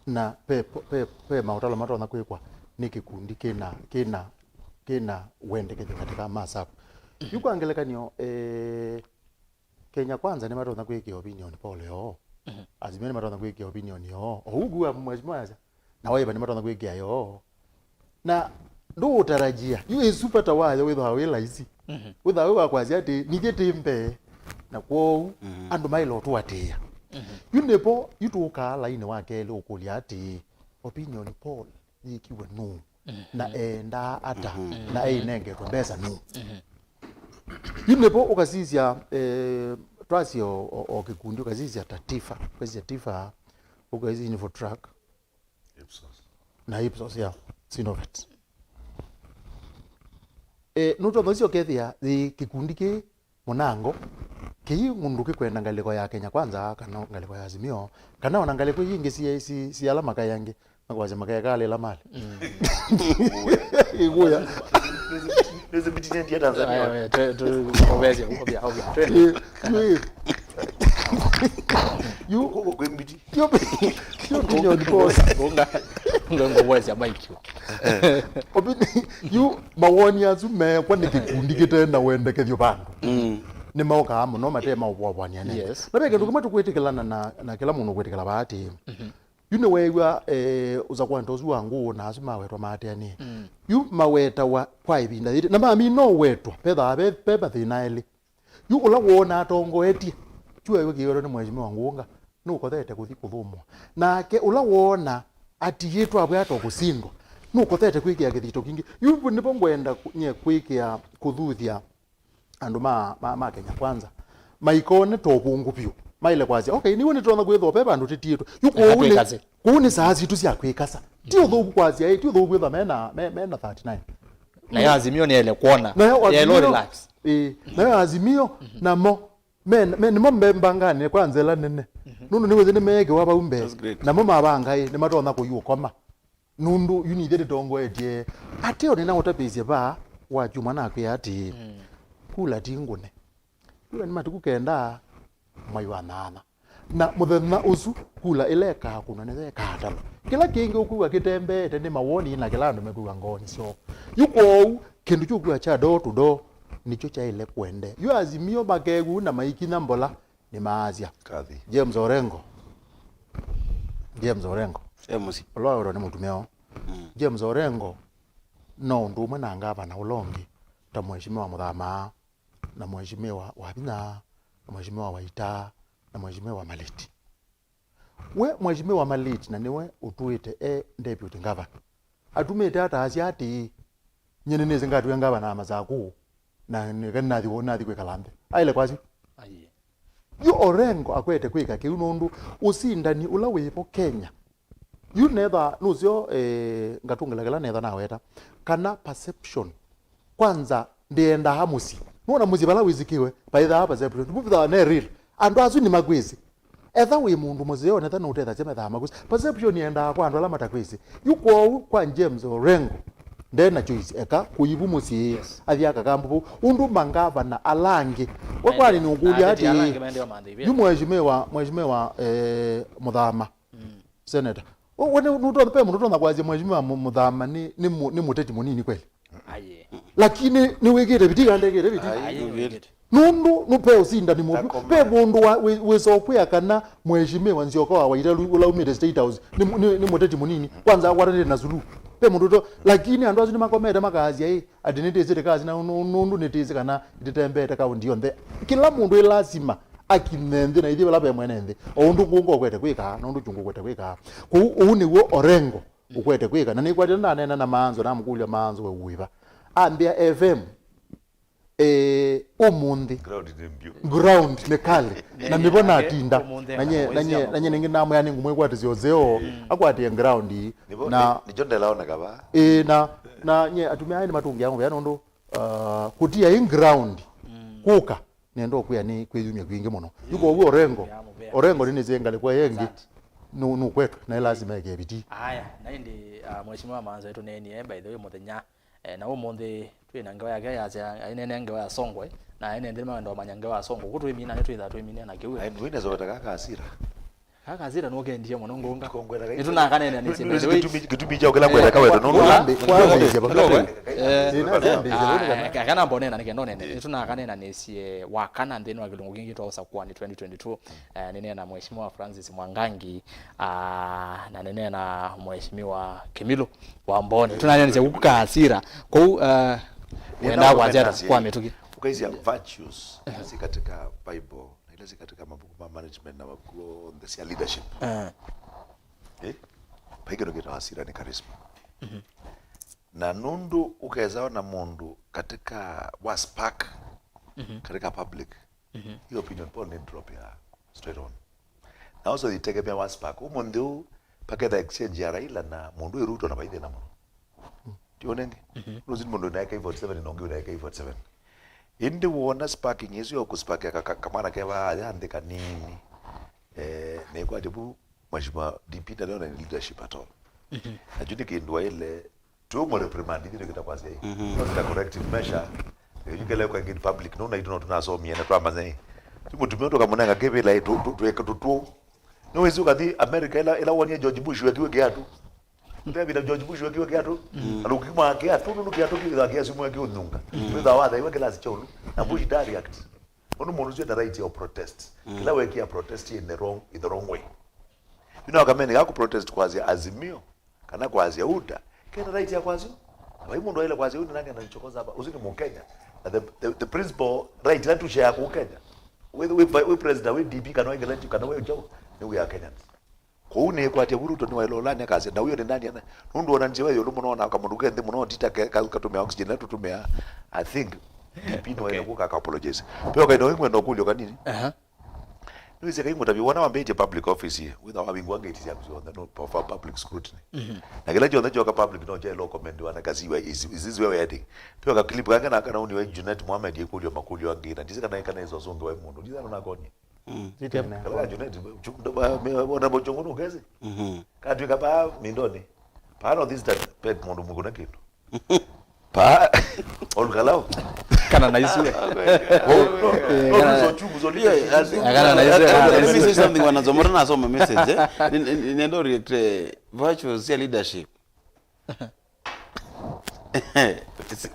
Na ve, ve, ve maũtalo matonya kwĩkwa nĩ kĩkundi kĩna, kĩna, kĩna wendekethyo katĩ ka masavu. Yu kwa ngelekany'o, eh, Kenya Kwanza nĩmatonya kwĩkĩa opinion poll yoo. Azimio nĩmatonya kwĩkĩa opinion yoo. O ũu kua mheshimiwa yasya, na Wiper nĩmatonya kwĩkĩa yoo. Na ndũũtarajia, yu ĩsu vata wayo wĩthĩawa wĩ laisi. Wĩthĩawa wĩ wa kwasya atĩ, nithyĩ tĩ mbee, na kwoou andũ maĩle ũtũatĩĩa. Yu nĩvo, yu tũũkaa lainĩ wa kelĩ ũkũlya atĩ, opinion poll yĩkiwe nũũ? Na eendaa ata? Na ĩinengetwe mbesa nũũ? Yu nĩvo ũkasisya, eh, twasye o, o, o kĩkundi, ũkasisya ta Tifa, ũkasisya Tifa, ũkasisya Infotrak, Ipsos. Na Ipsos, yeah. Sinovet. Eh, nũtonya ũsyo ũkethĩa yĩ kĩkundi kĩ mũnango, kĩi mũndũ kĩkwenda ngalĩko ya Kenya Kwanza, kana ngalĩko ya Azimio, kana ona ngalĩko ii ingĩ si, si, si ala makai angĩ, makwasya makaekalĩla mali. Ĩkũya. Nĩsĩ mbiti nyendia Tanzania. Aya, we, twe, twe, obesya, obia, obia, twe. Eh, yu, yu, Kũkũ kwĩ mbiti. Yo, yo, opinion polls. Unga, unga ngowesya maikio. Opini-, yu mawoni asu meekwa nĩ kĩkundi kĩte na wendekethyo vandũ. Nĩmaũkaa mũno mate maũvoavwania nene. Yes. Na ve kĩndũ kĩmwe tũkwĩtĩkĩlana na, na kĩla mũndũ ũkwĩtĩkĩla vaa atĩ, yu nĩweew'a, eh, ũsakwanta ũsu wa ngũũ na asu mawetwa maateanĩe. Yu mawetawa kwa ĩvinda yĩtĩ. Na mamina ũwetwa, vethaa ve, ve mathĩna elĩ. Yu ũla woona atongoetye, yu ewe kĩwetwa nĩ Mheshimiwa Ngũnga, nũkothete kũthi kũthũmũa. Nake ũla woona atiĩtwe avwata kũsindwa, nũkothete kwĩkĩa kĩthito kingĩ. Yu nĩvo ngwenda kũ-, nye kwĩkĩa kũthuthya andũ ma, ma, ma Kenya Kwanza maikone ta ũvũngũ vyũ, maĩle kwasya, "Okay, nĩw'o nĩtũtonya kwĩthĩwa ve vandũ tĩtiĩtwe." Yu kwoou nĩ, twĩkase. Kwoou nĩ saa sitũ sya kwĩkasa. Ti ũthũku kwasya, ĩ, ti ũthũku kwĩthĩwa mena, me, mena thirty-nine. Nayo Azimio nĩyaĩle kwona. Nayo yaĩle Azimio, relax. Ĩ, nayo Azimio namo, me, me, nĩmo me mbanganĩ kwa nzela nene. Nũndũ nĩwĩsĩ nĩmeekĩwa vau mbee. That's great. Namo mavanga, ĩ, nĩmatonya kũi ũkoma. Nũndũ yu nithyĩ tũtongoetye. Ateo nĩnaũtavĩsye vaa wa kyumwa nakwĩa atĩĩ, kula ti ngũne. Yu nĩ matukũ kenda mwai wa nyanya. Na mũthenya ũsu, kula ĩla ĩkaakũnwa nĩyo ĩkaatalwa. Kĩla kĩngĩ ũkwĩw'a kĩtembeete nĩ mawoni na kĩla andũ mekwĩw'a ngoonĩ syoo. Yu kwoou, kĩndũ kyu ũkwĩw'a kya door to door nĩkyo kyaĩle kũendee. Yu Azimio makeew'a na maikinya mbola, nĩmaasya. Kathi. James Orengo. James Orengo. James. Ũla waĩtwa nĩ mũtumĩa oo. Mm. James Orengo no ũndũ ũmwe na ngavana ũla ũngĩ, ta Mheshimiwa Mũthamaa, na Mheshimiwa Wavinya, na Mheshimiwa Waita, na Mheshimiwa Maliti. We Mheshimiwa Maliti, na nĩwe ũtũĩte e deputy governor. Atumĩte ataasya atĩĩ, "Nyie nĩnĩsĩ ngatw'e ngavana wa Masakũ, na nĩka nathi, nathi kwĩkala nthĩ." Aĩle kwasya. Aiee. Yu Orengo akwete kwĩka kĩu nũndũ ũsindani ũla wĩvo Kenya. Yu netha nũseo, eh, ngatũngĩla kĩla netha naweta. Kana perception. Kwanza, ndĩendaa mũsyĩ. Nũona mũsyĩ vala wĩsĩkĩwe, vaithaa perception. Vuvithaa ne real. Andũ asu nĩmakwĩsĩ. Etha wĩ mũndũ mũseo, netha nũtethasya methaa makwĩsĩ. Perception yendaa kwa andũ ala matakwĩsĩ. Yu kwoou kwa James Orengo, nde na choice, eka kũivu mũsyĩ, yes, athi akakambu vau. Ũndũ mangavana ala angĩ. We kwani nĩũkũlya atĩĩ, yu mheshimiwa, mheshimiwa, eh, Mũthama. Mm. Senator. We, we nĩ, nũtonya, pe mũndũ ũtonya kwasya Mheshimiwa Mu-, Mũthama nĩ, nĩ mu-, nĩ mũteti mũnini kweli? Aye. Lakini nĩwĩkĩte vitii kana ndekĩte vitii? Aye, nĩwĩkĩte. Nũndũ nũpe ũsindani mũvyu. Takoma. Pe mũndũ wa, wĩ, wĩsa ũkwĩa kana Mheshimiwa Nzioka wa Waitalu ũla umĩte State House nĩ mu-, nĩ, nĩ mũteti mũnini. Kwanza akwatanĩte na Suluhu. Pe mũndũ to, lakini andũ asu nĩmakomete makasya ĩ, atĩ nĩtĩsĩte kasi na nũ-, nũndũ nĩtĩsĩ kana ititembeete kaunti yonthe. Kĩla mũndũ ĩ lasima akinye nthĩ na ithyĩ vala ve mwene nthĩ, o ũndũ ngũnga ũkwete kwĩka, nũndũ kyũngũ ũkwete kwĩka. Kwoou ũu nĩw'o Orengo ũkwete kwĩka. Na nĩkwatĩte ndaneena na Maanzo, namũkũlya Maanzo we wĩva. Ambĩa F M, eh, ũmũnthĩ ground nĩ mbyũ, ground nĩ kali. Na nĩvo natinda. Ũmũnthĩ na nye, na nye, na nye nĩngĩ namwĩa nĩngũmwĩkwatĩsya ũseo, akwatĩe ground. Nĩvo, na nĩ-, nĩkyo ndelaoneka va. Ĩĩ, na, na nye atumĩa aĩ nĩmatũngĩa mũvea nũndũ, uh, kũtia ĩ ground kũka. Nenda ũkwĩa nĩ kwĩyumya kwingĩ mũno. Yu kwoou Orengo, Orengo nĩnĩsĩ ngalĩko ĩngĩ nũ-, nũkwetwe, na ĩ lasima eke vitii. Aya, na ĩndĩ, ah, Mheshimiwa Maanzo ĩtũneenie, by the way, mũthenya, eh, na ũmũnthĩ twĩ na ngewa yake yasya, ainene ngewa ya Songwe, na ene nthĩ mawenda ũmanya ngewa ya Songwe. Kũ twĩmina, nĩtwĩthaa twĩmine na kĩu. Ai, nĩwĩnesa wetaka kasira. Kaka Zira nũkendie mũno ngũnga. Nĩtũnakanene nĩsĩ, by the way. Gĩtumi, gĩtumi kya ũkĩla kwenda kaweta nũndũ. Kwambĩĩsya vau. Kana mbonena nĩkenda ũnene. Nĩtũnakanene nĩsĩ wa kana nthĩnĩ wa kĩlungu kĩngĩ twa Ũsakuani twenty twenty-two. Eh, nĩneena Mheshimiwa Francis Mwangangi, ah, na nĩneena Mheshimiwa Kimilu Wamboni. Tũnanene nĩsĩ kuka Zira. Kũu, eh, wenda kwasya kwa mĩtũkĩ. Ukaisya virtues si katika Bible. Na ila si katika mabuku ma management na mabuku onthe sya leadership. Eh. Eh? Vai kĩndũ kĩtawa Zira nĩ charisma. Mhm. Na nũndũ ũkesa ona mũndũ katika wa spark, mhm, katika public, mhm, hiyo opinion poll nĩ drop ya straight on. Na also itegemea wa spark. Ũmũnthĩ ũũ, paketha exchange ya Raila na mũndũ wĩ Ruto na vai thĩna mũno. Ti wona ĩngĩ? Mhm. Nũsĩ nĩ mũndũ wĩna A K forty-seven na ũngĩ wĩna A K forty-seven. Ĩndĩ wona sparking ĩsu ya kũsparkia ka, ka, kamwana ke vaa ya nthĩ kanini. Eh, nĩkwatĩ vu Mheshimiwa D P ndalĩona nĩ leadership at all. Mhm. Na kyu nĩ kĩndũ aile tũmũ reprimand ithyĩ tũkĩta kwasya ĩ. Mhm. No tũta corrective measure. Ĩyu kele kwa in public, no naitũ no tũnasomie na twamanya ĩ. Ti mũtumia ũndũ kamũnenga kĩvĩla ĩ, tũ, tũ, twĩka tũtũ. Nĩwĩsĩ ũkathi America ĩla, ĩla wonie George Bush wekiwe kĩatũ. Ũtevita George Bush wekiwe kĩatũ, mm, na lũkima kĩatũ, nũndũ kĩatũ kĩthaa kĩasumwa kĩũnyunga. Mm. Wĩthaa wathaiwe kĩlasi kya ũlu, na Bush da react. Ũndũ mũndũ ũsu ena right ya protest. Mm. Kĩla wekia protest in the wrong, in the wrong way. You know, kamene ga ku protest kwasya Azimio, kana kwasya UDA, kena right ya kwasya. Na vai mũndũ aile kwasya, "Ũyu nake na chokoza hapa, ũsu nĩ Mũkenya." Na the, the, the principal right ĩla tushare kũ Kenya. Wĩ, wĩ, wĩ president, wĩ D P, kana wĩ Ngeleti, kana wĩ Joe, nĩ we are Kenyans. Kwoou nĩkwatya vu Ruto nĩwaĩle ũlany'a kasya, "Na huyo ni nani ana-?" Nũndũ onanisye we ĩũlũ mũno, na kamũndũ ke nthĩ mũno, tita ke-, ka-, katũmĩa oxygen ĩla tũtũmĩaa. I think D P no ene kuka ka apologize. Peo kaino ngwenda kulio kanini. Aha. Nĩwĩsĩ kai mũtavya wona wambĩtie public office ĩ, wĩtha wavingwa ngeti syaku syonthe no for public scrutiny. Na kĩla kyonthe kyoka public no kyaĩlwa ũkomendiwa na kasiwa is, is this where we're heading? Peo ka clip kake na kana uniwe Junet Mohamed ĩkũlyo makũlyo angĩ na ndisi kana kana iso sungi wa mũndũ. Ndisi kana nakonie. Kala ka Junet, chu-, ndo ba, me, ona bo chongo no kesi. Katwika pa mindoni. Pa no this that pet mũndũ mũkuna kindu. Pa. Olukalau. Kana na isu. Oh, no, no, no, so chungu, so leadership. Kana na isu, kana na isu. Let me say something, wanasoma, nasoma message, eh. Ni, ni, ni, nendo react, eh, virtues ya leadership.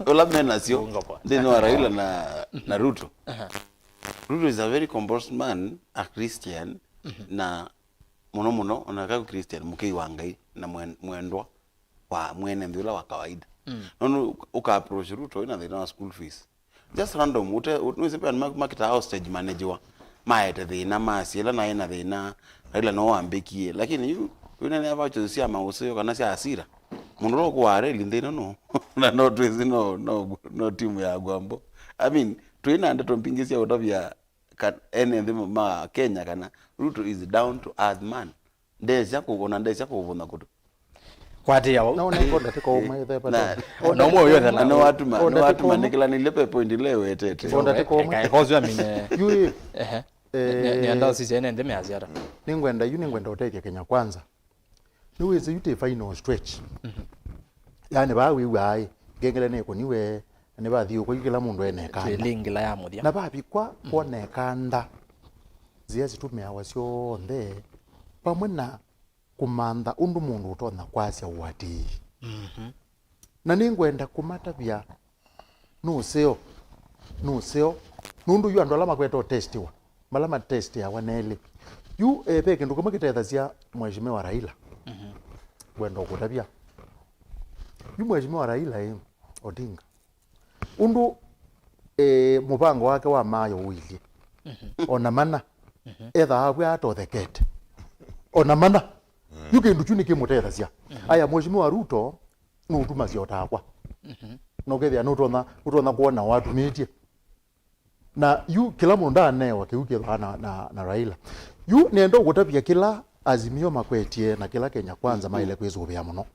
Ola mena sio. Ndio Raila na, na Ruto. Ruto is a very composed man, a Christian, na mũno mũno, ona ka Christian, mũkei wa Ngai, na mwen-, mwendwa wa mwene nthĩ ũla wa kawaida. Nũndũ ũka approach Ruto wĩna thĩna wa school fees. Just random, ũte, nĩwĩsĩ pia ma-, makĩtaa hostage managewa. Maete thĩna, masye, ĩla naĩ na thĩna, Raila no wambĩkie. Lakini yu, yu nene virtues sya maũseo kana sya asira. Mũndũ ũla ũkũaa reli nthĩ ĩno no. Na no twĩsĩ no, no, no timu ya Gwambo. I mean, twĩ na ndeto mbingĩ sya ũtavya ka-, ene nthĩ ma Kenya kana Ruto is down to earth man. Ndesya kũ-, ona ndesya kũvũna kũtũ. Kwatĩĩa wau. No, nĩko ndatĩka ũmwe, ĩthe, na, na ũmwe ũyũ ethela. Na nĩwatuma, nĩwatumanĩkĩlanĩlye pe point ile wetete. Ndatĩka ũmwe. Eka, eka ũsu amine. Yu ĩ. Ehe. Eh, nĩ, nĩenda ũsisya ene nthĩ measya ata. Nĩngwenda, yu nĩngwenda ũtethya Kenya Kwanza. Nĩwĩsĩ yu tĩ final stretch. Yaani, vaa wĩw'aa ĩ, ngengele nĩkũniwe, na nĩvathiũũkwa yu kĩla mũndũ ene ĩkanda. Twĩlingĩla ya mũthya. Na vavikwa kwona ĩkanda, nzĩa situmeawa syonthe, vamwe na kũmantha ũndũ mũndũ ũtonya kwasya ũatĩĩi. Na nĩngwenda kũmatavya nũseo, nũseo, nũndũ yu andũ ala makwete ũtestiwa, mala matestiawa nelĩ. Yu, eh, ve kĩndũ kĩmwe kĩtethasya Mheshimiwa Raila. Ngwenda ũkũtavya. Yu Mheshimiwa Raila, eh, Odinga, ũndũ, eh, mũvango wake wa mayo ũilyĩ. Ona mana, ethaa avw'a atothekete. Ona mana. Yu kĩndũ kyu nĩkĩmũtethasya. Aya, Mheshimiwa Ruto, nũtumasya o takwa. Na ũkethĩa nũtonya, ũtonya kwona watumĩtye. Na yu kĩla mũndũ ndaanewa kĩu kĩthwaa na, na, na Raila. Yu nenda ũkũtavya kĩla Azimio makwetie na kĩla Kenya Kwanza maĩle kwĩsũvĩa mũno.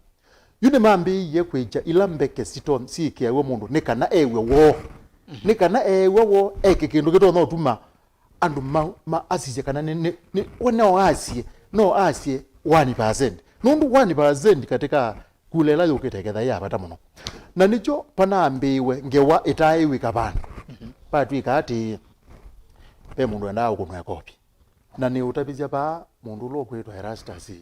Yu nĩmambĩĩie kwĩkya ila mbeke sito-, syĩkĩaw'a mũndũ nĩ kana ew'e woo. Nĩ kana ew'a woo eke kĩndũ kĩtonya ũtuma andũ ma, ma asisye kana nĩ, nĩ, nĩ, we no asye, no asye one percent. Nũndũ one percent katika kula ĩla yũkĩte ĩketha yĩ ya vata mũno. Na nĩkyo panambĩĩwe ngewa ĩtaaĩw'ĩka vandũ. Patw'ĩka atĩĩ, ve mũndũ wendaa ũkũnwa ĩkopi. Na nĩũtavisya vaa mũndũ ũla ũkwĩtwa Erastus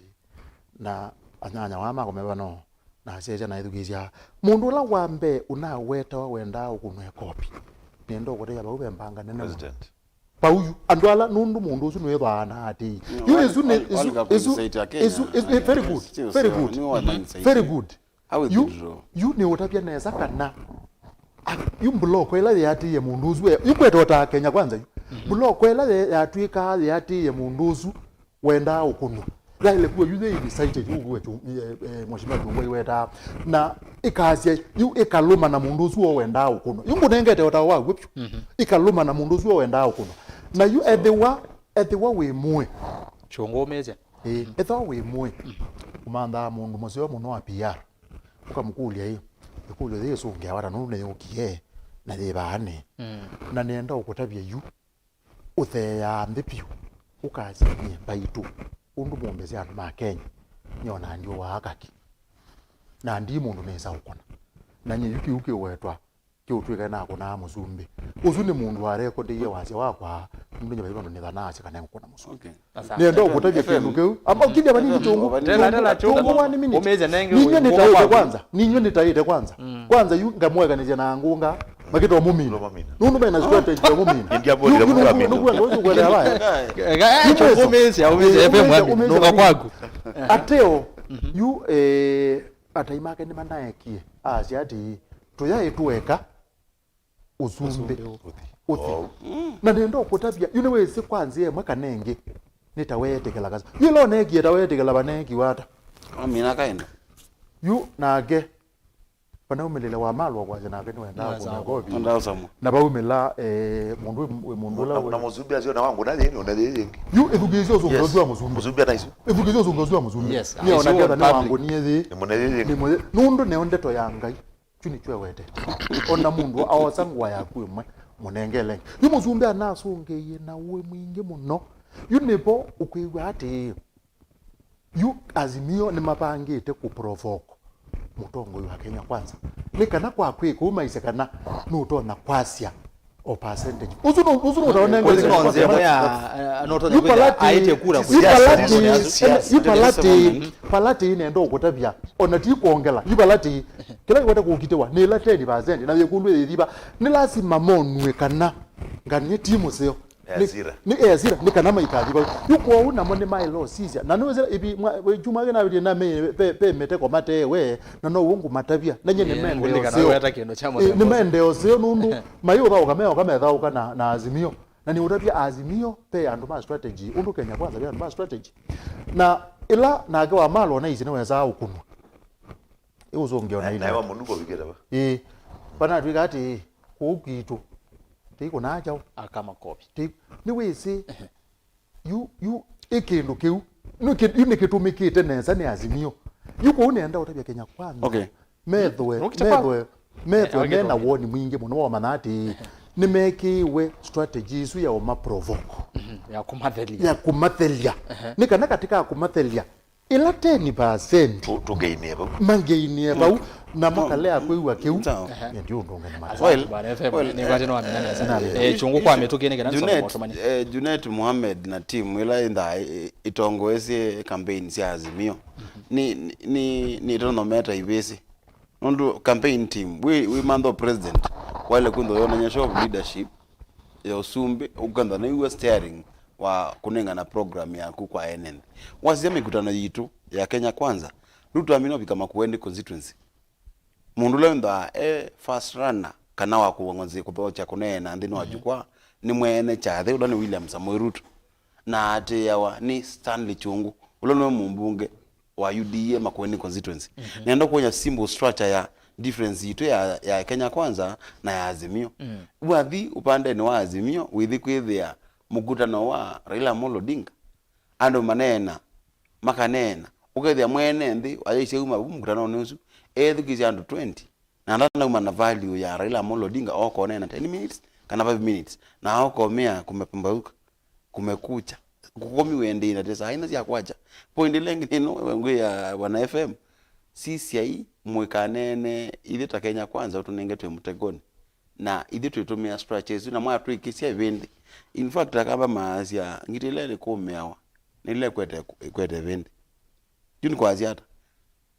na anyanya waa makomeva no na asyaĩsya na ĩthukĩĩsya. Mũndũ ũla wa mbee ũnawetawa wendaa ũkũnwa ĩkopi. Nĩenda ũkũtavya vau ve mbanga nene mũno. President. Vau yu, andũ ala, nũndũ mũndũ ũsu nĩwĩthwaa na atĩĩ. Yu ĩsu nĩ, ĩsu, ĩsu, ĩsu, ĩsu, very good, very good, very good. Yu, yu nĩ ũtavya nesa kana, a, yu mbuloko ĩla yĩatĩĩe mũndũ ũsu, we, yu kwete ũtaa Kenya Kwanza yu. Mbuloko ĩla ye-, yatw'ĩkaa yĩatĩĩe mũndũ ũsu, wendaa ũkũnwa. Yaĩle kuwa yu yĩ incited, yu kuwe chu-, eh, eh, Mheshimiwa Chungwa iwetaa. Na ĩkasya, yu ĩkalũma na mũndũ ũsu o wendaa ũkũnwa. Yu ngũnengete ũtao wa w'o vyũ. Ĩkalũma na mũndũ ũsu o wendaa ũkũnwa. Na yu ethĩwa, ethĩwa wĩ mũĩ. Chungwa ũmĩsya. Ĩĩ, ethĩwa wĩ mũĩ. Ũmanthaa mũndũ mũseo mũno wa P R. Ũkamũkũlya ĩ, ĩkũlyo yĩĩ ĩsũngĩa wata nũndũ nĩyũkie na yĩ vaanĩ. Na nĩenda ũkũtavya yu. Ũtheeaa nthĩ vyũ, ũkasya nyie mbaitũ, ũndũ mũmbĩsya andũ ma Kenya, nyie ona ndiũwaa kaki, na ndi mũndũ nĩsa ũkũna. Na nyie yu kĩu kĩwetwa kĩũtw'ĩka nakũnaa mũsumbĩ. Ũsu nĩ mũndũ warekodĩie wasya wakwa, nũndũ nyie vai vandũ nĩthanaa asya kana ngũkũna mũsumbĩ. Okay. Nĩenda ũkũtavya kĩndũ kĩu. Amba ũkilya vanini Chungwa. Tena, tena, Chungwa. One minute. Ũmĩsya nenge. Ninywe nĩtaĩte kwanza. Ninywe nĩtaĩte kwanza. Kwanza yu ngamũekanĩsya na ngũnga. Makĩta ũmũmina. Nũndũ mena strategy ya ũmũmina. Nĩkwenda ũsu kwelea vaya. Ega, ega, Chungwa ũmĩsya, ũmĩsya, F M wami. Nũka kwaku. Ateo, yu, eh, atai make nĩmanaekie. Asya atĩĩ, tũyaĩ tũeka. Ũsumbĩ. Ũsumbĩ ũthi. Ũthi. Oh. Na nenda ũkũtavya, yu nĩwĩsĩ kwa nzĩa ĩmwe kana ĩngĩ, nĩ ta weetĩkĩla kasa. Yu ĩla ũneekie ta weetĩkĩla vaneekiwe ata? Amina kaenda. Yu nake, Vanaumĩlĩle Wamalwa kwasya nake nĩwendaa kũmya kovi. Ndasamwa. Na vaumĩla, eh, mũndũ wĩ, wĩ mũndũ ũla na, na mũsumbĩ asyo na wangũna yĩĩ nĩ ũna yĩĩ yĩngĩ. Yu ĩthukĩĩsye ũsũngĩo ũsu wa mũsumbĩ. Mũsumbĩ anaisũ. Ĩthukĩĩsye ũsũngĩo ũsu wa mũsumbĩ. Yes. Nĩ ona ketha nĩ wangũnie yĩĩ. Nĩ mũna yĩĩ yĩngĩ. Nũndũ nĩ ndeto ya Ngai. Kyu nĩkyo ewetete. Ona mũndũ aosa ngũa yaku ĩmwe, mũnengele ĩngĩ. Yu mũsumbĩ anasũngĩie na ũĩ mwingĩ mũno. Yu nĩvo ũkwĩw'a atĩĩ, yu Azimio nĩmavangĩte kũprovoke mũtongoi wa Kenya Kwanza. Nĩ kana kwa kwĩ kũu maisye kana nũtonya kwasya o percentage. Ũsu no, ũsu no ũtaonengele. Ũsu no nzĩa ĩmwe ya, eh, no ũtonya kwĩthĩa aĩtye kura yu kwĩsya palati, yu palati, palati ĩnenda ũkũtavya, ona ti kwongela, yu palati, kĩla kĩkwete kũkitĩwa, nĩ ĩla ten percent, na yĩkũlw'e yĩthiva, nĩ lasima monue kana nganie ti mũseo. Nĩ, ezira, nĩ ezira, nĩ kana maikathi vau. Yu kwoou namo nĩ maĩle ũsisya. Na nĩwĩsĩ, ivi, mwa, kyumwa kĩnavĩtie na me, pe, pe mĩteko mateewe, na no ũu ngũmatavya, na nyie nĩ mende ũseo. Ĩ, nĩ mende ũseo nũndũ, mayĩũthaũka, meoka methaũka na, na Azimio. Na nĩũtavya Azimio, ve andũ ma strategy, ũndũ Kenya Kwanza ve andũ ma strategy. Na ĩla nake Wamalwa naisye nĩwesaa ũkunwa. Ĩũsũngĩo na naĩle. Naĩwa mũnu kũvikĩte va? Ĩĩ. Vanatwĩka atĩ, kũu kwitũ, tĩikũnaa kyaũ? Aka makovi. Tĩ, nĩwĩsĩ, yu, yu, ĩ kĩndũ kĩu, nĩ kĩ-, yu nĩkĩtũmĩkĩte nesa nĩ Azimio. Yu kũu nĩenda ũtavya Kenya Kwanza. Okay. Methwe, methwe, methwe mena woni mwingĩ mũno wa manya atĩ nĩmekĩiwe strategy isu ya ũma provoke. Mhm, ya kũmathelia. Ya kũmathelia. Ehe. Nĩ kana katika kũmathelia, ĩla ten percent tũgainie vau, mangainie vau, na makalea kwĩw'a kĩu. Sawa. Ehe. Ndio ũndũ ũngĩ nĩ mata. Well, Bwana F M, well, nĩ kwati no amina nesa. Eh, chungu kwa mĩtũkĩ nĩ kana Junet, eh, Junet Mohamed na team ĩla ĩnda ĩ-, ĩtongoesye campaign sya Azimio. Nĩ, nĩ, nĩ, nĩ tonometa ivĩsĩ. Nũndũ campaign team, wĩ, wĩ mantha president, waĩle kwĩthwa yonany'a show of leadership ya ũsumbĩ, ũkethwa nĩw'o steering wa kũnengana program yaku kwa ene nthĩ. Wasisya mĩkutano yitũ ya Kenya Kwanza, Ruto amina ũvika Makueni constituency. Mũndũ ũla wĩthwaa e first runner kana wa kũw'a ng'onzi kũthokya kũneena nthĩnĩ wa jukwaa nĩ mwene kyathĩ, ũla nĩ William Samoei Ruto, na aatĩĩawa nĩ Stanley Kyungu, ũla nĩwe mũmbunge wa U D A Makueni constituency. Mhm. Nenda kuonyesya simple structure ya difference yitũ ya, ya Kenya Kwanza na ya Azimio. Mm. Wathi ũpandenĩ wa Azimio, wĩthi kwĩthĩa mũkutano wa Raila Amolo Odinga, andũ maneena, makaneena, ũkethĩa mwene nthĩ ayaisye uma vu mũkutanonĩ ũsu, ethukĩsya andũ twenty, na ndanauma na value ya Raila Amolo Odinga, okonena ten minutes kana five minutes, na okomea kumepambauka. Kumekucha. Kũkomiwe ndĩ na tĩ saa ina sya kwakya. Point ĩla ĩngĩ nĩ ĩno, ngwĩa Bwana F M, sisyai mũikaneene ithyĩ ta Kenya Kwanza ũtũnenge twĩ mũtegonĩ. Na ithyĩ twĩtũmĩa structure isu, na mwatwĩkĩsya ĩvĩndĩ. In fact, Akamba maasya, ngitĩ ĩla ĩlĩ kũmĩawa, nĩ ĩla ĩkwete, ĩkwete ĩvĩndĩ. Yu nĩ kwasya ata?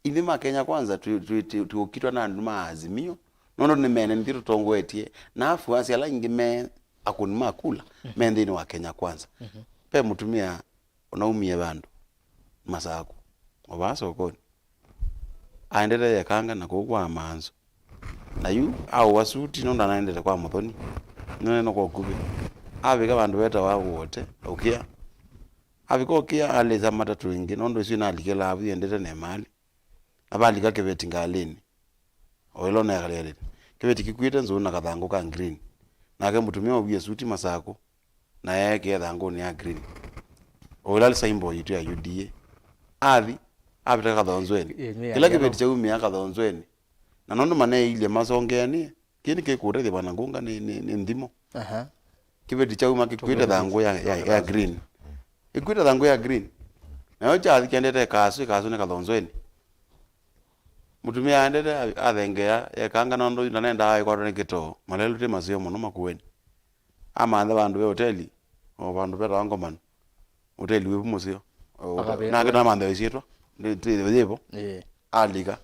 Ithyĩ ma Kenya Kwanza twĩ-, twĩ-, twĩ-, twĩũkitwa na andũ ma Azimio, nũndũ nĩ mene nithyĩ tũtongoetye, na afuasi ala aingĩ me akũni ma kula, me nthĩnĩ wa Kenya Kwanza. Ve mũtumĩa ũnaumie vandũ, Masaku, o vaa sokonĩ, aendete yekanga na kũu kwa Manzo. Na yu aũa suti nũndũ anaendete kwa Mũthoni, nĩnene kwa ũkuvĩ. Avika vandũ vetawa Wote, ũkĩa. Avika ũkĩa, alĩsa matatũ ĩngĩ, nũndũ ĩsu ĩnalikĩlaa vu yendete na ĩmali. Na valika kĩveti ngalĩnĩ, o ĩla ũnekalĩte. Kĩveti kĩkuĩte nzũũ na kathangũ ka green. Nake mũtumĩa ũvie suti Masakũ, na eekĩe thangũnĩ ya green. O ĩla symbol yitũ ya U D A. Athi, avĩta Kathonzweni. Kĩla kĩveti kyaumĩa Kathonzweni. Na nũndũ maneeilye masongeanĩe, kĩĩ nĩkĩkũũtethya Bwana Ngunga nĩ, nĩ, nĩ nthimo. Aha. Kĩveti kyauma kĩkuĩte thangũ ya, ya, ya green. Ĩkuĩte thangũ ya green. Nayo kyathi kyendete Ĩkasũ, Ĩkasũ nĩ Kathonzweni. Mũtumĩa aendete a-, athengea, ekanga nũndũ ndanendaa ĩkwatwa nĩ kĩtoo. Malelũ tĩ maseo mũno Makueni. Amantha vandũ ve hoteli, o vandũ vetawa Ngomano. Ũteli wĩvu mũseo. Nake namanthe ĩsyĩtwa, yĩvo. Ĩĩ. Alika.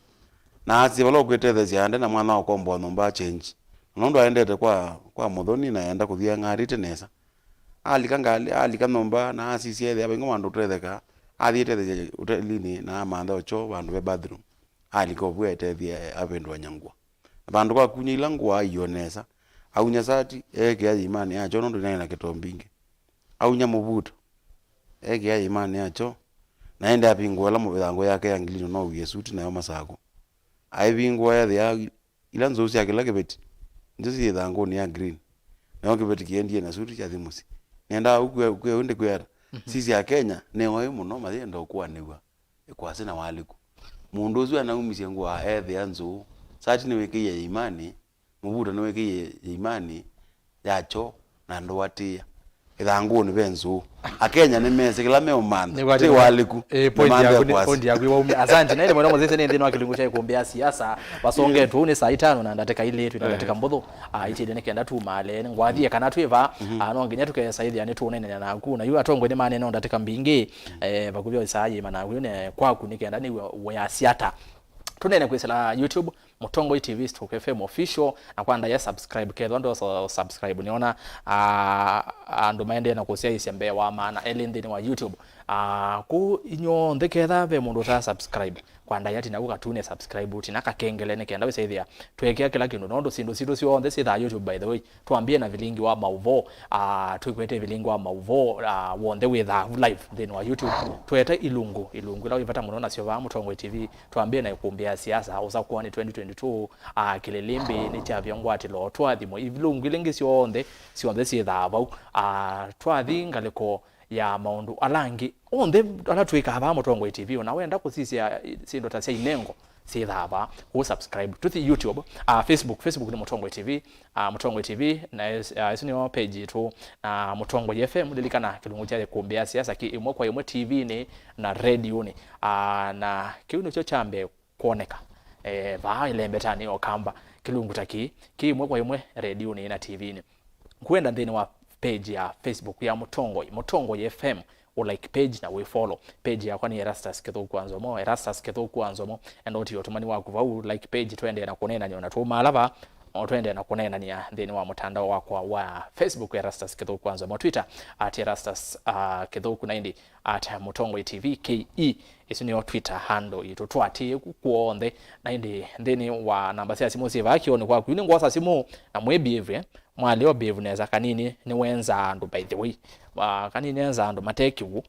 Na asye vala ũkwĩtetheesya ande na mwana wa ũkomboa nyũmba change. Na nũndũ aendete kwa, kwa Mũthoni na enda kũthi ang'arĩte nesa. Alika ngalĩ, alika nyũmba na asisya ethĩa vaingĩ vandũ ũtetheka. Athi etetheesya ũtelinĩ na amantha o kyoo vandũ ve bathroom. Alika ũvu etethie avĩndũany'a ngũa. Na vandũ va kuny'a ila ngũa aiyo nesa. Aunya sati, eekĩa yĩimanĩ ya kyoo nũndũ naĩ na kĩtombingĩ. Aunya mũvuto, ekĩa ĩĩmanĩ ya kyoo, na ende avingũa ĩla mĩthangũ yake ya ngilini ũnaũie suti nayo Masakũ. aivingũa ethĩa ila nzũũ sya kĩla kĩveti nĩsyo syĩ ĩthangũnĩ ya green, nayo kĩveti kĩendie na suti kyathi mũsyĩ. Nĩendaa ũkwĩa ũndĩ kwĩata. Mhm. Sisya Akenya nĩ oĩ mũno mayenda ũkũanĩw'a ĩkwasĩ na walĩku. Mũndũ ũsu anaumisye ngũa ethĩa nzũũ, sati nĩwĩkĩie yĩimanĩ, mũvuto nĩwĩkĩie yĩimanĩ ya kyoo na ndũatĩĩa. Ĩthangũnĩ ve nzũũ. Akenya nĩmesĩ kĩla meũmantha. Nĩ kwati ti na walĩku, eh, point nĩmanthe yaku nĩ, kwasĩ. Point yaku iwaumia. Asante. Na ĩndĩ mwena mũsese nĩ nthĩnĩ wa kĩlungu kya ĩkũmbĩ ya siasa. Vasongetwe ũu nĩ saa itano na ndatĩka ilĩ, twĩ na ndatĩka mbũthũ. Ah, itilye nĩ kenda tumaale. Ngwathie kana twĩ va, ah, no nginya tũkesa ĩthĩa nĩ tũnenena naku. Na yu atongoi nĩ manena ndatĩka mbingĩ, eh, vakuvĩ o saa yĩma naku nĩ kwaku nĩ kenda nĩw'e wĩasya ata. Tũnene kwĩsĩla YouTube, Mũtongoi T V Stroke F M Official, na kwa ndaĩa subscribe, kethwa ndwesa subscribe, nĩona, ah, andũ maendee na kũsyaĩĩsya mbee wa maana elĩ nthĩnĩ wa YouTube. Ah, kũu inyw'onthe ketha ve mũndũ ũta subscribe, kwa ndaĩa tina kũkatune subscribe, tina kakengele nĩ kenda wĩsaĩthĩa twĩkĩa kĩla kĩndũ, nũndũ syĩndũ sitũ syonthe syĩthaa YouTube, by the way. Twambie na vilingi wa maũvoo, ah, twĩkwete vilingi wa maũvoo, ah, wonthe wĩthaa live nthĩnĩ wa YouTube. Twete ilungu, ilungu ila wĩ vata mũno nasyo vaa Mũtongoi T V. Twambie na ĩkũmbĩ ya siasa, ũsakũanĩ twenty twenty-two, ah, kĩlĩlĩmbĩ nĩ kyavya ngwatĩlo, twathimũ, ilungu ila ingĩ syonthe, syonthe syĩthaa vau. Ah, twathi ngalĩko ya maũndũ ala angĩ onthe ala twĩkaa vaa Mũtongoi T V, ona wenda kũsisya syĩndũ ta sya inengo, syĩthaa vaa, kũu subscribe. Tũthi YouTube, ah, Facebook, Facebook nĩ Mũtongoi T V, ah, Mũtongoi T V, na ĩs-, ah, ĩsu nĩyo page yitũ, na Mũtongoi F M, lilikana kĩlungu kya ĩkũmbĩ ya siasa kĩ ĩmwe kwa ĩmwe T V-nĩ na rediũnĩ. Ah, na kĩu nĩkyo kya mbee kwoneka, eh, vaa ĩlembetanĩ ya Ũkamba, kĩlungu ta kĩĩ, kĩ ĩmwe kwa ĩmwe rediũnĩ na T V-nĩ. Kwenda nthĩnĩ wa page ya Facebook ya Mũtongoi, Mũtongoi F M, ũ like page na wĩ follow. Page yakwa nĩ Erastus Kĩthũku wa Nzomo, Erastus Kĩthũku wa Nzomo. Enda ũtie ũtũmani waku vau, like page, twendee na kũneenany'a ona tũmaala vaa, o twendee na kũneenany'a nthĩnĩ wa mũtandao wakwa wa Facebook, Erastus Kĩthũku wa Nzomo, Twitter, at Erastus, uh, Kĩthũku, na ĩndĩ at Mũtongoi T V K E. Ĩsu nĩyo Twitter handle yitũ. Tũatĩĩe ku kw'onthe, na ĩndĩ nthĩnĩ wa namba sya simũ syĩ vaa kĩonĩ kwaku. Yu nĩngwosa simũ na mwĩ behave, eh? Mwalea behave nesa. Kanini nĩwenzaa andũ, by the way. Ah, kanini enzaa andũ mate kĩw'ũ,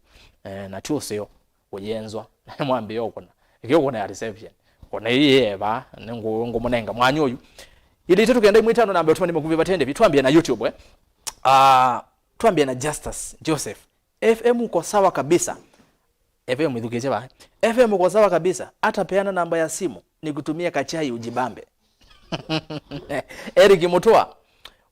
eh, na ti ũseo ũyenzwa. Mwambĩĩa ũkũna. Ĩkĩ ũkũna ya reception. Kũna ĩĩ eva, nĩngũ-, ngũmũnenga mwanya ũyu. Ilĩ itatũ kenda imwe itano namba ũtũmani makuvĩ vatende vi. Twambie na YouTube, eh? Ah, twambie na Justus Joseph. F M uko sawa kabisa. F M ithukĩĩsye vaa. F M uko sawa kabisa. Hata peana namba ya simu nikutumie kachai ujibambe. Eric Mutua,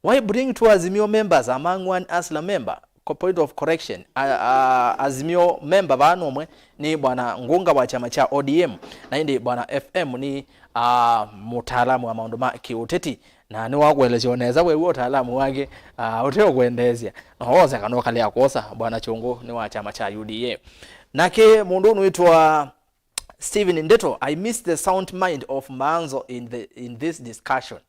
why bring two Azimio members among one Asla member? Ko point of correction, a, a, Azimio member vaa nũmwe nĩ bwana Ngunga wa kyama kya O D M, na ĩndĩ bwana F M nĩ, a, mũtaalamu wa maũndũ ma kĩũteti. Na nĩwakũelesya o nesa we w'o ũtaalamu wake, ah, ũteũkwendeesya. No wose kana ũkalea kwosa, Bwana Kyũngũ nĩ wa kyama kya U D A. Nake mũndũ ũnwĩtwa Steven Ndeto, "I miss the sound mind of Maanzo in the, in this discussion."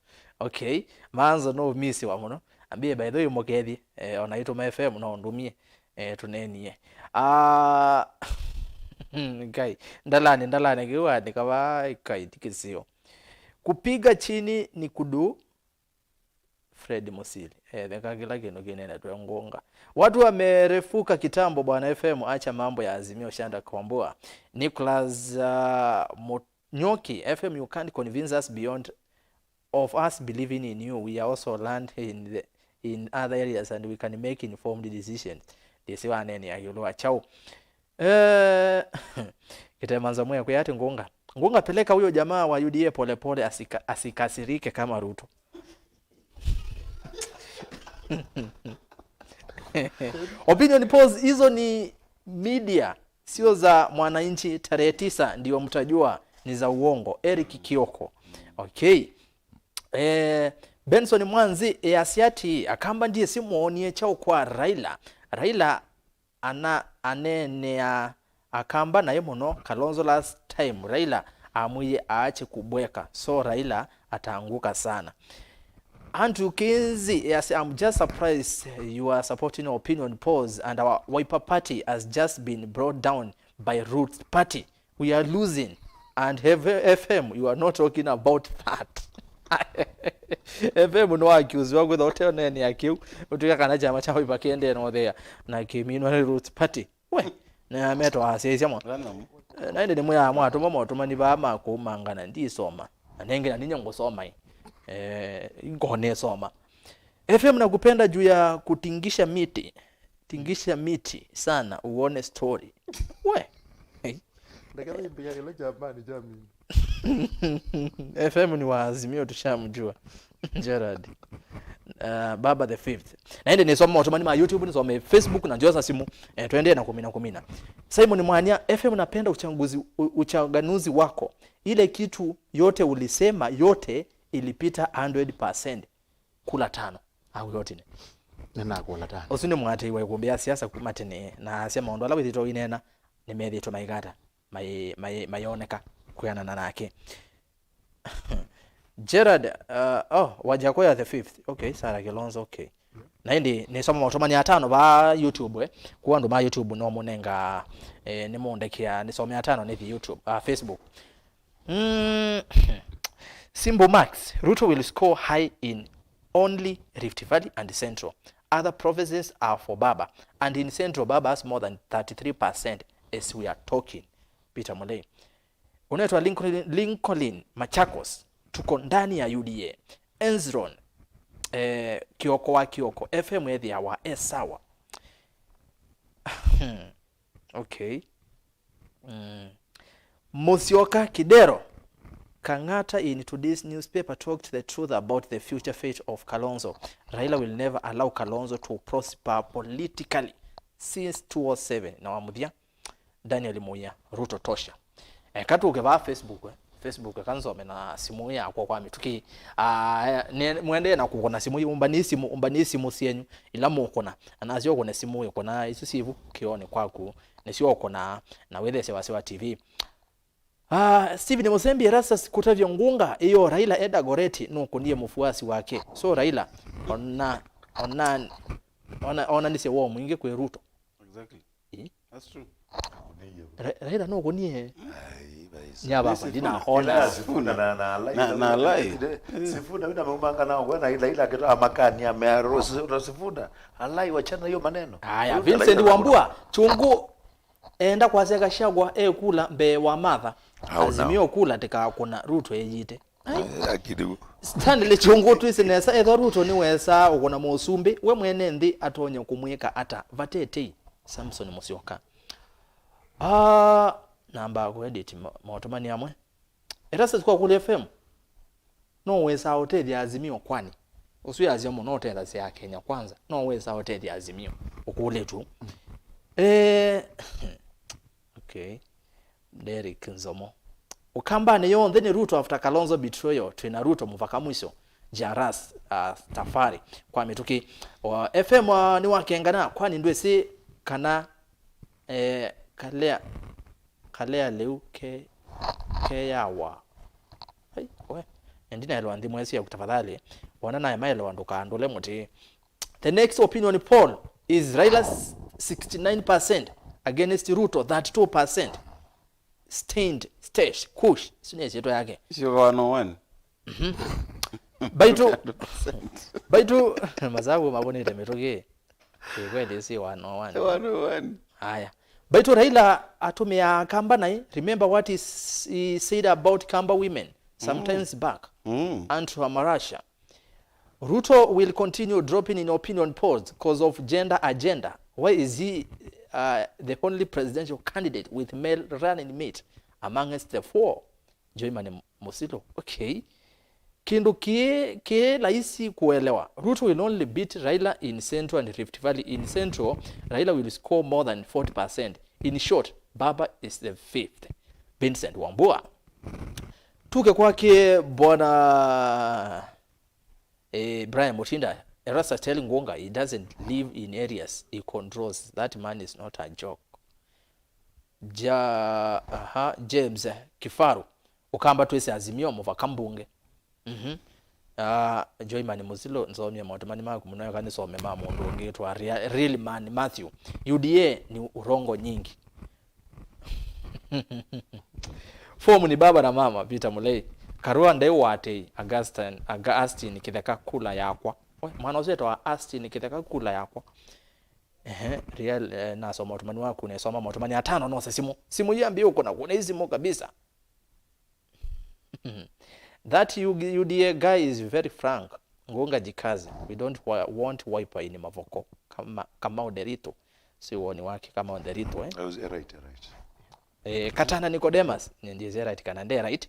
Okay, Maanzo no misiwa mũno. Ambie, by the way, mũkethie, eh, ona itũma F M no ndumie, eh, tunenie. Ah, Ngai, ndalani, ndalani, kiwa ni kava, Ngai, tikisio. Kupiga chini ni kudu, Fred Musili. Eh, theka kila kindu kinene twe Ngunga. Watu wamerefuka kitambo, Bwana F M, acha mambo ya Azimio, shanda komboa. Nicholas, uh, Munyoki, F M, you can't convince us beyond of us believing in you. We are also learned in the, in other areas and we can make informed decisions. Ndisi wanene ya yulu wa chao. Eh, Kitemanza mwe kwĩ ati Ngunga. Ngunga, peleka huyo jamaa wa U D A pole pole, asika-, asikasirike kama Ruto. Opinion polls, hizo ni media, sio za mwananchi. Tarehe tisa ndio mtajua ni za uongo. Eric Kioko. Okay. Eh, Benson Mwanzi, eh, asiati, Akamba ndiye simwonie chao kwa Raila. Raila ana-, aneenea Akamba naĩ mũno. Kalonzo last time Raila amwĩie aache kubweka, so Raila ataanguka sana. Andrew Kinsey, yes, I'm just surprised you are supporting opinion polls and our Wiper Party has just been brought down by Roots Party. We are losing and F M, you are not talking about that. F M no accuse wa kwĩtha ũteonene ya kĩu, ũtuĩka kana kyama kya Wiper kĩendee na ũthea na kĩminwa nĩ Roots Party. We, Na metwa asyaisya mo. Ala namo. Eh, na ĩndĩ nĩmwĩaa mwatũma motũmani vaa ma kũmangana, ndisoma. Na nengĩ na ninyie ngũsoma ĩ. Eh, ngone soma. F M nakupenda juu ya kutingisha miti. Tingisha miti sana uone story. We. Hey. Ndakala imbia kila Japani, Germany. F M ni wa Azimio, tushamjua. Gerard. Uh, Baba the fifth. Na ĩndĩ nĩsoma motũmani ma YouTube, nĩsome Facebook na njosa simu. Eh, tuendee na kumina kumina. Simon Mwanya, F M napenda uchanguzi, u-, uchanganuzi wako. Ile kitu yote ulisema yote ilipita hundred percent. Kula tano. Au yotine. Nĩnakũla tano. Ũsu nĩ mũatĩĩi wa ikumbĩ ya siasa kuma tene, na asya maũndũ ala wĩthĩtwe ũineena nĩmethĩtwe maikata, mai-, mai-, mayoneka kwĩanana nake. Gerard, uh, oh, Wajakoya the fifth. Okay, Sarah Kilonzo, okay. Na ĩndĩ nĩsoma maũtũmani atano va YouTube, eh. Kwa andũ ma YouTube no mũnenga, eh, nĩmũndekea, nĩsome atano nĩthi YouTube, uh, Facebook. Mm. Simple Max, Ruto will score high in only Rift Valley and Central. Other provinces are for Baba, and in Central, Baba has more than thirty-three percent as we are talking. Peter Mulei. Unaitwa Lincoln, Lincoln Machakos, tuko ndani ya U D A. Enzron, eh, Kioko wa Kioko, F M ethĩawa e sawa. Okay. Mm. Musyoka Kidero, Kang'ata in today's newspaper talked the truth about the future fate of Kalonzo. Raila will never allow Kalonzo to prosper politically since two oh seven. Na wa mũthya, Daniel Muya, Ruto tosha. Eka tũke vaa Facebook, eh. Facebook, eka nzome na simũ yakwa kwa mĩtũkĩ. Ah, ne-, mwendee na kũkũna simũ, ũmbani simũ, ũmbani simũ syenyu, ila mũkũna. Na nasyo ũkũne simũ, ĩkũna isu sivu kĩonĩ kwaku. Nĩsyo ũkũna, na wĩthesye Wasiwa T V. Ah, Steven Musembi, Erastus kũtavya ngũnga, ĩyo Raila e Dagoretti, nũkũnie mũfuasi wake. So Raila, ona, ona, ona, onanisye woo mwingĩ kwĩ Ruto. Exactly. Ĩ? That's true. Ra-, Raila nũkũnie. Ai, vai, Nyavakwa Sifuna. Ndinakona. Ila Sifuna na, na Alai. Na, na Alai. Sifuna wina maumanga nao, wena ila, ila kitu amakania, mea Ro-, Ro-, Sifuna. Alai, wachana hiyo maneno. Aya, Huyu Vincent Raila Wambua, chungu enda kwasya Gachagua ekula mbee wa Martha. Au nao. Azimio kula tikakũna Ruto eyite. Ai. Ai, akidigu. Stanley Chungu, twĩsĩ nesa, ethwa Ruto nĩwesa ũkũna mũsumbĩ, we mwene nthĩ atonye kũmwĩka ata? Vatetei. Samson Musyoka. Ah, namba kũedit ma-, maũtũmani amwe. Erastus kwa Kuli F M. No wĩsaa ũtethya Azimio kwani? Ũsu yasya mũno ũtethasya Kenya Kwanza. No wĩsaa ũtethya Azimio. Ũkũlĩtwe. Eh, okay. Derrick Nzomo. Ũkambanĩ yonthe nĩ Ruto after Kalonzo betrayal, twĩ na Ruto mũvaka mwisho. Jaras, uh, Tafari kwa mĩtũkĩ. Wa F M, uh, nĩwakengana, kwani ndwĩsĩ kana, eh, kalea, kalea lĩu ke, keyawa. Ai, we, ndinaelewa nthimo ĩsu yaku tafadhali. Wona naye maelewa ndũkandũle mũtĩ. The next opinion poll is Raila's sixty-nine percent against Ruto thirty-two percent. Stained, Stash, Kush, isu nĩ syĩtwa yake. Sio one oh one. Mhm. Baitu, baitu, masavu mavunĩte mĩtũkĩ. Ĩ, kweli si one oh one. One oh one. Haya. Baitu Raila atũmĩaa Kamba naĩ. Remember what he s-, he said about Kamba women sometimes back. Mm. Andrew Amarasha. Ruto will continue dropping in opinion polls 'cause of gender agenda. Why is he, uh, the only presidential candidate with male running mate amongst the four? Joy Mani Musilo. Okay. Kĩndũ kĩ, kĩ laisi kuelewa. Ruto will only beat Raila in Central and Rift Valley. In Central, Raila will score more than forty percent. In short, Baba is the fifth. Vincent Wambua. Tuke kwake bwana Eh, Brian Mutinda, Erastus tell Ngunga he doesn't live in areas he controls. That man is not a joke. Ja, aha, James, eh, Kifaru, Ukamba twĩsĩ Azimio, mũvaka mbunge. Mhm. Ah, Joyman Musilo, nzomie maũtũmani maku mũno, eka nĩsome ma mũndũ ũngĩ wĩtwa Ria-, Real Man Matthew. U D A ni urongo nyingi. Fomu ni baba na mama, Peter Mulei. Karua ndai watei, Augustine, Augustine Kitheka kula yakwa. We, mwana ũcio etawa Austin Kitheka kula yakwa. Ehe, real, eh, nasoma ũtũmani waku, nesoma maũtũmani atano, nose simũ. Simũ yambie ũkũna kũna isimũ kabisa. That U D A guy is very frank. Ngunga jikaze. We don't wa want Wiper in Mavoko. Kama, Kamau Derito. Si woni wake Kamau Derito, eh? I was, eh, right, eh, right. Eh, Katana Nicodemus, nyendize right kana nde right.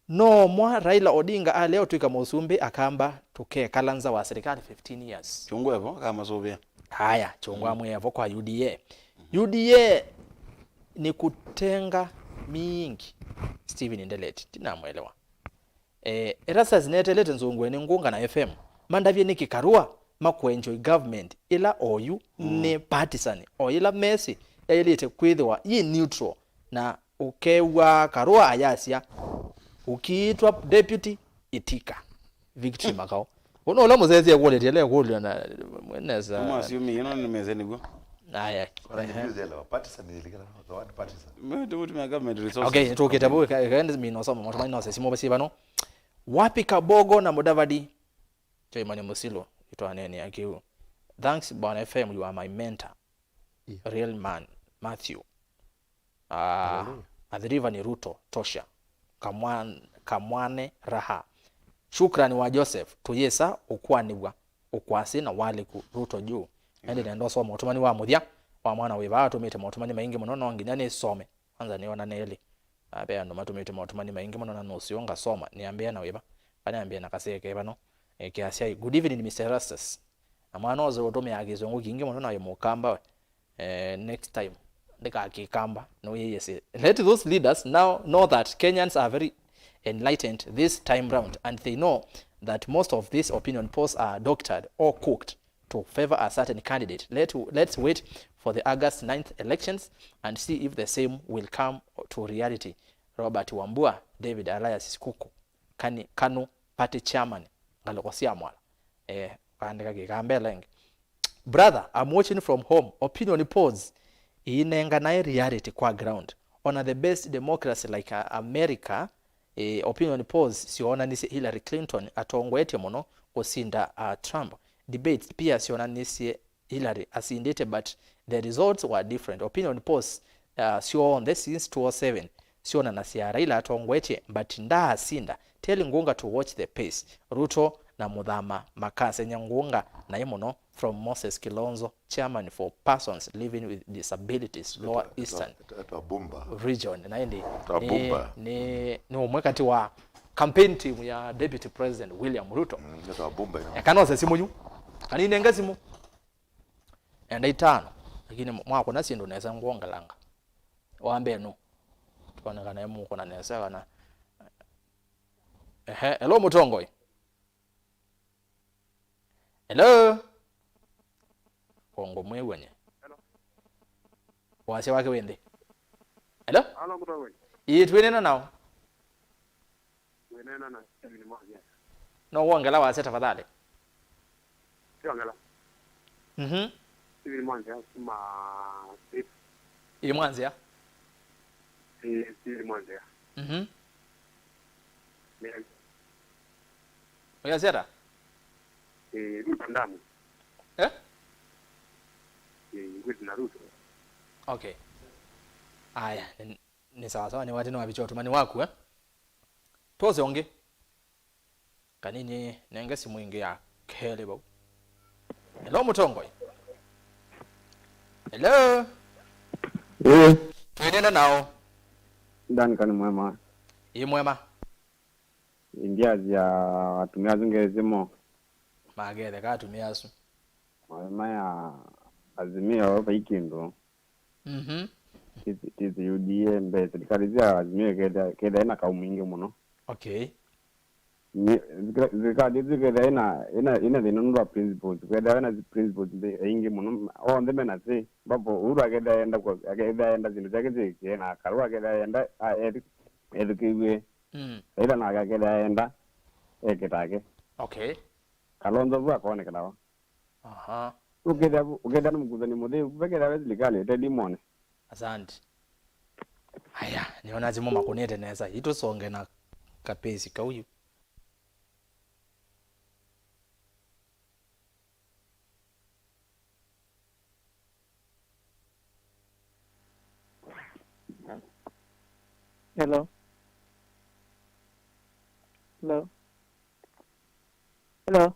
No mwa Raila Odinga alea ũtw'ĩka mũsumbĩ akamba tũkekala nza wa serikali fifteen years. Kyũngũ evo akamasũvĩa. Haya, Kyũngũ amwĩa evo kwa U D A. U D A ni kutenga mingi. Stephen Ndeleti, ndinamwelewa. Eh, Erastus netelete nzũngũe nĩ Ngũnga na F M. Mandavye nĩkĩ Karua makũenjoy government ĩla oyu nĩ partisan, o yĩla Mercy yaĩlĩte kwĩthĩwa yĩ neutral na ũkew'aa Karua ayasya, "Ũkiitwa deputy, ĩtika." Victory Makao. Ũno ũla mũsesi ekũlĩtye le kũlyo na nesa. Masiumi ino ni meze niguo. Aya. Ona ngiviuze elewa partisan ilikana the word partisan. Mimi tu mtu mega med resources. Okay, tukite bu kaende mino soma moto mino sesi mo basi bano. Wapi Kabogo na Mudavadi? Joy Mani Musilo itwa nene akiu. Thanks Bwana F M, you are my mentor. Yeah. Real man, Matthew. Ah, Athi River ni Ruto tosha. Kamwan-, kamwane raha. Shukrani wa Joseph, tuyĩsa ũkwanĩw'a ũkwasi na waliku Ruto juu. Ĩndĩ nenda ũsoma ũtũmani wa mũthya wa mwana wĩva atũmĩte maũtũmani maingĩ mũno, no nginya nĩsome. Kwanza nĩona nelĩ. Ah, ve andũ matũmĩte maũtũmani maingĩ mũno na nũseo ngasoma. Nĩambĩa na wĩva? Kana ambĩa na kaseke vano. Eh, kĩasya, "Good evening, Mister Erastus." Na mwana ũsu ũtũmĩaa kĩsũngũ kingĩ mũno na wĩ mũkamba we. Eh, next time, ndĩkakĩkamba, nũyĩyĩsĩ. Let those leaders now know that Kenyans are very enlightened this time round, and they know that most of these opinion polls are doctored or cooked to favor a certain candidate. Let, let's wait for the August ninth elections and see if the same will come to reality. Robert Wambua, David Elias Kuku, Kani, Kanu Party Chairman, ngalĩko sya Mwala. Eh, kaandĩka kĩkambela ĩngĩ. Brother, I'm watching from home. Opinion polls iinenganae reality kwa ground. Ona the best democracy like, uh, America, eh, opinion polls syoonanisye Hillary Clinton atongoetye mũno kũsinda, uh, Trump. Debates pia syoonanisye Hillary asindĩte, but the results were different. Opinion polls, uh, syonthe since two oh seven syonanasya Raila atongoetye, but ndaasinda. Tell Ngunga to watch the pace. Ruto na Muthama makasenya Ngunga naĩ mũno. From Moses Kilonzo, chairman for persons living with disabilities, Lower Eastern Region. Na ĩndĩ nĩ, nĩ, nĩ ũmwe kati wa campaign team ya Deputy President William Ruto. Mm, eka nose simũ yu. Kaninenge simũ. Enda itano, lakini mwakũna syĩndũ nesa ngwongelanga. Wa mbee nũ? Tũkone kana mũkũna nesa kana. Ehe, hello mũtongoi. Hello? Kongo mwĩw'e nye. Hello. Wasya wake wĩ nthĩ. Hello? Hello, mũtongoi. Ĩĩ, twĩneena nao. Wĩneena na Steven Mwanzia. No wongela wasya tafadhali? Siongela. Mhm. Steven Mwanzia kuma State. Ĩ Mwanzia? Ĩ, Steven Mwanzia. Mhm. Nĩ- Ũyasya ata? Ĩ, Ruto ndamu. Eh? Ĩ, ngwĩti na Ruto. Okay. Aya, nĩ, nĩ sawa sawa, nĩwatĩ nĩwavikya ũtũmani waku, eh? Twose ũngĩ. Kanini, nenge simũ ĩngĩ ya kelĩ vau. Hello, mũtongoi. Hello? Ĩĩ. Twĩnene nao. Duncan mwema. Ĩ mwema. Ndiasya atumĩa asu ngesĩ mo. Magetheka atumĩa asu. Maema ya Azimio vai kĩndũ. Mhm. Tisi, tisi U D A mbee, serikali sya Azimio ikethĩa, ikethĩa ina kau mwingĩ mũno. Okay. Ni, thirikali isu ikethĩa ina, ina, ina thĩna nũndũ wa principles. Ikethĩa ina principles mbee, aingĩ mũno, onthe mena say. Ambapo Uhuru akethĩa enda kwa, akethĩa enda syĩndũ syake syĩkĩe, na Karua akethĩa enda, a, ethi-, ethukĩw'e. Mm. Raila nake akethĩa enda, eke take. Okay. Kalonzo vu akonekana va? Aha. Ũkethĩa, ũkethĩa nĩ mũkuthani mũtheu, vekethĩa ve silikalĩ ĩte limone. Asante. Aya, nĩona simũ makũnĩte nesa. Itũsonge na kapesi kau yu. Hello? Hello? Hello?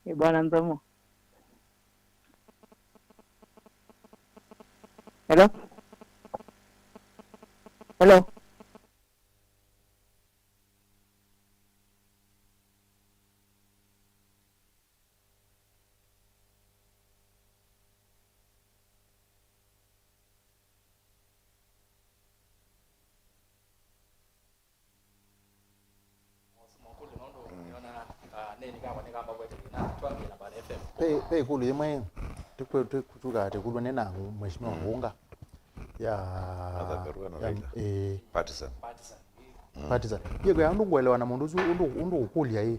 Ĩ, Bwana Nzomo? Hello? Hello? Makũlyo nũndũ nĩona, ah, nĩ, nĩ kamba, nĩ kamba kwete na twambie na Bwana F M. Ve, ve ĩkũlyo yĩmwe, tũkwĩ-, tũkwĩtuka atĩ ĩkũlyo nĩ na Mheshimiwa Ngunga ya, Martha Karua na ya, Raila. Ĩĩ. Partisan. Partisan. Partisan. Yĩ kwĩa ũndũ ngũelewa na mũndũ ũsu, ũndũ, ũndũ ũkũlya ĩ.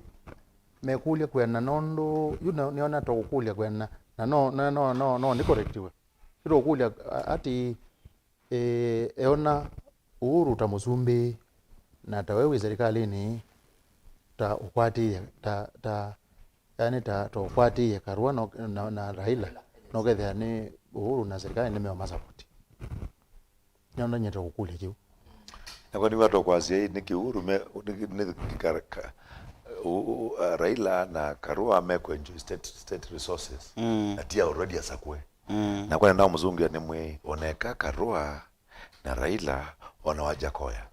Mekũlya kwĩana nũndũ, yu nĩ, nĩona ta ũkũlya kwĩana, na no, na no, no, no, nĩ correctiwe. Yu tũkũlya, a-, atĩ, Ĩĩ, eona Uhuru ta mũsumbĩ, na ta we wĩ serikalĩnĩ, ta ũkwatĩĩe, ta, ta, yani ta, ta ũkwatĩĩe Karua na, na, na Raila, na ũkethĩa nĩ Uhuru na serikali nĩmeũmasapoti. Nĩonany'e ta ũkũlya kĩu. Nakwa nĩw'a tũkwasya ĩ, nĩkĩ Uhuru me, nĩkĩ, nĩkĩ ka, ka, u, u, uh, Raila na Karua mekũenjoy state, state resources, mm, na ti already asakũe. Mm. Nakwa nenda kũmũsũngĩa nĩmwĩe, oneka Karua na Raila, ona Wajakoya.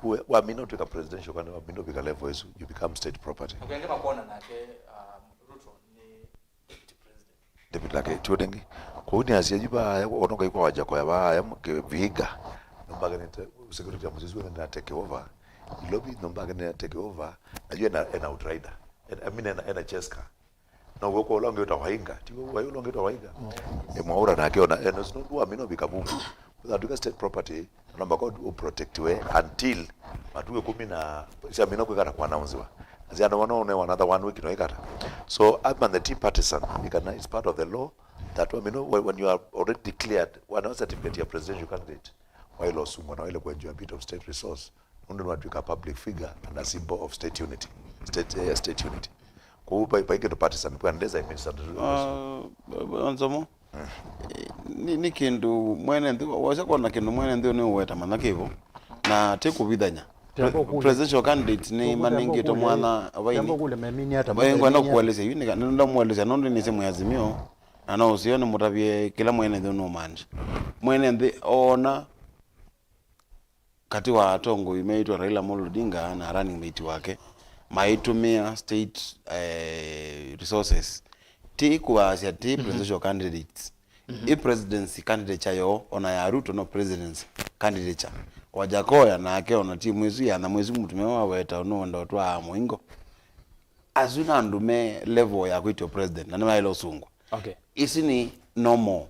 Kuwe, wamina ũtw'ĩka presidential candidate, wamina ũvika level ĩsu, you become state property. Na kwenge makuona nake, um, Ruto nĩ deputy president. Deputy nake, ti ũndũ ĩngĩ. Kwoou nĩ asia yu vaaya, ona ũkaikwa Wajakoya vaaya, Vihiga, nũmbakenete, security ya mũsisi wene na take over. Ilovi nũmbakenete take over, na yu ena, ena outrider. Ena, I mean, ena, ena chase car. No w'o kwa ũla ũngĩ wĩtawa Wainga, ti w'o, wai ũla ũngĩ wĩtawa Wainga? Mm. E, Mwaura nake ona, e, no, no, nũndũ wamina ũvika vu. Ũthatw'ĩka state property, na no mpaka ũ, ũprotectiwe until matukũ ĩkũmi na, syamina kwĩkata kũanaunziwa. Na syana wana one, another one week no ĩkata. So, I'm on the team partisan, ĩkana it's part of the law that, I mean, when, when you are already declared, wana certificate ya presidential candidate, waĩle ũsungwa na waĩle kũenjoy a bit of state resource. Nũndũ nĩwatw'ĩka public figure and a symbol of state unity. State, eh, state unity. Kwoou vai, vai kĩndũ partisan, kwĩ andesa imenisa. Ah, Nzomo. Mm. Eh, nĩ, nĩ kĩndũ mwene nthĩ, wasya kwona kĩndũ mwene nthĩ nĩ ũweta mana kĩvo. Na ti kũvithanya. Tembo kule. Presidential candidate nĩ manengĩte mwana vaini. Tembo kule memini ata. Vaingwa na kuelesya yu, nĩ ndamwelesya nũndũ nĩ simu ya Azimio. Na no ũsio nĩ mũtavye kĩla mwene nthĩ nũmaanisha. Mwene nthĩ ona katĩ wa atongoi meĩtwe Raila Amolo Odinga na running mate wake, maitũmĩa state, eh, resources. Ti kũasya ti presidential candidates. Ĩ presidency candidature yoo, ona ya Ruto no presidency candidature. Wajakoya nake ona timu ĩsu ya nyamũ ĩsu mũtumĩa waweta nũenda ũtwaa mũingo. Asu nĩ andũ me level ya kwĩtwa president, na nĩmaĩle ũsungwa. Okay. Ĩsu nĩ normal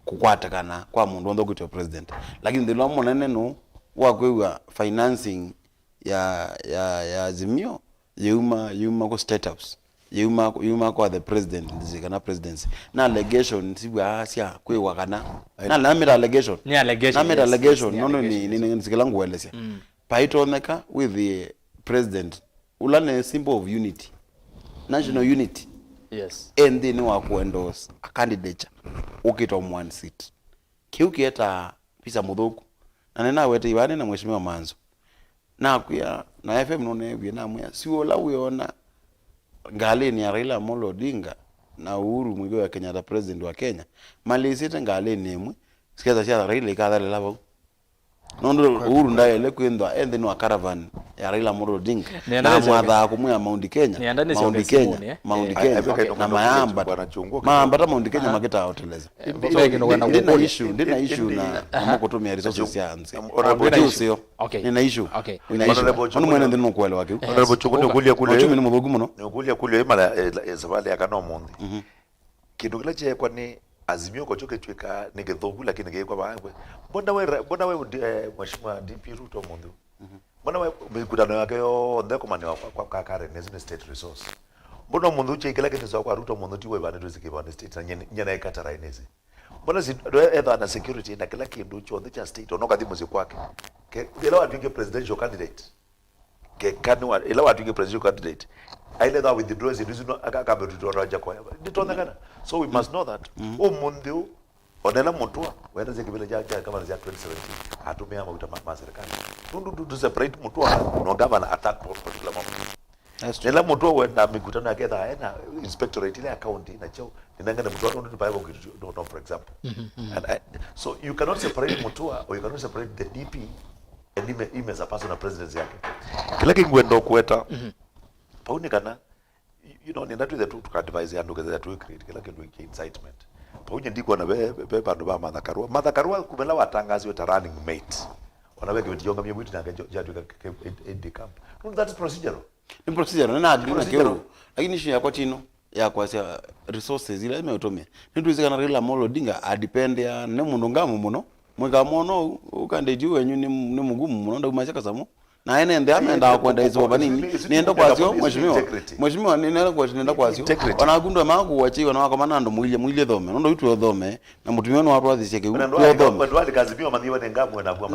kũkwatakana kwa mũndũ onthe ũkwĩtwa president. Lakini thĩna ũla mũnene nũ wa kwĩw'a financing ya, ya, ya Azimio yĩuma, yĩuma kwa State House. Yĩuma, yĩuma kwa the president, ndĩsĩ kana presidency. Na allegation siw'aa sya kwĩwa kana. Na namĩta allegation. Nĩ allegation, namĩta yes, allegation, yes, nĩ nũndũ nĩ, allegation, nĩ, yes, nĩ, nĩ sikĩla ngũelesya. Mm. Paitonyeka wĩthĩe president ũla nĩ symbol of unity, national unity. Yes. E nthĩnĩ wa kũendorse a candidature ũkĩtwa one seat. Kĩu kĩetaa visa mũthũku. Na nĩnawetei vaa nĩ na Mheshimiwa Manzo. Nakwĩa, na F M nũneewie, namwĩa, si ũla wĩona ngalĩnĩ ya Raila Amolo Odinga na Uhuru Muigai wa Kenyatta, president wa Kenya, malĩsĩte ngalĩnĩ ĩmwe, sikesa sya Raila ikathalĩla vau. Nũndũ Uhuru ndaĩle kwĩthwa e nthĩnĩ wa caravan ya Raila Amolo Odinga. Nĩenda na nĩsyoke, mwathaa kũmwĩa Mount Kenya, nĩenda nĩsyoke Mount Kenya, simũnĩ, eh. Mount, eh, Kenya, eh, na mayambata, mayambata Mount Kenya makĩtaa ũteleza. Eh, ve kĩndũ wenda kũkũlya. Ndĩ na issue, ndĩ na issue na, na kũtũmĩa resources sya nthĩ. Ona ndĩ na issue. Ũseo. Okay. Nĩ na issue. Okay. Nĩ na issue. Honorable Chungu, nĩ mwene nthĩ nũkũelewa kĩu. Honorable Chungu, nĩũkũlya kũlya. Ũchumi nĩ mũthũku mũno. Nĩũkũlya kũlya ĩ mara, eh, eh, savalĩ ya kana ũmũnthĩ. Mhm. Kĩndũ kĩla kyeekwa nĩ Azimio ko kyo kĩtw'ĩkaa nĩ kĩthũku, lakini kĩĩkwa vaa we. Mbona we, mbona we, eh, Mheshimiwa D P Ruto mũnthĩ? Mhm. Mbona we mĩkutano yake yonthe ĩkomaniwa kwa, kwa, kwa Karen, nĩsĩ nĩ state resource. Mbona mũnthĩ ũkyai kĩla kĩtĩswa kwa Ruto mũnthĩ ti we vani twĩsĩ kĩvani state, na nyene, nyene ekatara inĩsĩ. Mbona si, ethaa na security na kĩla kĩndũ kyonthe kya state, ona ũkathi mũsyĩ kwake. Ke, ĩla watw'ĩke presidential candidate. Keka nĩ wa, ĩla watw'ĩkie presidential candidate, aile tha withdraw syĩndũ isu, no, aka-, akambe tutwara Wajakoya. Nditonyekana. So we must know that. Mm. Ũmũnthĩ ũ, Ona ĩla Mũtũa wendasya kĩvĩla kya, kya gavana kya twenty seventeen, atũmĩaa mauta ma, ma serikali. Nũndũ tu, tu separate Mũtũa no gavana attack po-, particular moment. That's true. Na ĩla Mũtũa wenda mĩkutano yake ethaa ena inspectorate ile ya county na cheo, ninengane Mũtũa nũndũ nĩpaevo kĩtu, no, no, for example. Mhm, mhm. And I, so you cannot separate Mũtũa or you cannot separate the D P and ime, ime as a personal presidents yake. Kĩla kĩngwenda kũweta, mhm, pau nĩ kana, you know, nenda twĩthe tu, tuka advise andũ kethĩa tu create kĩla kĩndũ kĩ incitement. Pau nye ndikwona ve, ve, ve vandũ va Martha Karua. Martha Karua kumela watangazwe ta running mate. Ona ve kĩveti yongamia mwitu nake jatuika A D camp. No, that's procedural. Ni procedure, nina agree na kiu. Lakini issue yakwa tino ya kwasya resources ila imeũtũmĩa. Nĩtwĩsĩ kana Raila Amolo Odinga adependea nĩ mũndũ ngamu mũno. Mwĩka mwono ũu, ũkandĩti wenyu nĩ, nĩ mũgumu mũno, ndaumasya kasamũ. Na ene nthe amendaa kwenda isuva vanini. Nĩenda kwasyo, mheshimiwa. Mheshimiwa, nĩenda kwasyo, nĩenda kwasyo. Ona akundwa makuwa chei, ona wakoma na andũ mũilye, mũilye thome. Nũndũ yu tuothome, na mũtumia ũyũ nĩwatwathisye kĩu, tuothome.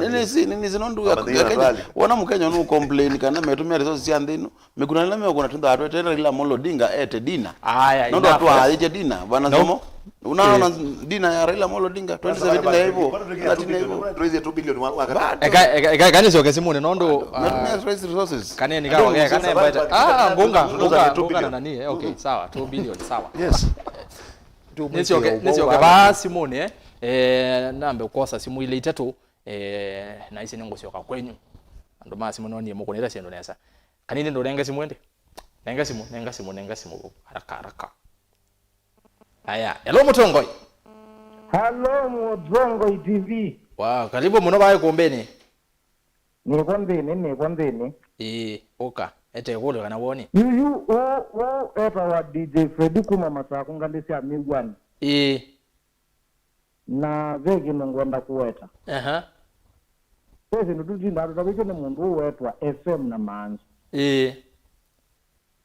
Nĩnĩsĩ, nĩnĩsĩ nũndũ ya Kenya. Wona Mũkenya nũ complain kana metumia resources sya nthĩ ĩno. Mĩkutano ĩla meũkũna twĩthaa twetete Raila Amolo Odinga ete dinner. Aya, nũndũ enough. Atwaĩtye dinner, bwana Zemo. Unaona dinner ya Raila Amolo Odinga twenty seventeen ya hivyo. Latin ya hivyo. Bado. Eka, eka, eka, eka nĩsyoke simũnĩ nũndũ, ah, metumia resources. Kaneni kawa, kaneni mbaita. Ah, ngunga, ngunga, ngunga na nani, eh, okay, sawa, two billion, sawa. Yes. Nĩsyoke, nĩsyoke vaa simũnĩ, eh. Eh, nambe kwosa simũ ile itatũ, eh, na ici nĩngũsyoka kwenyu. Andũ ma simũ nonie mũkũnĩta syĩndũ nesa. Kanini ndũnenge simũ ĩndĩ. Nenga simũ, nenga simũ, nenga simũ. Haraka, haraka. Aya, hello Mũtongoi. Hello, Mũtongoi T V. Wow, karibu mũno vaa ĩkũmbĩnĩ. Nĩvo nthĩnĩ, nĩvo nthĩnĩ. Ĩĩ, ũka. Ete ĩkũlyo kana woni. Yuyu, ũ, ũ, etawa D J Freddy kuma Masaku ngalĩ sya Mĩw'ani. Ĩĩ. Na ve kĩndũ ngwenda kũweta. Aha. Ve syĩndũ tũtindaa tũtavĩtw'e nĩ mũndũ ũwetwa F M na Manzo. Ĩĩ.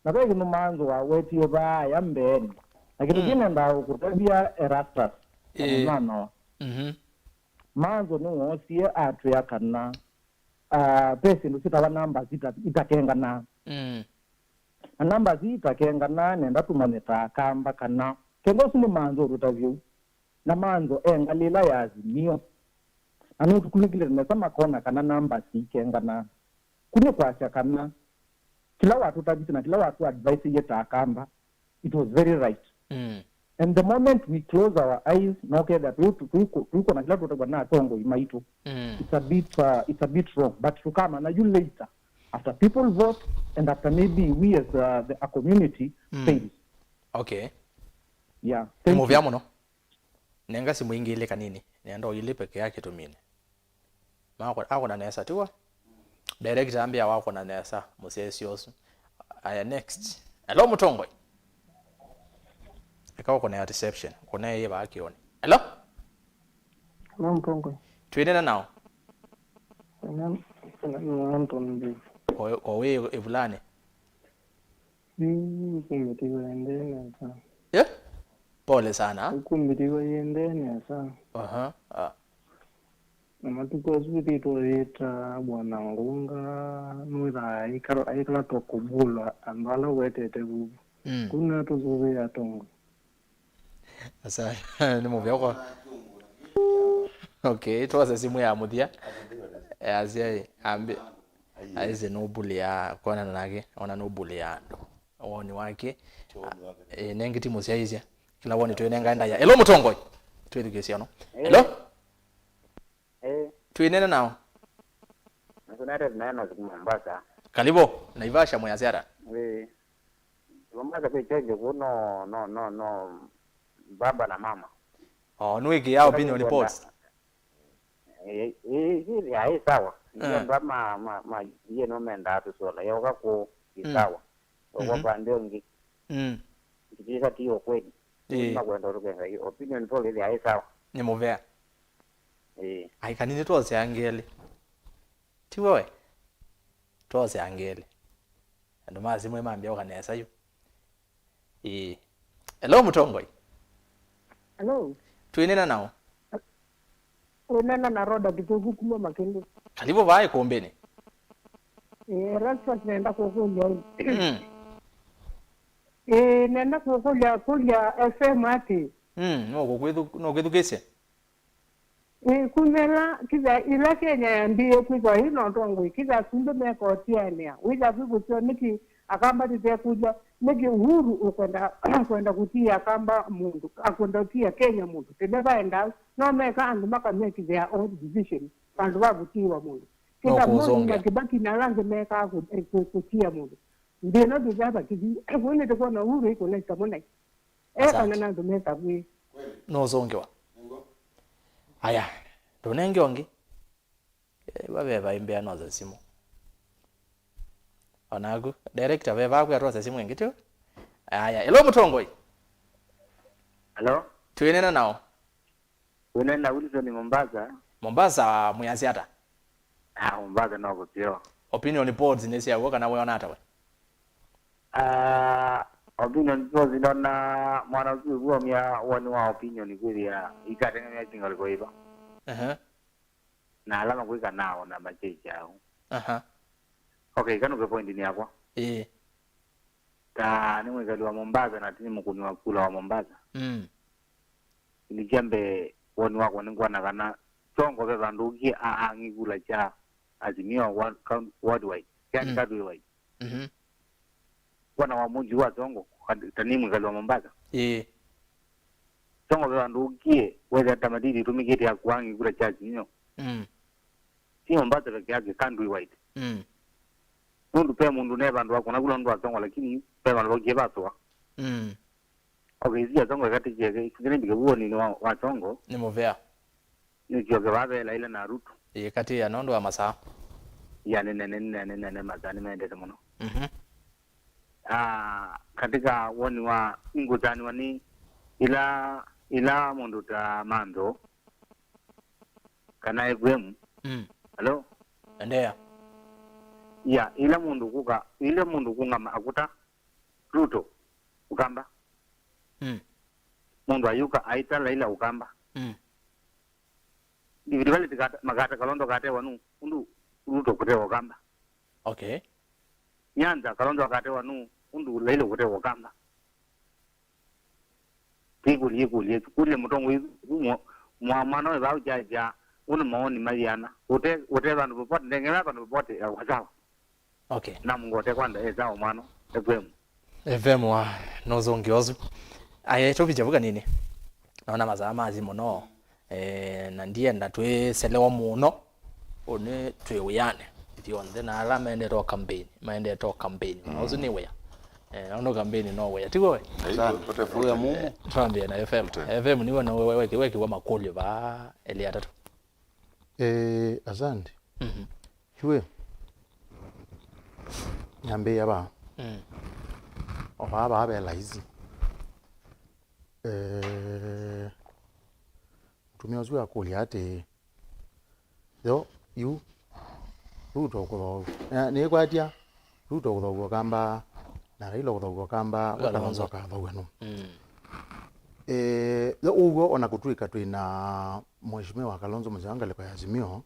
Na ve kĩndũ Manzo wawetie vaaya mbeenĩ. Na kĩndũ, mm, kĩu nendaa kũtavya Erastus, ĩĩ, na mũnanoa. Mhm. Manzo nĩwoosie atwĩa kana, ah, ve syĩndũ syĩtawa numbers ita-, itakenganaa. Mm. Na numbers itakenganaa, nenda tũmanye ta Akamba kana kenda ũsu nĩ Manzo ũtũtavya ũu. Na Manzo e ngalĩ ĩla ya Azimio. Na nũtũkunĩkĩle nesa makona kana numbers ikenganaa. Ku nĩ kwasya kana kĩla watũtavisye na kĩla watũadviseie ta Akamba, it was very right. Mm. And the moment we close our eyes, na ũkethĩa tũi-, tũi-, tũikwona kĩla tũtavw'a na atongoi maitũ, mm, it's a bit, uh, it's a bit wrong. But tũkamanya yu later, after people vote, and after maybe we as, uh, the, a community, mm, fail. Okay. Yeah, nĩ thank you. Mũvea mũno. Nenga simũ ingĩ ilĩ kanini. Nenda ũilĩpe kĩa kĩtũmini. Makwa-, akũna nesa, tiwa? Director ambĩa wakũna nesa, mũsyaĩĩsya ũsu. Aya, next. Hello, Mũtongoi. Eka ũkũnea reception. Kũnea yĩ vaa kĩoni. Hello? Hello, Mũtongoi. Twĩnena nao? Ena, ena, ena Anton Mbivi. Ko, ko wĩ ĩvulani? Yu, kumĩtiwa ĩndĩ nesa. Eh? Pole sana. Kumĩtiwa ĩndĩ nesa. Aha. Ah. Na matukũ asu ĩthĩtwe yĩta Bwana Ngunga, nũĩthaa aikala, aikala tokũvulwa andũ ala wetete vuvu. Mm. Kuna tũsũvĩe atongoi. Asa, nĩ mũvea kwa. Okay, twose simũ ya mũthya. Eh, asyai, ambi. Aise nũbulĩa kwonana nake, ona nũbulĩa andũ. Woni wake. Eh, nengi ti mũsyaĩĩsya. Kĩla woni twĩnengae ndaĩa. Hello, Mũtongoi. Twĩthukĩĩsye no. Eh. Hello? Eh. Twĩnena nao? Nĩkũnete tunaena siku Mombasa. Karibu, Naivasha, Mwea Siara. Eh. Mombasa kwĩ change kũ no, no, no, no, baba na mama. Oh, nũĩkĩaa opinion polls? Eh, eh, eh, ya, eh, sawa. Eh. Ndio ndo ma, ma, ma, yeye no menda atusola. Yoka kũ, eh, sawa. Kwa, mhm, upande ũngĩ. Mm. Ndikisa ti ukweli. Eh. Makwenda ũtũkenga opinion poll ĩthĩa ĩ sawa. Nĩ mũvea. Eh. Ai, kanini twosea ngelĩ. Ti we? Twosea ngelĩ. Andũ ma simũ mambia ũka nesa yu. Eh. Hello, Mũtongoi. Hello. Twĩnena nao? Ũnena na Rhoda Kĩthũku kuma Makĩndĩ. Karibu vaa ĩkũmbĩnĩ. Eh, Erastus nenda kũkũlya ĩ. Mm. Eh, nenda kũkũlya, kũlya F M atĩ. Mm, no kũkwĩthu-, no kwĩthukĩsye? Ĩkunela kĩthĩa ĩla Kenya yambĩĩe kwĩthwa yĩ na ũtongoi, kĩthĩa asumbĩ mekotianĩa, wĩthĩa kwĩ kũseo nĩkĩ Akamba tũtekũlya, nĩkĩ Uhuru ũkwenda kwenda kũtia Akamba mũndũ, akwenda kũtia Kenya mũndũ? Tene vaendaa, no meka andũ makamake their own decision vandũ va kũtiwa mũndũ. No kĩthĩa Moi kũzũngĩa. Na Kibaki na ala angĩ mekaa kũ- kũ- kũtia mũndũ. Nthĩ ĩno tũthava kĩthi, kũu nĩtũkwona Uhuru ĩkũna ĩkamũnai. Asante. Ekana na andũ mesa mwĩ. Nũzũngĩwa. Aya, ndũnenge ũngĩ. Eh, vaveva imbea nose simũ. Onaku, director, veva akwĩa twose simũ ĩngĩ tyo. Aya, hello mũtongoi. Hello? Twĩnena nao. Wĩnena Wilson Mombasa. Mombasa, mwĩasya ata? Ah, Mombasa no kũseo. Opinion polls nĩ sya w'o kana wĩona ata we? Ah, opinion polls ndona mwana ũsu ũvuomia woni wa opinion kwĩthĩa ikatengemea kingaliko ĩva. Ehe. Na ala makwĩka nao na makyĩkya au. Aha. Okay, kanũke point-inĩ yakwa. Ĩĩ. Ta nĩ mwĩkali wa Mombasa na ti nĩ mũkũni wa kula wa Mombasa. Mm. Nĩkyambe woni wakwa nĩngwona kana Songo ve vandũ ũkie aang'i kula kya Azimio wa- coun- worldwide. Yani Mm. countrywide. Mhm. Bwana wa mũji wa Songo, ta nĩ mwĩkali wa Mombasa. Ĩĩ. Songo ve vandũ ũkie wetha ta madidi ĩtũmĩkĩte ya kuang'i kula kya Azimio. Mm. Si Mombasa peke yake, countrywide. Mm. Nũndũ pe mũndũ ne vandũ vakũna kula nũndũ wa Songo, lakini pe vandũ vakie vasũa. Mm. Okay, ĩsu ya Songo ĩkatĩkie, ĩsu nĩ mbike woni wa, wa Songo. Nĩ mũvea. Nĩsyoke vaa ve Laila na Ruto. Ĩĩ, katĩĩa nũndũ wa masaa. Ya, nĩ nene, nĩ nene, nĩ nene, masaa nĩmaendete mũno. Mhm. Ah, katika woni wa ingũtanĩwa nĩ ila, ila mũndũ ta Mantho kana F M. Mm. Hello? Endelea. Ya, ila mũndũ kuka, ila mũndũ kungama akuta Ruto, Ukamba. Mm. Mũndũ ayuka aita Laila Ukamba. Mm. Rift Valley tikata-, makata Kalonzo katewa nũ, ũndũ Ruto kũtewa Ukamba. Okay. Nyanza Kalonzo akatewa nũ, ũndũ Laila kũtewa Ukamba. Twĩkũlye ĩkũlyo ĩsu. Kũlye mũtongoi mwa-, mwa-, mwana ũyũ vau kyakya, ũndũ maoni mayiana. Ũte, ũte vandũ popote, ndengela vandũ popote, ya sawa. Okay. Na mngote kwanda, eh, sawa mwana, F M. F M wa nũzũngĩ ũsu. Aye, tũvikya vu kanini. Naona masaa mathi mũno. Eh, na ndienda twĩselewa mũno. Ũnĩ twĩ wĩanĩ ithyonthe, na ala maendete o campaign, maendete o campaign. Ona ũsu nĩ wĩa. Eh, nũndũ campaign no wĩa. Tiguo we? Asante. Wĩa mũmo. Twambie na F M. Asante. F M nĩwe no we-, we-, wekiwa makũlyo vaa elĩ atatũ. Eh, asante. Mhm. Yue. Nyambĩĩa vaa. Mm. O vaa, vaa ve laisi. Eh, mũtumĩa ũsu akũlya atĩĩ, yo, yu, Ruto kũthoaw'a. Na nĩkwatya, Ruto kũthoaw'a Ũkamba, na Raila kũthoaw'a Ũkamba, Kalonzo. Kalonzo akathoaw'a nũ? Mm. Eh, yo ũw'o ona kũtw'ĩka twĩ na Mheshimiwa Kalonzo Musyoka ngalĩko ya Azimio,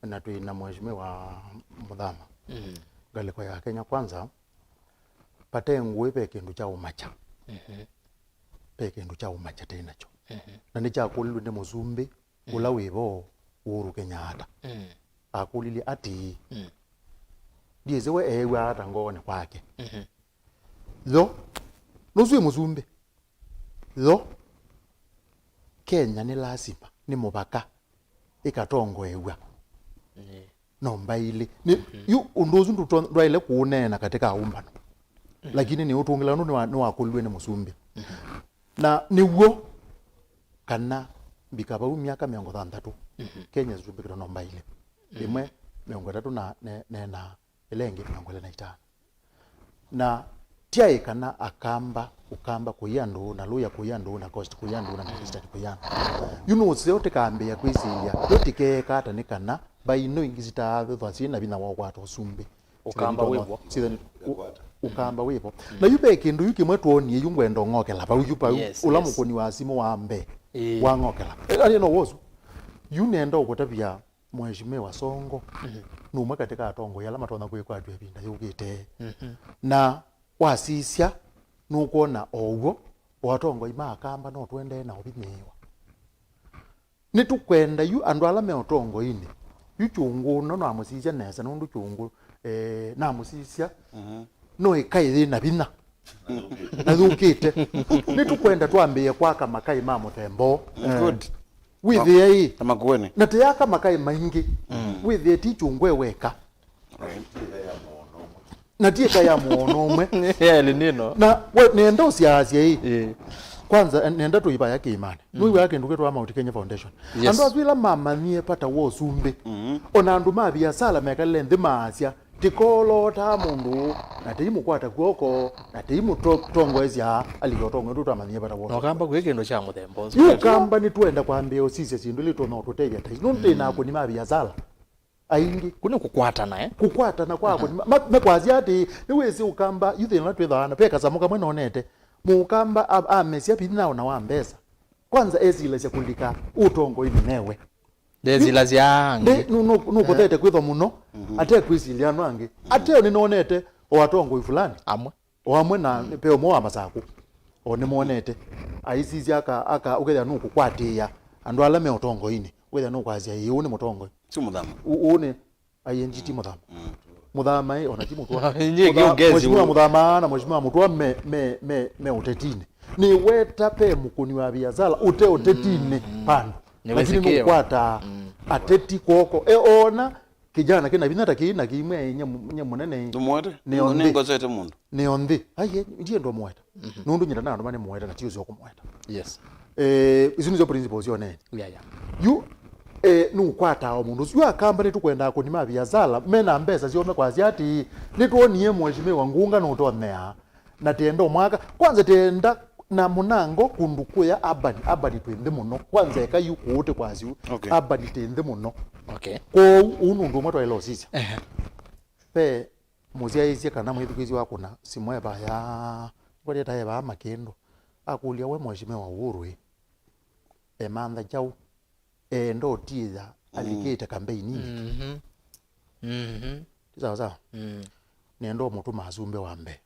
na twĩ na Mheshimiwa Muthama, mm, ngalĩko ya Kenya Kwanza, vate ngũĩ ve kĩndũ kya ũmakya. Mhm. Ve kĩndũ kya ũmakya tĩ nakyo. Mhm. Na nĩkyakũlilwe nĩ mũsumbĩ, mm, ũla wĩ vo, Uhuru Kenyatta. Mm. Akũlilye atĩĩ, mm, ndiĩsĩ we eew'aa ata ngoonĩ kwake. Mhm. Yo, nũsu wĩ mũsumbĩ. Yo, Kenya nĩ lasima, nĩ mũvaka ĩkatongoew'a. Ĩĩ. Nomba ilĩ. Nĩ, mhm, yu ũndũ ũsu ndũto-, ndwaĩle kũũneena katika ũmbano. Mhm. Lakini nĩũtũngĩla ũndũ nĩwa-, nĩwakũlilwe nĩ mũsumbĩ. Mhm. Na nĩw'o kana mbika vau myaka mĩongo thanthatũ, mhm, Kenya ĩsumbĩkĩtwe nomba ilĩ. Mhm. Ĩmwe mĩongo ĩtatũ na ne-, nena ĩla ĩngĩ mĩongo ĩlĩ na itano. Na tyaĩ kana Akamba, Ũkamba kũya ndũũ, na Luhya kũya ndũũ, na Coast kũya ndũũ, na North Eastern kũya ndũũ. Yu nũseo tĩkambĩĩa kwĩsilya, yo tĩkeeka ata nĩ kana mbaĩ ino ingĩ sitaathwa syĩ na vinya wa ũkwata ũsumbĩ? Ũkamba wĩvo. Sitha ni-, ũ-, Ũkamba wĩvo. Mm. Na yu ve kĩndũ yu kĩmwe twonie yu ngwenda ũng'okela vau yu vau. Yes, ũla yes. Mũkũni wa simũ wa mbee. Ĩĩ. Wang'okela. Eh, aria no wosu. Yu nenda ũkũtavya Mheshimiwa Songo, mhm, nĩ ũmwe katĩ ka atongoi ala matonya kwĩkwatw'a ĩvinda yũkĩte. Mhm. Na wasisya, nũkwona o w'o, o atongoi ma Akamba no tũendee na ũvinyĩĩwa. Nĩtũkwenda yu andũ ala me ũtongoinĩ. Yu Kyũngũ no namũsisya nesa nũndũ Kyũngũ, eh, namũsisya, mhm, no ĩkaĩ yĩ na vinya. Na yũkĩte. Nĩtũkwenda twambĩĩe kwaka makaĩ ma mũthemba ũũ. Good. Wĩthĩe ĩ. Na Makueni. Na tĩyaka makaĩ maingĩ. Mm. Wĩthĩe ti Kyũngũ e weka. Right. Na ti ĩka ya mũono ũmwe. Eli nino. Na we, nenda ũsiaasya ĩ. Ĩĩ. Kwanza, eh, nenda tũivaya kĩĩmanĩ. Mm. Nũiwaa kĩndũ kĩtwa Mount Kenya Foundation. Yes. Andũ asu ĩla mamanyie vata wa ũsumbĩ. Mm. Ona andũ ma viasala mekalile nthĩ maasya, tĩkolootaa mũndũ ũũ, na tĩimũkwata kw'oko, na tĩimũtongoesya alike ũtongoi ũndũ twamanyie vata wa ũtongoi. Na Ũkamba kwĩ kĩndũ kya mũthemba ũsu. Yu Ũkamba nĩtwenda kwambĩĩa ũsisya syĩndũ ila itonya ũtũtethya ta isu. Nũndũ twĩ na, mm, akũni ma viasala aingĩ. Kũ nĩ kũkwatana, eh? Kũkwatana kwa, aha, akũni ma, ma, mekwasya atĩĩ, nĩwĩsĩ Ũkamba, yu thĩna ũla twĩthawa na, ve kasamũ kamwe nonete, Mũkamba a-, amesya vinya ona wa mbesa. Kwanza esilasya kũlika ũtongoinĩ newe. Ndesilasya angĩ. Nde-, nũ-, nũ-, nũkũthete, eh, kwĩthwa mũno, mhm, ate kwĩsilya andũ angĩ. Mhm. Ateo nĩnonete o atongoi fulani. Amwe. O amwe na, mm, ve ũmwe wa Masakũ. O nĩmonete. Aisisya aka, aka, ũkethĩa nũkũkwatĩĩa andũ ala me ũtongoinĩ. Ũkethĩa nũkwasya, ĩĩ, ũũ nĩ mũtongoi. Ti mũthama. Ũ-, ũũ nĩ, aiye, nji ti mũthama. Mm. Mũthama, ĩ, ona ti mũtwa. Nyie Mũtha-, kĩu ngesi Mheshimiwa ũũ. Mũthama na Mheshimiwa Mũtwa me, me, me, me ũtetinĩ. Nĩweta ve mũkũni wa viasala ũte ũtetinĩ, mm, vandũ. Lakini nĩwĩsĩkĩwa. Nũkwata, mm, ateti kw'oko. E, ona Kijana kĩna vinya ta kĩĩ na kĩimwe nye, nye mũnene. Ndũmũete? Nĩ o nthĩ. Nĩngosete mũndũ. Nĩ o nthĩ. Aiye, ndiye ndũmũeta. Mhm. Nũndũ nyita na andũ manĩ mũeta na ti ũsio kũmũeta. Yes. Eh, isu nĩsyo principles syo nene. Yeah, yeah. Yu, eh, nũkwataa o mũndũ ũsu. Yu Akamba nĩtũkwendaa kũnima viasala, mena mbesa syoo mekwasya atĩ, nĩtwonie mheshimiwa Ngunga nũtonea. Na tĩenda ũmwaka. Kwanza tĩenda na mũnango kũndũ kũya urban, urban twĩ nthĩ mũno. Kwanza eka yu kũũ tĩ kwasyu. Okay. Urban twĩ nthĩ mũno. Okay. Kwoou, ũu nĩ ũndũ ũmwe twaĩle ũsisya. Ehe. Ve mũsyaĩĩsye kana mwĩthukĩĩsya wakũna simũ e vaya, ngwetete e vaa Makĩndũ. Akũlya, we Mheshimiwa Uhuru ĩ, emantha kyaũ? Eenda ũtiĩa, mm, alikĩte kambeini. Mhm. Mhm. Ti sawa sawa? Mm. Nĩenda ũmũtũma asumbĩ wa mbee.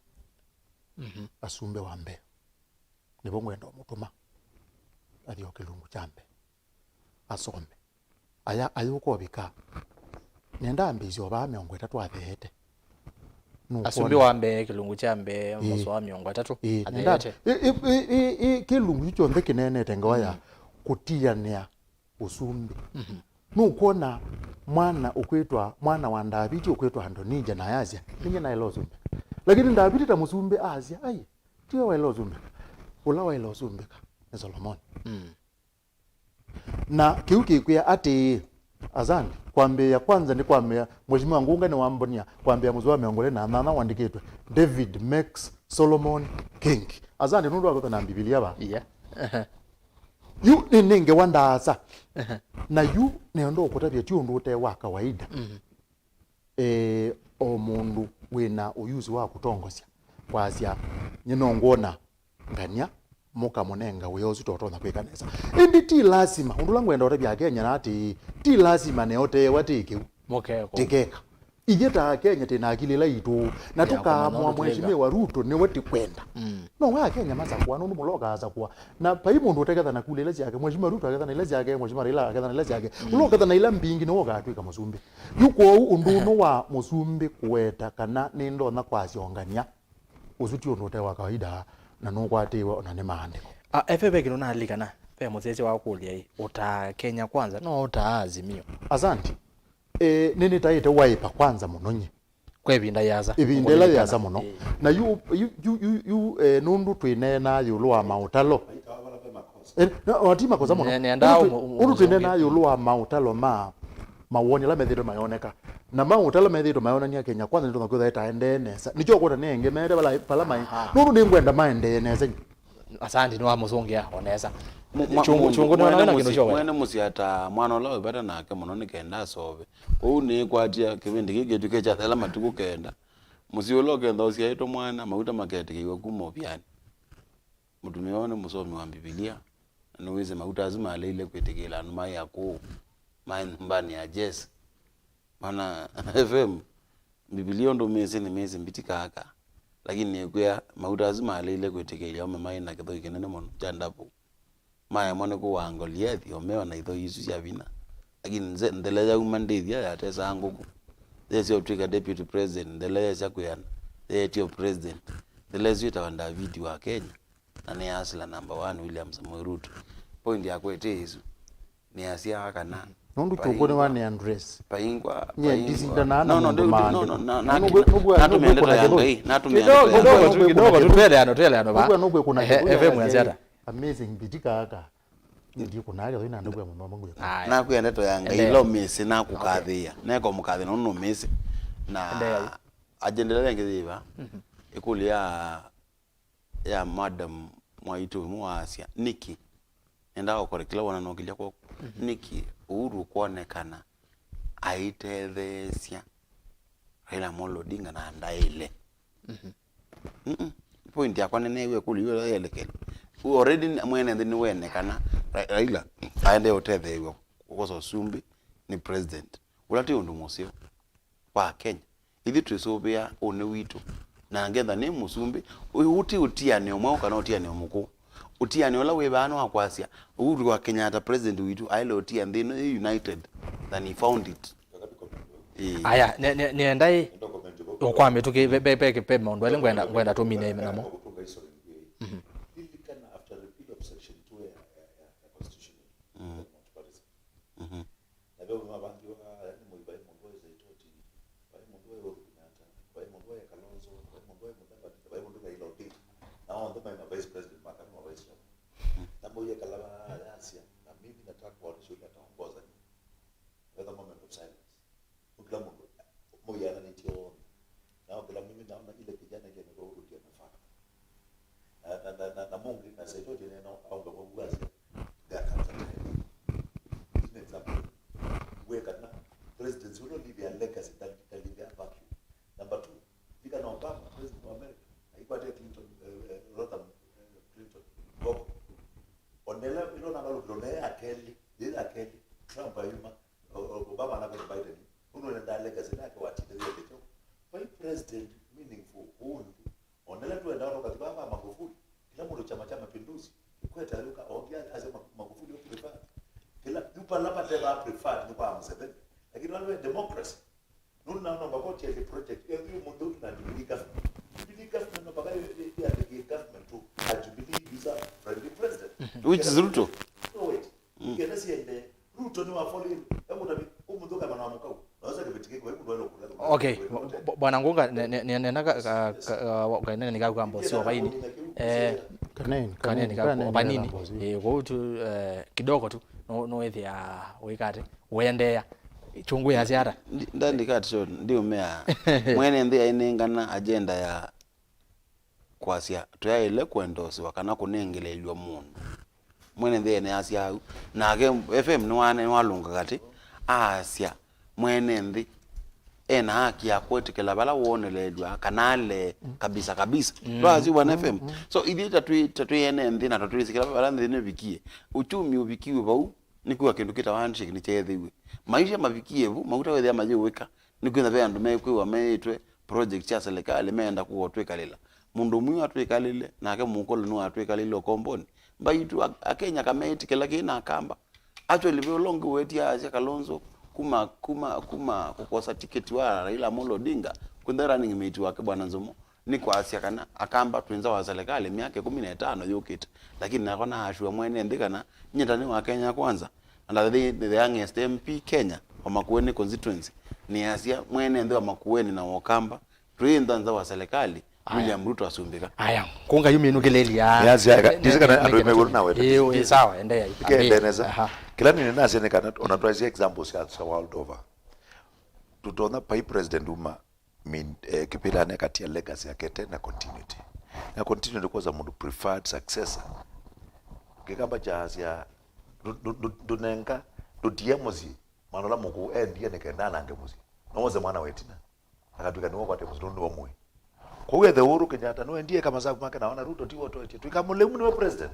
Mhm. Asumbĩ wa mbee. Nĩvo ngwenda ũmũtũma. Athi o kĩlungu kya mbee. Asome. Aya, ayũka ũvika. Nenda ambĩĩsye o vaa mĩongo ĩtatũ atheete. Nũkwona? Asumbĩ wa mbee, kĩlungu kya mbee, ĩĩ, mũsoa wa mĩongo ĩtatũ. Ĩĩ, nenda, atheete. Ĩ, ĩ, ĩ, ĩ, ĩ, kĩlungu kyu kyonthe kĩneenete ngewa ya, mm, kũtianĩa ũsumbĩ. Mhm. Nũkwona mwana ũkwĩtwa, mwana wa Ndaviti ũkwĩtwa Adonija, na ayasya, "Ninyie naĩle ũsumbĩka." Lakini Ndaviti ta mũsumbĩ asya, "Ai, tiwe waĩle ũsumbĩka. Ũla waĩle ũsumbĩka nĩ Solomoni." Mm. Na kĩu kĩkwĩa atĩĩ, asante, kwambĩĩa kwanza nĩ kwambĩĩa, Mheshimiwa Ngunga nĩwambonia kwambĩĩa mũsoa wa mĩongo ĩlĩ na nyanya wandĩkĩtwe, "David makes Solomon king." Asante nũndũ wa kũtha na Mbivilia va. Yeah. Yu nĩ, nĩ ngewa ndaasa. Na yu nĩenda ũkũtavya ti ũndũ ũte wa kawaida. Mhm. Eh, o mũndũ wĩna ũyusi wa kũtongosya, kwasya, "Nyie no ngwona ngania, mũkamũnenga wĩa ũsu totonya kwĩka nesa." Ĩndĩ ti lasima, ũndũ ũla ngwenda ũtavya Akenya na atĩ, ti lasima neo teewa tĩ kĩu. Mũkeko. Tĩkeka. Ithyĩ ta Akenya twĩ na akili ila itũ, na ya tũkaamũa kũmanya ũndũ tũkeka. Mheshimiwa Ruto nĩwe tĩkwenda. Mm. No wa Akenya masakũa, nũndũ mũla ũkaasakũa. Na vai mũndũ ũteketha na kula ila syake, Mheshimiwa Ruto aketha na ila syake, Mheshimiwa Raila aketha na ila syake. Mm. Ũla ũketha na ila mbingĩ nĩwe ũkatw'ĩka mũsumbĩ. Yu kwoou ũndũ ũno wa mũsumbĩ kũweta kana nĩndonya kwasya ongania, ũsu ti ũndũ ũte wa kawaida na nũkwatĩĩwe ona nĩ maandĩko. A, efe ve kĩndũ nalikana, ve mũsyaĩĩsya wakũlya ĩ, ũtaa Kenya Kwanza, no ũtaa Azimio? Asante. Eh, nĩnĩtaĩte Wiper Kwanza mũno nyie. Kwa ĩvinda yĩasa. Ĩvinda ĩla yĩasa mũno. Ĩĩ. Na yu, yu, yu, yu, yu, eh, nũndũ twĩneenaa ĩũlũ wa maũtalo. Eh, no, no, ti makosa mũno. Ne-, nenda ũndũ twĩ-, ũmũ-, ũmũ-, ũndũ twĩneenaa ĩũlũ wa maũtalo ma mawoni ala methĩĩtwe mayoneka. Na maũtalo methĩĩtwe mayonania Kenya Kwanza nĩtũna kwĩtha ĩtaendee nesa. Nĩkyo ũkwona nĩengemeete vala, vala maĩ. Aha. Nũndũ nĩngwenda maendee nesa. Asante, nĩwamũsũngĩa o nesa. Mu-, mwa-, Kyũngũ, mũndũ, Kyũngũ, mwene nĩwona kĩndũ mũsyĩ, kyo wena. Mwene mũsyĩ ata mwana ũla wĩ vata nake mũno nĩ kenda asove. Kwoou nĩĩkwatya kĩvĩndĩ kĩĩ kĩtw'ĩke kyathela matukũ kenda. Mũsyĩ ũla ũkenda ũsyaĩtwe mwana, mauta maketĩkĩw'a kuma ũvyanĩ. Mũtumĩa ũũ nĩ mũsomi wa Mbivilia, na nĩwĩsĩ mauta asu maleile kwĩtĩkĩla andũ maĩ akũũ, maĩ nyũmbanĩ ya Jese. Mana F M, Mbivilia ũndũ mĩsĩ nĩmĩsĩ mbiti kaka, lakini nĩkwĩa mauta asu maleile kwĩtĩkĩlya aũme maĩ na kĩthoi kĩnene mũno kya ndavũ. Maemwa nĩ kũwaa Ngoliathi, o me o na itho isu sya vinya. Lakini nze-, nthela yauma ndĩthya yatesaa ngũkũ. Yesya ũtw'ĩka deputy president, nthela yesya kwĩana, yeetio president. Nthela ĩsu yĩtawa Ndaviti wa Kenya, na nĩ hustler number one, William Samoei Ruto. Point yakwa ĩtĩ ĩsu. Nĩasyaa kana nũndũ vai kyũkũ nĩwa nĩ address. Vaingwa, nyie vaingwa. Ndisindanaa na no, no, maũndũ ndĩ-, maandĩko. No, no, na, na, nũkwĩkũna na, kĩthũi. Natũmĩendete kidogo, ya Ngai, kidogo, natũmĩendete kidogo ya tu, Ngai. Kidogo tu, tweleano, tweleano va. Nũkwĩkũna ehe, kĩthũi ya Ngai. Amazing, mbitikaka. Ndikunaa kĩthũi na ndũkwĩa mũno mangwĩa. Aya. Nakwĩa ndeto ya Ngai. Endelea. Ila ũmĩsĩ nakũkathĩĩa. Okay. Neka ũmũkathĩ nũndũ nũmĩsĩ. Na endelea. Agenda ĩla ĩngĩ yĩva? Mhm. Ĩkũlyo ya, ya madam mwaitũ ũmwe waasya, nĩkĩ? Nendaa ũkore kĩla wona nokĩlya kw'oko. Mhm. Nĩkĩ Uhuru ũkwonekana aitetheesya Raila Amolo Odinga na ndaĩle? Mhm. Mm-mm. Point yakwa nene ĩwe kũlyo ĩyo yelekele. Already mwene nthĩ nĩwene kana Ra-, Raila aendee ũtetheew'a kũkosa ũsumbĩ nĩ president. Ũla ti ũndũ mũseo kwa Kenya. Ithyĩ twĩsũvĩa ũnĩ witũ. Na ngetha nĩ mũsumbĩ, ũyũ ti ũtianĩo mweũ kana ũtianĩo mũkũũ. Ũtianĩo ũla wĩ vaa nĩ wa kwasya, Uhuru wa Kenyatta, president witũ, aĩle ũtia nthĩ ĩno yĩ united than he found it. Ĩĩ. Aya, nĩ-, nĩ-, nĩenda ĩ, ũkwa mĩtũkĩ, ve, ve, ve, ve maũndũ elĩ ngwenda, ngwenda tũmine namo. Mhm. Lilikana after repeal of section two ya, ya, ya, ya constitution, mm, multipartism. Mhm. Na ve ũndũ mavangiwa, yani, Moi vai mũndũ waĩ Saitoti, vai mũndũ waĩ Uhuru Kenyatta, vai mũndũ waĩ Kalonzo, vai mũndũ waĩ Mudavadi, na vai mũndũ Raila Odinga. Na onthe maĩ ma vice president, makana ma vice chairman. Na Moi ekala vaa yasya, na mimi nataka kuwaonyesha yule ataongoza nyinyi. Weka moment of silence. Kila mũndũ, Moi ananĩtye onthe. Na kila mimi naona ile kijana ile ametoka Uhuru ndiye anafaa. Na, na, na, na, na Mungu, na Saitoti neno, aombe Mungu aze, gaka mfataini. It's an example. Weka na presidents will not leave a legacy that can leave a vacuum. Number two, Vika na Obama, president of America, aikwate Clinton, eh, eh, Rotherham, eh, Clinton, Bob. Onela, ilo na malu, onela ya kelĩ, ya kelĩ, Trump ayuma, O-, O-, Obama na Biden, ũndũ nenda legacy nake watindĩthĩe kĩkyo. Vai president meaningful kũũ nthĩ. Onela twenda ũkathi vaa va Magufuli, kĩla mũndũ Chama cha Mapinduzi, Kikwete ayũka, ongi ase Ma-, Magufuli ũ prefer. Kĩla, yu pala vate va prefer nĩ kwa Museveni. Lakini wale democracy, nũndũ na nomba koti ya project, ya yu mũndũ na Jubilee government. Jubilee government no mpaka ya, ya, ya, ya government tu, a Jubilee user friendly president. Which is Ruto. No, wait. Mm. Kenda siende, Ruto nĩ wa follow in. Hebu tabi, ũmũnthĩ ũkaema na mũkau. Naweza kĩvĩti kĩkĩ, hebu ndwele kũrĩa. Okay, bo-, bo-, bwana Ngunga, ne-, ne-, ne-, nena ka, ka, ka, ka, ka, nene nikaku kambo sio vaini. Eh, kaneni, kaneni, kaneni ka, kaneni, vanini. Kambo sio. Eh, kwa tu, eh, kidogo tu, no, no ethia wikate, uendeea. Chungu ya siara. Ndi-, ndandika tu, ndiumea. Mwene nthi ainengana agenda ya kwasya tũyaĩle kũendosiwa kana kũnengeleelw'a mũndũ. Mwene nthĩ ene asya au. Nake F M nĩwane-, nĩwalũnga katĩ, aasya, mwene nthĩ ena haki ya kwĩtĩkĩla vala woneleelw'a kana alee kabisa kabisa. Mm. Twasya bwana F M. Mm, mm. So, ithyĩ ta twĩ, ta twĩ ene nthĩ na ta twĩsĩ kĩla vala nthĩ nĩvikie. Uchumi ũvikiwe vau, nĩkwĩwa kĩndũ kĩtawa handshake nĩkyeethĩiwe. Maisha mavikie vu, mauta wĩthĩa mayĩwĩka, nĩkwĩthĩa ve andũ mekwĩwa meĩtwe project sya serikali meenda kũka ũtwĩkalĩla. Mũndũ mwiũ atwĩkalĩle, nake mũkũlũ nĩwatwĩkalĩle ũkombonĩ. Mbaitũ a-, Akenya kameĩtĩkĩla kĩĩ na Akamba. Actually, ve ũla ũngĩ wetie aasya Kalonzo kuma, kuma, kuma kũkosa tiketi wa Raila Amolo Odinga, kwĩntha running mate wake Bwana Nzomo, nĩ kwasya kana Akamba twĩ nza wa serikali myaka ĩkũmi na ĩtano yũkĩte. Lakini nakwa naashua mwene nthĩ kana nyie ta nĩ wa Kenya Kwanza, and the, the youngest M P Kenya wa Makueni constituency, nĩasya mwene nthĩ wa Makueni na Wakamba twĩ nza nza wa serikali, aya. William Ruto asumbĩka. Aya, Ngunga yu minũkĩlĩlya. Nĩasya eka, ne-, ndĩsĩ kana ne-, andũ ne-, me ĩũlũ nawe, ĩĩ, ĩĩ, sawa, endeea. Ĩkendee nesa. Aha. Kĩla nĩ nĩnasya nĩ kana ona twasya examples sya, sya world over. Tũtonya vai president uma, mean, eh, kĩvĩlanĩ kati ya legacy yake tene na continuity. Na continuity kwosa mũndũ preferred successor. Kĩkamba kyasya, ndũ-, ndũ-, ndũ-, ndũnenga, ndũtia mũsyĩ, mwana ũla mũkũũ endie nĩ kenda anange mũsyĩ. No wose mwana wa ĩtina, akatw'ĩka nĩwe ũkwate mũsyĩ nũndũ nĩwe mũĩ. Kwoou ethe Uhuru Kenyatta nĩwendie eka masavu make na ona Ruto tiwe ũtoetye. Twĩka mũlĩu nĩwe president.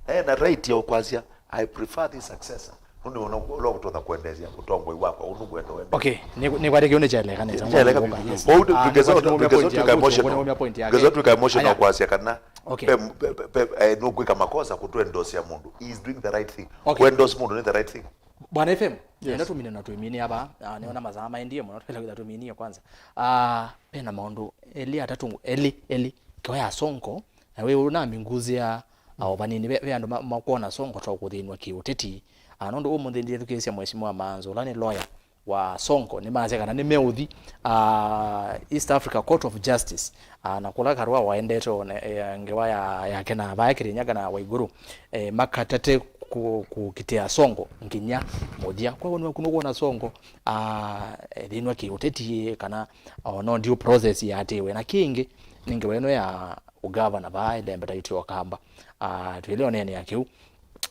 Na ena right ya ũkwasya, "I prefer this successor." Nĩ ũna ũla ũtonya kwendeesya ũtongoi wakwa, ũndũ ngwenda wende. Okay, nĩ, nĩ kwatĩ kĩu nĩ kyaeleka nesa. Nĩ kyaeleka. Yes. Kwoou ndũkesa twĩka emotional, ndũkesa twĩka emotional kwasya kana okay, pe, pe, pe, eh, nũkwĩka makosa kũtwendosya mũndũ. He is doing the right thing. Okay. Kwendosya mũndũ nĩ the right thing. Bwana F M, yes, nenda tũmine na twĩmine ava. Ah, nĩona masaa maendie mũno, twĩla kwĩtha tũminie kwanza. Ah, pena maũndũ elĩ atatũ, elĩ, elĩ. Ngewa ya Sonko, na wĩ ũnaminguzĩa, ah, o vanini, ve, ve andũ ma, makwona Sonko ta ũkũthĩnw'a kĩũteti. Ah, nũndũ ũmũnthĩ ndithukĩĩsya Mheshimiwa Maanzo, ũla nĩ lawyer wa Sonko, nĩmasya kana nĩmeũthi, ah, East Africa Court of Justice, ah, na kũla Karua waendete one, eh, ngewa ya, yake na vaya Kĩrĩnyaga na Waiguru, eh, makatate kũ-, kũkitĩa Sonko nginya mũthya. Kwa woni waku nũkwona Sonko, ah, eh, thĩnwa kĩũteti kana, oh, no due process yatĩwe? Na kĩngĩ, nĩ ngewa ĩno ya ũgavana vaa ĩlembetaitwe o kamba. Ah, twĩle onene ya kĩu.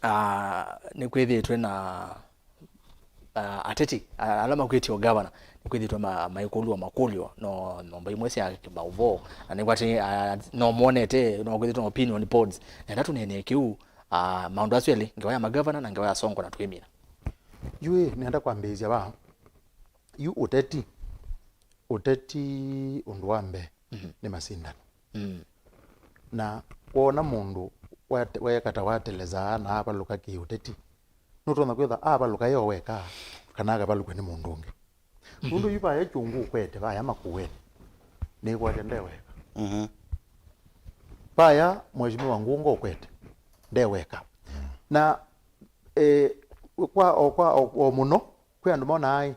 Ah, nĩkwĩthĩtwe na ah, ateti, ah, ala makwĩtye ũgavana, nĩkwĩthĩtwe ma-, maikũlw'a makũlyo no nyũmba imwe sya maũvoo, na nĩkwatĩ, ah, no monete, no kwĩthĩtwe na opinion polls. Nenda tũneenee kĩu, ah, maũndũ asu elĩ, ngewa ya magavana na ngewa ya Sonko, na twĩmina. Yu ĩ, nenda kwambĩĩsya vaa. Yu ũteti, ũteti ũndũ wa mbee, mhm, nĩ masindano. Mm. Na woona mũndũ wate-, weeka ta watelesaa na avalũka kĩ-ũteti, nũtonya kwĩthwa avalũka e o weka kana akavalũkw'a nĩ mũndũ ũngĩ. Mhm. Nũndũ yu vaya kyũngũ ũkwete vaya Makueni, nĩkwete nde weka. Mhm. Vaya Mheshimiwa Ngunga ũkwete nde weka. Na, eh, kwa, o, kwa, o, o mũno, kwĩ andũ monaa, ĩ,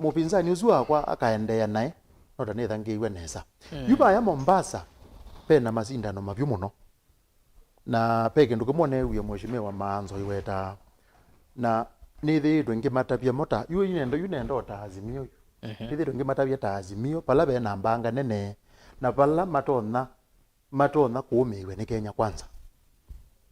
mũpinzani ũsu wakwa akaendeea naĩ, no ta nĩthangĩĩw'e nesa. Mm. Yu vaya Mombasa, ve na masindano mavyũ mũno. Na ve kĩndũ kĩmwe neewie Mheshimiwa Maanzo aiwetaa. Na nĩthĩĩtwe ngĩmatavya mo ta, yu nenda, yu nenda o ta Azimio yu. Mhm. Nĩthĩĩtwe ngĩmatavya ta Azimio, vala ve na mbanga nene, na vala matonya matonya kũũmĩĩw'a nĩ Kenya Kwanza.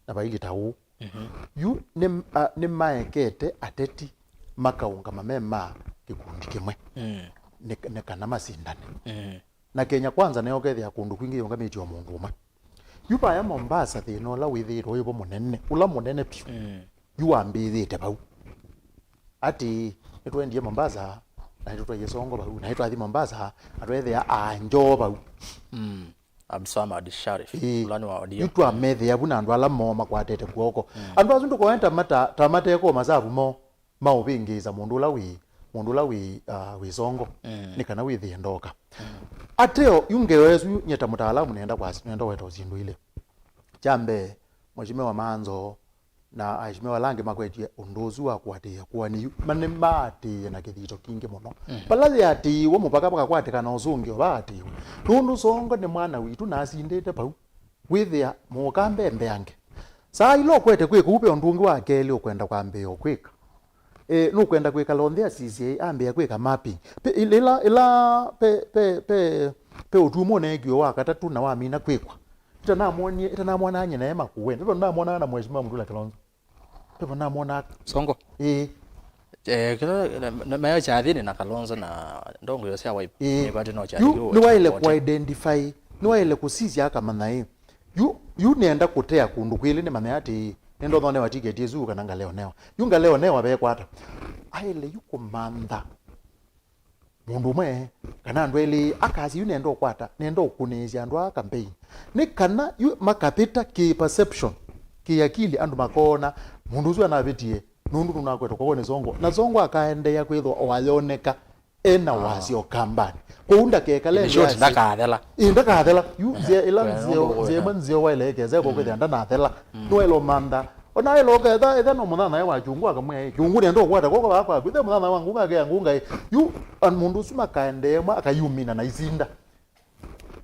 Na vailye ta ũu. Mhm. Yu nĩ, a, nĩmaekete ateti makaũngama me ma kĩkundi kĩmwe. Mm. Nĩ, nĩ kana masindane. Mm. Na Kenya Kwanza nĩyo ũkethĩa kũndũ kwingĩ yũngamĩtye o mũndũ ũmwe. Yu vaya Mombasa thĩna ũla wĩthĩĩtwe wĩ vo mũnene, ũla mũnene vyũ. Mm. Yu wambĩĩthĩte vau. Atĩ, nĩtwendie Mombasa, na nĩtũtwaie Songo vau, na nĩtwathi Mombasa, na tweethĩa anjoo vau. Mm. Abdulswamad Sharif, ĩĩ, fulani wa O D M. Yu twamethĩa vu na andũ ala moo makwatĩte kw'oko. Mm. Andũ asu ndũkoe ta mata-, ta matekũma savu moo, maũvĩngĩĩsa mũndũ ũla wĩ, mũndũ ũla wĩ, ah, wĩ Songo, mm, nĩ kana wĩthĩe ndoka. Mm. Ateo, yu ngewa ĩsu nyie ta mũtaalamu nenda kwasi-, nenda weta syĩndũ ilĩ. Kya mbee, Mheshimiwa Maanzo, na aheshimiwa ala angĩ makwetye ũndũ ũsu wa kũatĩĩa kũani yu, ma nĩmaatĩĩe na kĩthito kingĩ mũno. Mm. Vala yĩatĩĩwe mũvaka vakakwatĩkana ũsũngĩo vaatĩĩwe. Nũndũ Songo nĩ mwana witũ na asindĩte vau. Wĩthĩa mũũka mbee mbeange. Saa ila ũkwete kwĩka ũu, ve ũndũ ũngĩ wa kelĩ ũkwenda kwambĩĩa kwĩka. E, nũkwenda kwĩkala onthe asisye ambĩĩa kwĩka mapping. Pe, ila, ila, pe, pe, pe, pe ũtumo ũneekiwe wa katatũ na wamina kwĩkwa. Itanamwonie, itanamwonaa nyie naye Makueni. Veva namwonaa na Mheshimiwa Mutula Kilonzo. Veva namwonaa. Songo. Ĩĩ. Eh, kĩla, na, na, mayo kyathĩnĩ na Kalonzo na ndongo yo sya Wiper. Ĩĩ. Nĩ vati no kyathĩ. Yu, nĩwaĩle kũ-identify, nĩwaĩle kũsisya akamanya ĩ. Yu, yu nĩenda kũtea kũndũ kwĩlĩ nĩmanye atĩ nĩndonya newa tiketi ĩsu kana ngalea ũnewa. Yu ngalea ũnewa vekwata. Aĩle yu kũmantha. Mũndũ ũmwe kana andũ elĩ akasya, yu nenda ũkwata, nenda ũkũnĩĩsya andũ aa campaign. Nĩ kana yu makavĩta kĩ perception, kĩ akili, andũ makoona mũndũ ũsu anavĩtie nũndũ nũnakwetwa kw'oko nĩ Songo. Na Songo akaendeea kwĩthwa o ayoneka ena wasyo kambanĩ. Kwoou ndakekale. In short, ndakathela. Ĩ, ndakathela. Yu nzĩa ĩla nzeo, nzĩa ĩmwe nzeo waĩle ĩkesa ĩvo kwĩthĩa ndanathela. Nĩwaĩle ũmantha. Ona aĩle ũketha, etha no mũthanae wa kyũngũ akamwĩa, ĩ, kyũngũ nenda ũkwata kw'oko vaa kwaku, etha mũthanae wa ngunga akea ngunga, ĩ, yu, an-, mũndũ ũsu makaendeea mwa akayumina na isinda.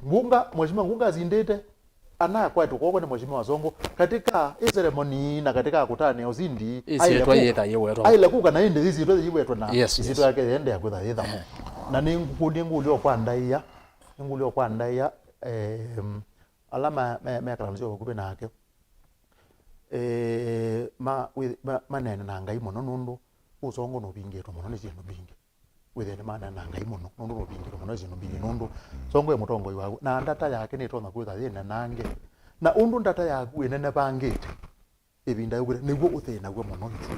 Ngunga, Mheshimiwa Ngunga asindĩte, anakwatwa kw'oko nĩ Mheshimiwa Songo, katika ĩ ceremony na katika kũtanĩa ũsindi, aĩle kũka, aĩle kũka na ĩndĩ ĩsyĩtwa yĩwetwe na ĩsyĩtwa yake yĩendeea kwĩtha yĩtha. Na nĩngũkũlye ngũlyo kwa ndaĩa, nĩngũlyo kwa ndaĩa, em, ala me, me, mekala nzeo vakuvĩ nake. Eh, ma, wi, ma, maneene na Ngai mũno nũndũ ũsongo nũvingĩtwe mũno nĩ syĩndũ mbingĩ. Wĩthĩe nĩmaneene na Ngai mũno nũndũ nũvingĩtwe mũno nĩ syĩndũ mbingĩ nũndũ songo e mũtongoi waku na ndata yake nĩtonya kwĩtha yĩnenange. Na ũndũ ndata yaku ĩnenevangĩte ĩvinda yũkĩte nĩw'o ũthĩnaw'a mũno nzĩ.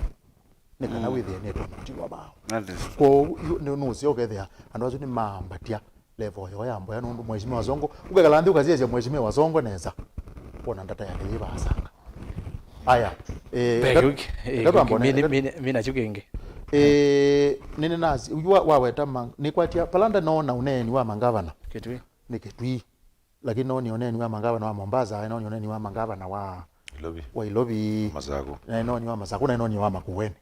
nĩ kana wĩthĩe nĩtwe mũtiwa vao. That is true. Kwoou yu- nĩ- nũseo ũkethĩa andũ asu nĩmaambatya level yoo ya mboya, nũndũ Mheshimiwa Sonko, ũkekala nthĩ ũkasyaĩsya Mheshimiwa Sonko nesa, kwona ndata yake yĩ vaasanga. Aya, eh, Peki, eka- wiki, eh, eka twambe wiki, mini- eka- mini- mina kyu kĩngĩ. Eh, nĩnĩ nasi, yu wa- waweta ma- nĩkwatia pala ndanoona ũneeni wa mangavana. Kĩtui. Nĩ Kĩtui. Lakini noni ũneeni wa mangavana wa Mombasa, noni ũneeni wa mangavana wa Ilovi. Wa Ilovi. Masaku. Na noni wa Masaku, na noni wa Makueni.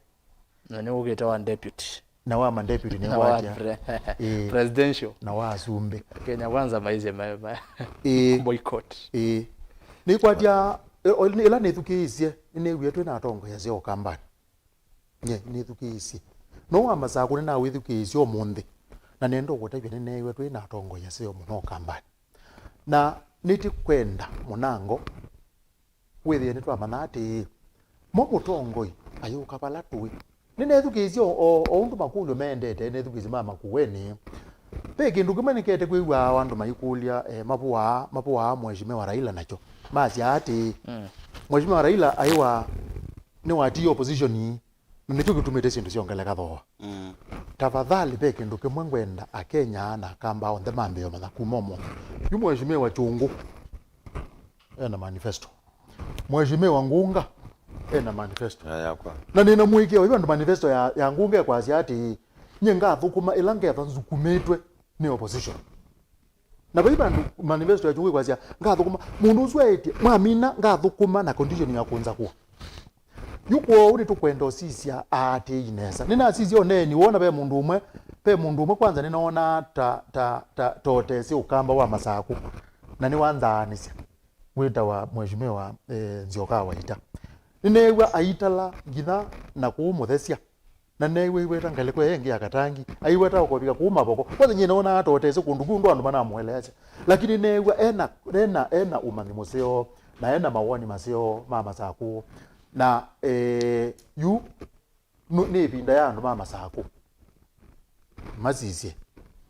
Na nĩ ũkĩte wa deputy. Na wa ma deputy nĩ Na wa kwatia. Pre- Ĩĩ. Presidential. Na wa asumbĩ. Kenya Kwanza maisye ma- ma- Ĩĩ. Boycott. Ĩĩ. Nĩkwatia, ĩ- o- ĩla nĩthukĩĩsye, nĩnĩwie twĩ na atongoi aseo Ũkambanĩ. Nye, nĩthukĩĩsye. No wa Masaku nĩnawĩthukĩĩsye ũmũnthĩ. Na nenda ũkũtavya nĩneewe twĩ na atongoi aseo mũno Ũkambanĩ. Na nĩtĩkwenda mũnango wĩthĩe nĩtwamanya atĩĩ, mo mũtongoi ayũka vala tũĩ. Nĩnethukĩĩsye o, o, o ũndũ makũlyo meendete, nethukĩĩsye ma Makueni. Ve kĩndũ kĩmwe nĩkete kwĩw'a andũ maikũlya, eh, mavũaa, mavũaa Mheshimiwa Raila nakyo. Masya atĩĩ, mm, Mheshimiwa Raila aiwa nĩwatiie opposition ii. Na nĩkyo kĩtumĩte syĩndũ syongeleka thooa. Mm. Tafadhali, ve kĩndũ kĩmwe ngwenda Akenya na Akamba onthe mambĩe ũmanya kuma ũmũnthĩ. Yu Mheshimiwa Chungu ena manifesto. Mheshimiwa Ngunga ena manifesto. Ya, yakwa. Na nĩna mũĩkĩĩo, yu andũ manifesto ya, ya Ngunga ĩkwasya atĩĩ, nyie ngathũkũma ĩla ngetha nzukumĩtwe nĩ opposition. Na vai vandũ manifesto ya Chungu ĩkwasya, ngathũkũma, mũndũ ũsu aĩtye, mwamina ngathũkũma na condition ya kũnza kũa. Yu kwoou nĩtũkwenda ũsisya aatĩĩi nesa. Nĩnasisya ũneeni woo, na ve mũndũ ũmwe, ve mũndũ ũmwe kwanza nĩnoonaa ta, ta, ta, ta ũtesĩ Ũkamba wa Masaku, na nĩwanzaanisya, wĩtawa Mheshimiwa, eh, Nzioka Waita. Nĩneew'a aitala nginya na kũu Mũthesya, na neew'a aiweta ngalĩko ĩngĩ ya Katangi, aiweta ũkovika kũu Mavoko. Kwanza nyie noonaa ta ũtesĩ kũndũ kũu, ndo andũ manamũeleasya. Lakini neew'a ena, ena, ena ũmanyi mũseo, na ena mawoni maseo ma Masaku. Na, eh, yu nu- nĩ ĩvinda ya andũ ma Masaku masisye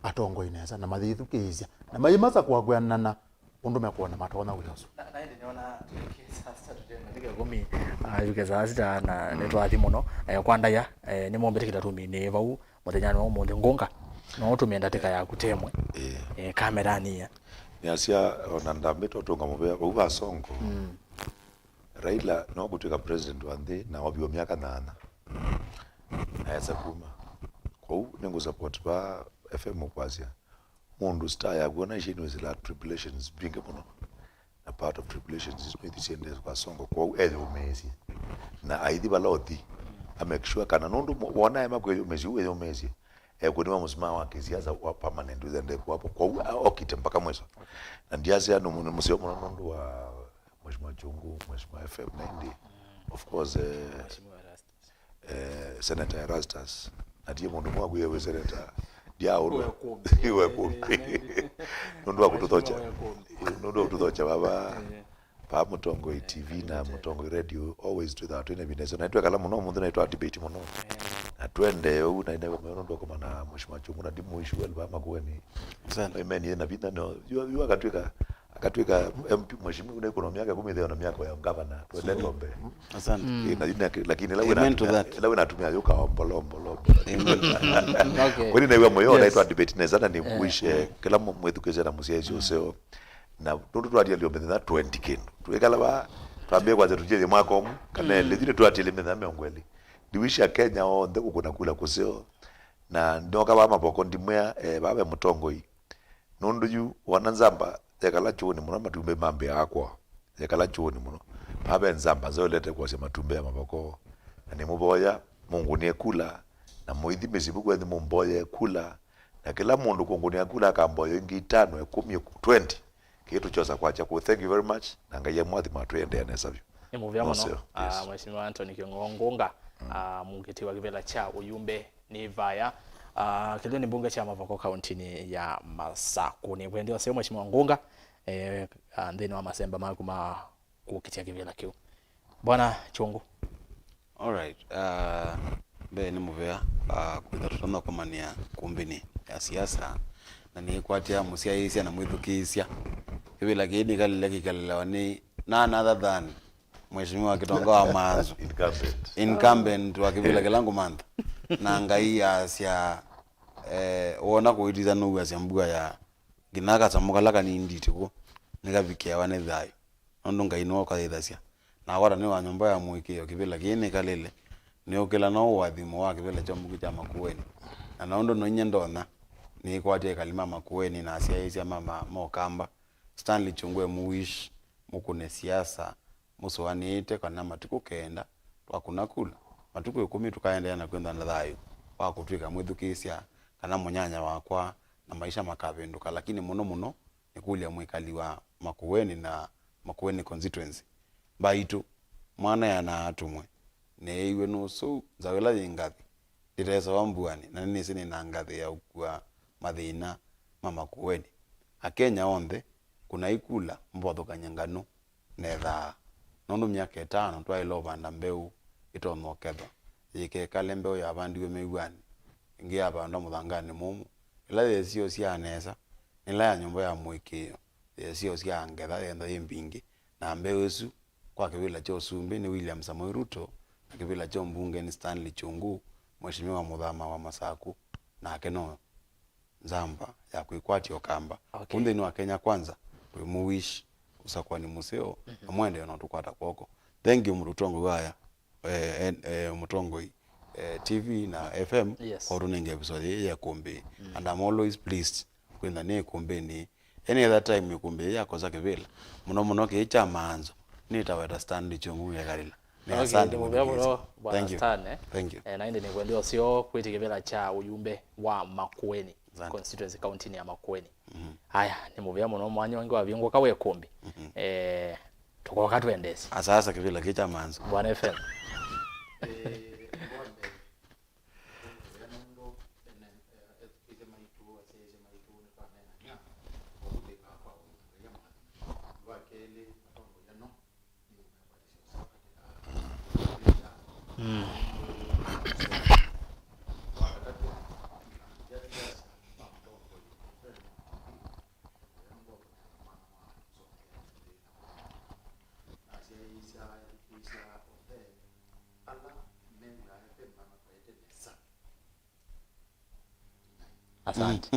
atongoi nesa na mayĩthukĩĩsya na mayĩmasakũa kwĩanana na ũndũ mekwona matonya wĩa ũsu. Na, na ĩndĩ nĩona tũike saa sita tũtema ndĩka ĩkũmi, ah, yuke saa sita na nĩtwathi mũno. Eh, kwa ndaĩa, eh, nĩmũmbĩtĩkĩla tũminĩe vau mũthenyanĩ wa ũmũnthĩ. Ngunga, no ũtũmĩe ndatĩka yaku temwe, eh, kameranĩ ĩa. Nĩasya, ona ndambĩte ũtũnga mũvea vau va Sonko. Mm. Raila no kũtw'ĩka president wa nthĩ na oviwe myaka nyanya. Aesa kuma. Kwoou nĩngũ support va F M kwasya, mũndũ star yaku ona ishi nĩwĩsĩla tribulations mbingĩ mũno. Na part of tribulations isu nĩthi siendee kwa Sonko, kwoou eyũmĩĩsye. Na aithi vala ũthi, a make sure kana nũndũ mo- wona ema kwĩyũmĩĩsya, wĩyũmĩĩsye. Ekũnĩwa mũsimaa wa kĩsiasa wa permanent wĩthende kuwapo. Kwoou a- okite mpaka mwiso. Na ndiasya nĩ mũ- nĩ mũseo mũno nũndũ wa Mheshimiwa Chungu, Mheshimiwa F M na ĩndĩ, of course, eh, Mheshimiwa Erastus. Eh, Senator Erastus, atie mũndũ mwaku ye wĩ senator, ndiaũlwa. Iwe kũmbi. Iwe kũmbi. Nũndũ wa kũtũthokya. Iwe kũmbi. Nũndũ wa kũtũthokya baba. Eh. Paa Mũtongoi T V na Mũtongoi Radio, always twĩthaa twĩna ĩvinda ĩseo. Na nĩtwekala mũno ũmũnthĩ na nĩtwa debate mũno. Eh. Na twende ũu na ĩna mĩo nũndũ wa kũmana Mheshimiwa Chungu na ndimũ issue well ba Makueni. Asante. Amen, yena vinya no. Yu, yu akatwĩka, akatwĩka M P mheshimiwa na ĩkũno myaka ĩkũmi ĩtheo na myaka ya ngavana. Twende tombe. Asante. Mm. Ĩ, na yu nake- lakini ĩla wĩna Amen to atumĩa- that. Ĩla wĩna atumĩa yũka ombolo, ombolo, ombolo. Amen. Okay. Kweli naiwa mũyo Yes. naitwa debate nesa na ni Eh. Wish, eh, kĩla mũ- mwĩthukĩĩsya na mũsyaĩsya ũseo. Na nũndũ twatialio mĩthenya twenty kĩndũ. Twĩkala va, twambie kwanza tũtiethye mwaka ũmwe, kana Mm. elĩ, thile twatiele mĩthenya mĩongo ĩlĩ. Ndiwisha Kenya onthe kũkũna kula kũseo. Na ndoka va Mavoko ndimwĩa, eh, vave mũtongoi. Nũndũ yu, wona nzamba yekala kyũũnĩ mũno, matumbĩ mambĩaa kwoo. Yekala kyũũnĩ mũno. Vave nzamba nzeo ilete kwosya matumbĩ ya Mavoko. Na nĩmũvoya, mũngũnĩe kula, na mũithi mĩsyĩ vu kwenyu mũmboye kula, na kĩla mũndũ kũngũnĩa kula akamboya ĩngĩ itano, ĩkũmi, twenty. Kĩĩ tũkyosa kwakya kũu. Thank you very much, na Ngai amwathima, twĩendeea nesa vyũ. Nĩ mũvea mũno. Nũseo, ah, yes. Mheshimiwa Anthony Kĩng'ong'o Ngunga, mm, ah, mũkiti wa kĩvĩla kya ũyumbe nĩ vaya, ah, kĩlĩonĩ mbunge kya Mavoko kauntinĩ ya Masaku. Nĩ kwendea ũseo Mheshimiwa Ngunga, eh, ah, nthĩnĩ wa masemba maku ma kũkitya kĩvĩla kĩu. Bwana Chungu. Alright, ah, mbee nĩ mũvea, ah, kwĩtha tũtonya kũmanĩa kumbĩnĩ ya siasa, na nĩkwatya mũsyaĩĩsya na mwĩthukĩĩsya. Kĩvĩla kĩĩ nĩkalile kĩkalĩlawa nĩ none other than Mheshimiwa Kitonga wa Maanzo, incumbent, incumbent wa kĩvĩla kĩla ngũmantha. Na Ngai asya, eh, wona kũitisa nũw'asya mbua ya nginya kasamũ kala kanini nditĩkũ nĩkavikĩawa nĩ thayũ, nũndũ Ngai nĩwe ũkayĩthasya. Nakwa ta nĩ wa nyũmba ya mũĩkĩĩo kĩvĩla kĩĩ nĩkalĩle, nĩũkĩla no ũathimo wa kĩvĩla kya mbunge kya Makueni. Na nũndũ no inyie ndonya, nĩĩkwatie ĩkali ma Makueni na asyaĩĩsya ma, ma, ma Ũkamba. Stanley Kyungu e mũwish, mũkũne siasa, mũsũanĩĩte kana matukũ kenda twakũna kula, matukũ ĩkũmi tũkaendeea na kwĩthwa na thayũ wa kũtw'ĩka mwĩthukĩĩsya kana mũnyanya wakwa na maisha makavĩndũka, lakini mũno mũno nĩkũlya mwĩkali wa Makueni na Makueni constituency. Mbaitũ, mwana ya na atũmwe, neeiwe nũsũu, nzaũ ĩla yĩ ngathĩ ndĩtesawa mbuanĩ, na nĩnĩsĩ nĩ na ngathĩ ya ũkua mathĩna ma Makueni. Akenya onthe, kũnai kula, mũvathũkany'e nganũ. Nethaa, nũndũ myaka ĩtano twaĩle ũvanda mbeũ ĩtonya ũkethwa, yĩkekale mbeũ yavandiwe mĩw'anĩ, ĩngĩ yavandwa mũthanganĩ mũmũ, ĩla yĩsio syaa nesa, nĩla ya nyũmba ya mũĩkĩĩo, yĩsio sya ngetha yenda yĩ mbingĩ, na mbeũ ĩsu kwa kĩvĩla kya ũsumbĩ nĩ William Samoei Ruto, na kĩvĩla kya ũmbunge nĩ Stanley Kyungu, Mheshimiwa Mũthama wa Masaku, nake no nzamba ya kwĩkwatya Ũkamba. Okay. Kũu nthĩnĩ wa Kenya Kwanza, twĩ mũwish ũsakũani mũseo, na mwendeeo na ũtũkwata kw'oko. Thank you, mũtongoi wa aya, eh, eh, eh, mũtongoi, eh, T V na F M, yes, kwa ũtũnenga episode ĩĩ ya Ĩkũmbĩ. And I'm always pleased kwĩtha nĩ Ĩkũmbĩnĩ. Any other time Ĩkũmbĩ ĩĩ yakosa kĩvĩla, mũno mũno kĩĩ kya Maanzo, nĩtaweta Stanley Kyungu ngekalĩla. Nĩ okay, asante nĩ mũvea mũno, Bwana Stan, eh? Thank you. Eh, na ĩndĩ nĩkwendea ũseo kwĩtĩ kĩvĩla kya ũyumbe wa Makueni, asante, constituency county ya Makueni. Mhm. Haya, nĩ mũvea mũno, mwanya ũngĩ wavingũka wa Ĩkũmbĩ. Mhm. Eh, tũkoka twendeesye. Asasa kĩvĩla kĩ kya Maanzo. Bwana F M. Mm. Asante.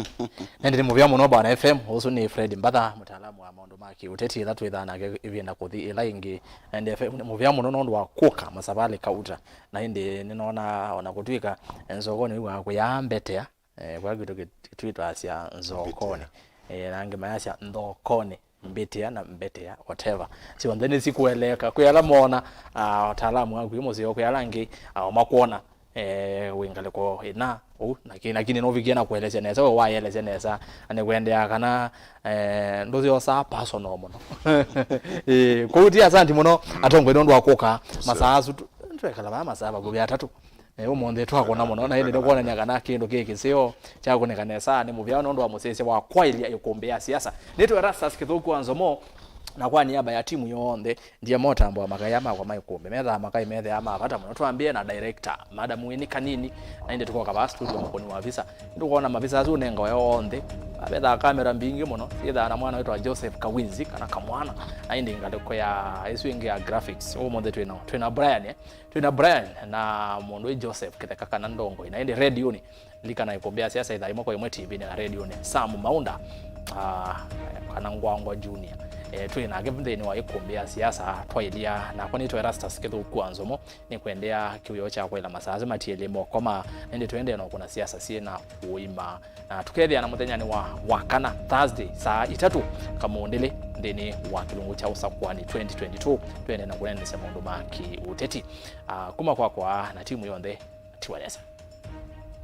Na ĩndĩ nĩ mũvea mũno, Bwana F M. Ũsu nĩ Fred Mbatha, mũtaalamu wa maũndũ ma kĩũteti, ĩla twĩthaa nake ĩvinda kũthi ĩla ĩngĩ. Na ĩndĩ F M nĩ mũvea mũno nũndũ wa kũka Masavalĩ Kauta. Na ĩndĩ nĩnona ona kũtw'ĩka Nzokonĩ wĩw'aa kũyaa mbetea, eh, kwa kwitũ kĩtwĩtwasya Nzokonĩ. Mbetea. Eh, na angĩ mayasya Nzokonĩ. Mbĩtĩa na mbĩtĩa, whatever. Syonthe nĩsikũeleeka. Kwĩ ala moona, ah, ũtaalamu waku wĩ mũseo, kwĩ ala angĩ, ah, makwona, eh, wĩ ngalĩko ĩna ũu, na kĩ, lakini nũvikie na kũelesya nesa, we waelesya nesa, na nĩkwendeaa kana, eh, ndũsyosaa personal mũno. Eh, kwoou ti asanti mũno, atongoi nũndũ wa kũka. Sure. Masaa asu tu-, twekala vaa masaa vakuvĩ atatũ. Eh, ũmũnthĩ twakũna mũno, na ĩndĩ nĩkwonany'a kana kĩndũ kĩ kĩseo kyakũnĩka nesa nĩ mũvea nũndũ wa mũsyaĩĩsya wa kwaĩlya ĩkũmbĩ ya siasa. Nĩtwe Erastus Kĩthũku wa Nzomo, na kwa niaba ya timu yonthe, ndiema ũtambũa makaya makwa ma ĩkũmbĩ. Methaa makai methĩaa ma vata mũno. Twambĩe na director, Madam Winnie Kanini, na ĩndĩ tũkoka vaa studio Makoni wa visa. Nĩtũkwona mavisa asu ũnengawe onthe. Vethaa kamera mbingĩ mũno, syĩthaa na mwana wĩtwa Joseph Kawinzi, kana Kamwana, na ĩndĩ ngalĩko ya ĩsu ĩngĩ ya graphics. Ũmũnthĩ twĩna, twĩna Brian, eh? Twĩna Brian na mũndũ wĩ Joseph Kĩtheka kana Ndongoi. Na ĩndĩ redioni, lilikana ĩkũmbĩ ya siasa ĩthaa ĩmwe kwa ĩmwe T V-nĩ na redioni, Sam Maunda, ah, kana Ngwangwa Junior. Eh, twĩ nake nthĩnĩ wa ĩkũmbĩ ya siasa twaĩlya. Nakwa nĩtwa Erastus Kĩthũku wa Nzomo, nĩkwendea kĩwĩoo kya kwaĩla masaa asu matielye mokoma, na ĩndĩ tũendee na ũkũna siasa syĩ na ũima. Na tũkethĩana mũthenyanĩ wa, wa kana, Thursday, saa itatũ kamũndĩlĩ, nthĩnĩ wa kĩlungu kya Ũsakũani twenty twenty-two, twende na kũneenesya maũndũ ma kĩũteti. Ah, kuma kwakwa na timu yonthe, tiwa nesa.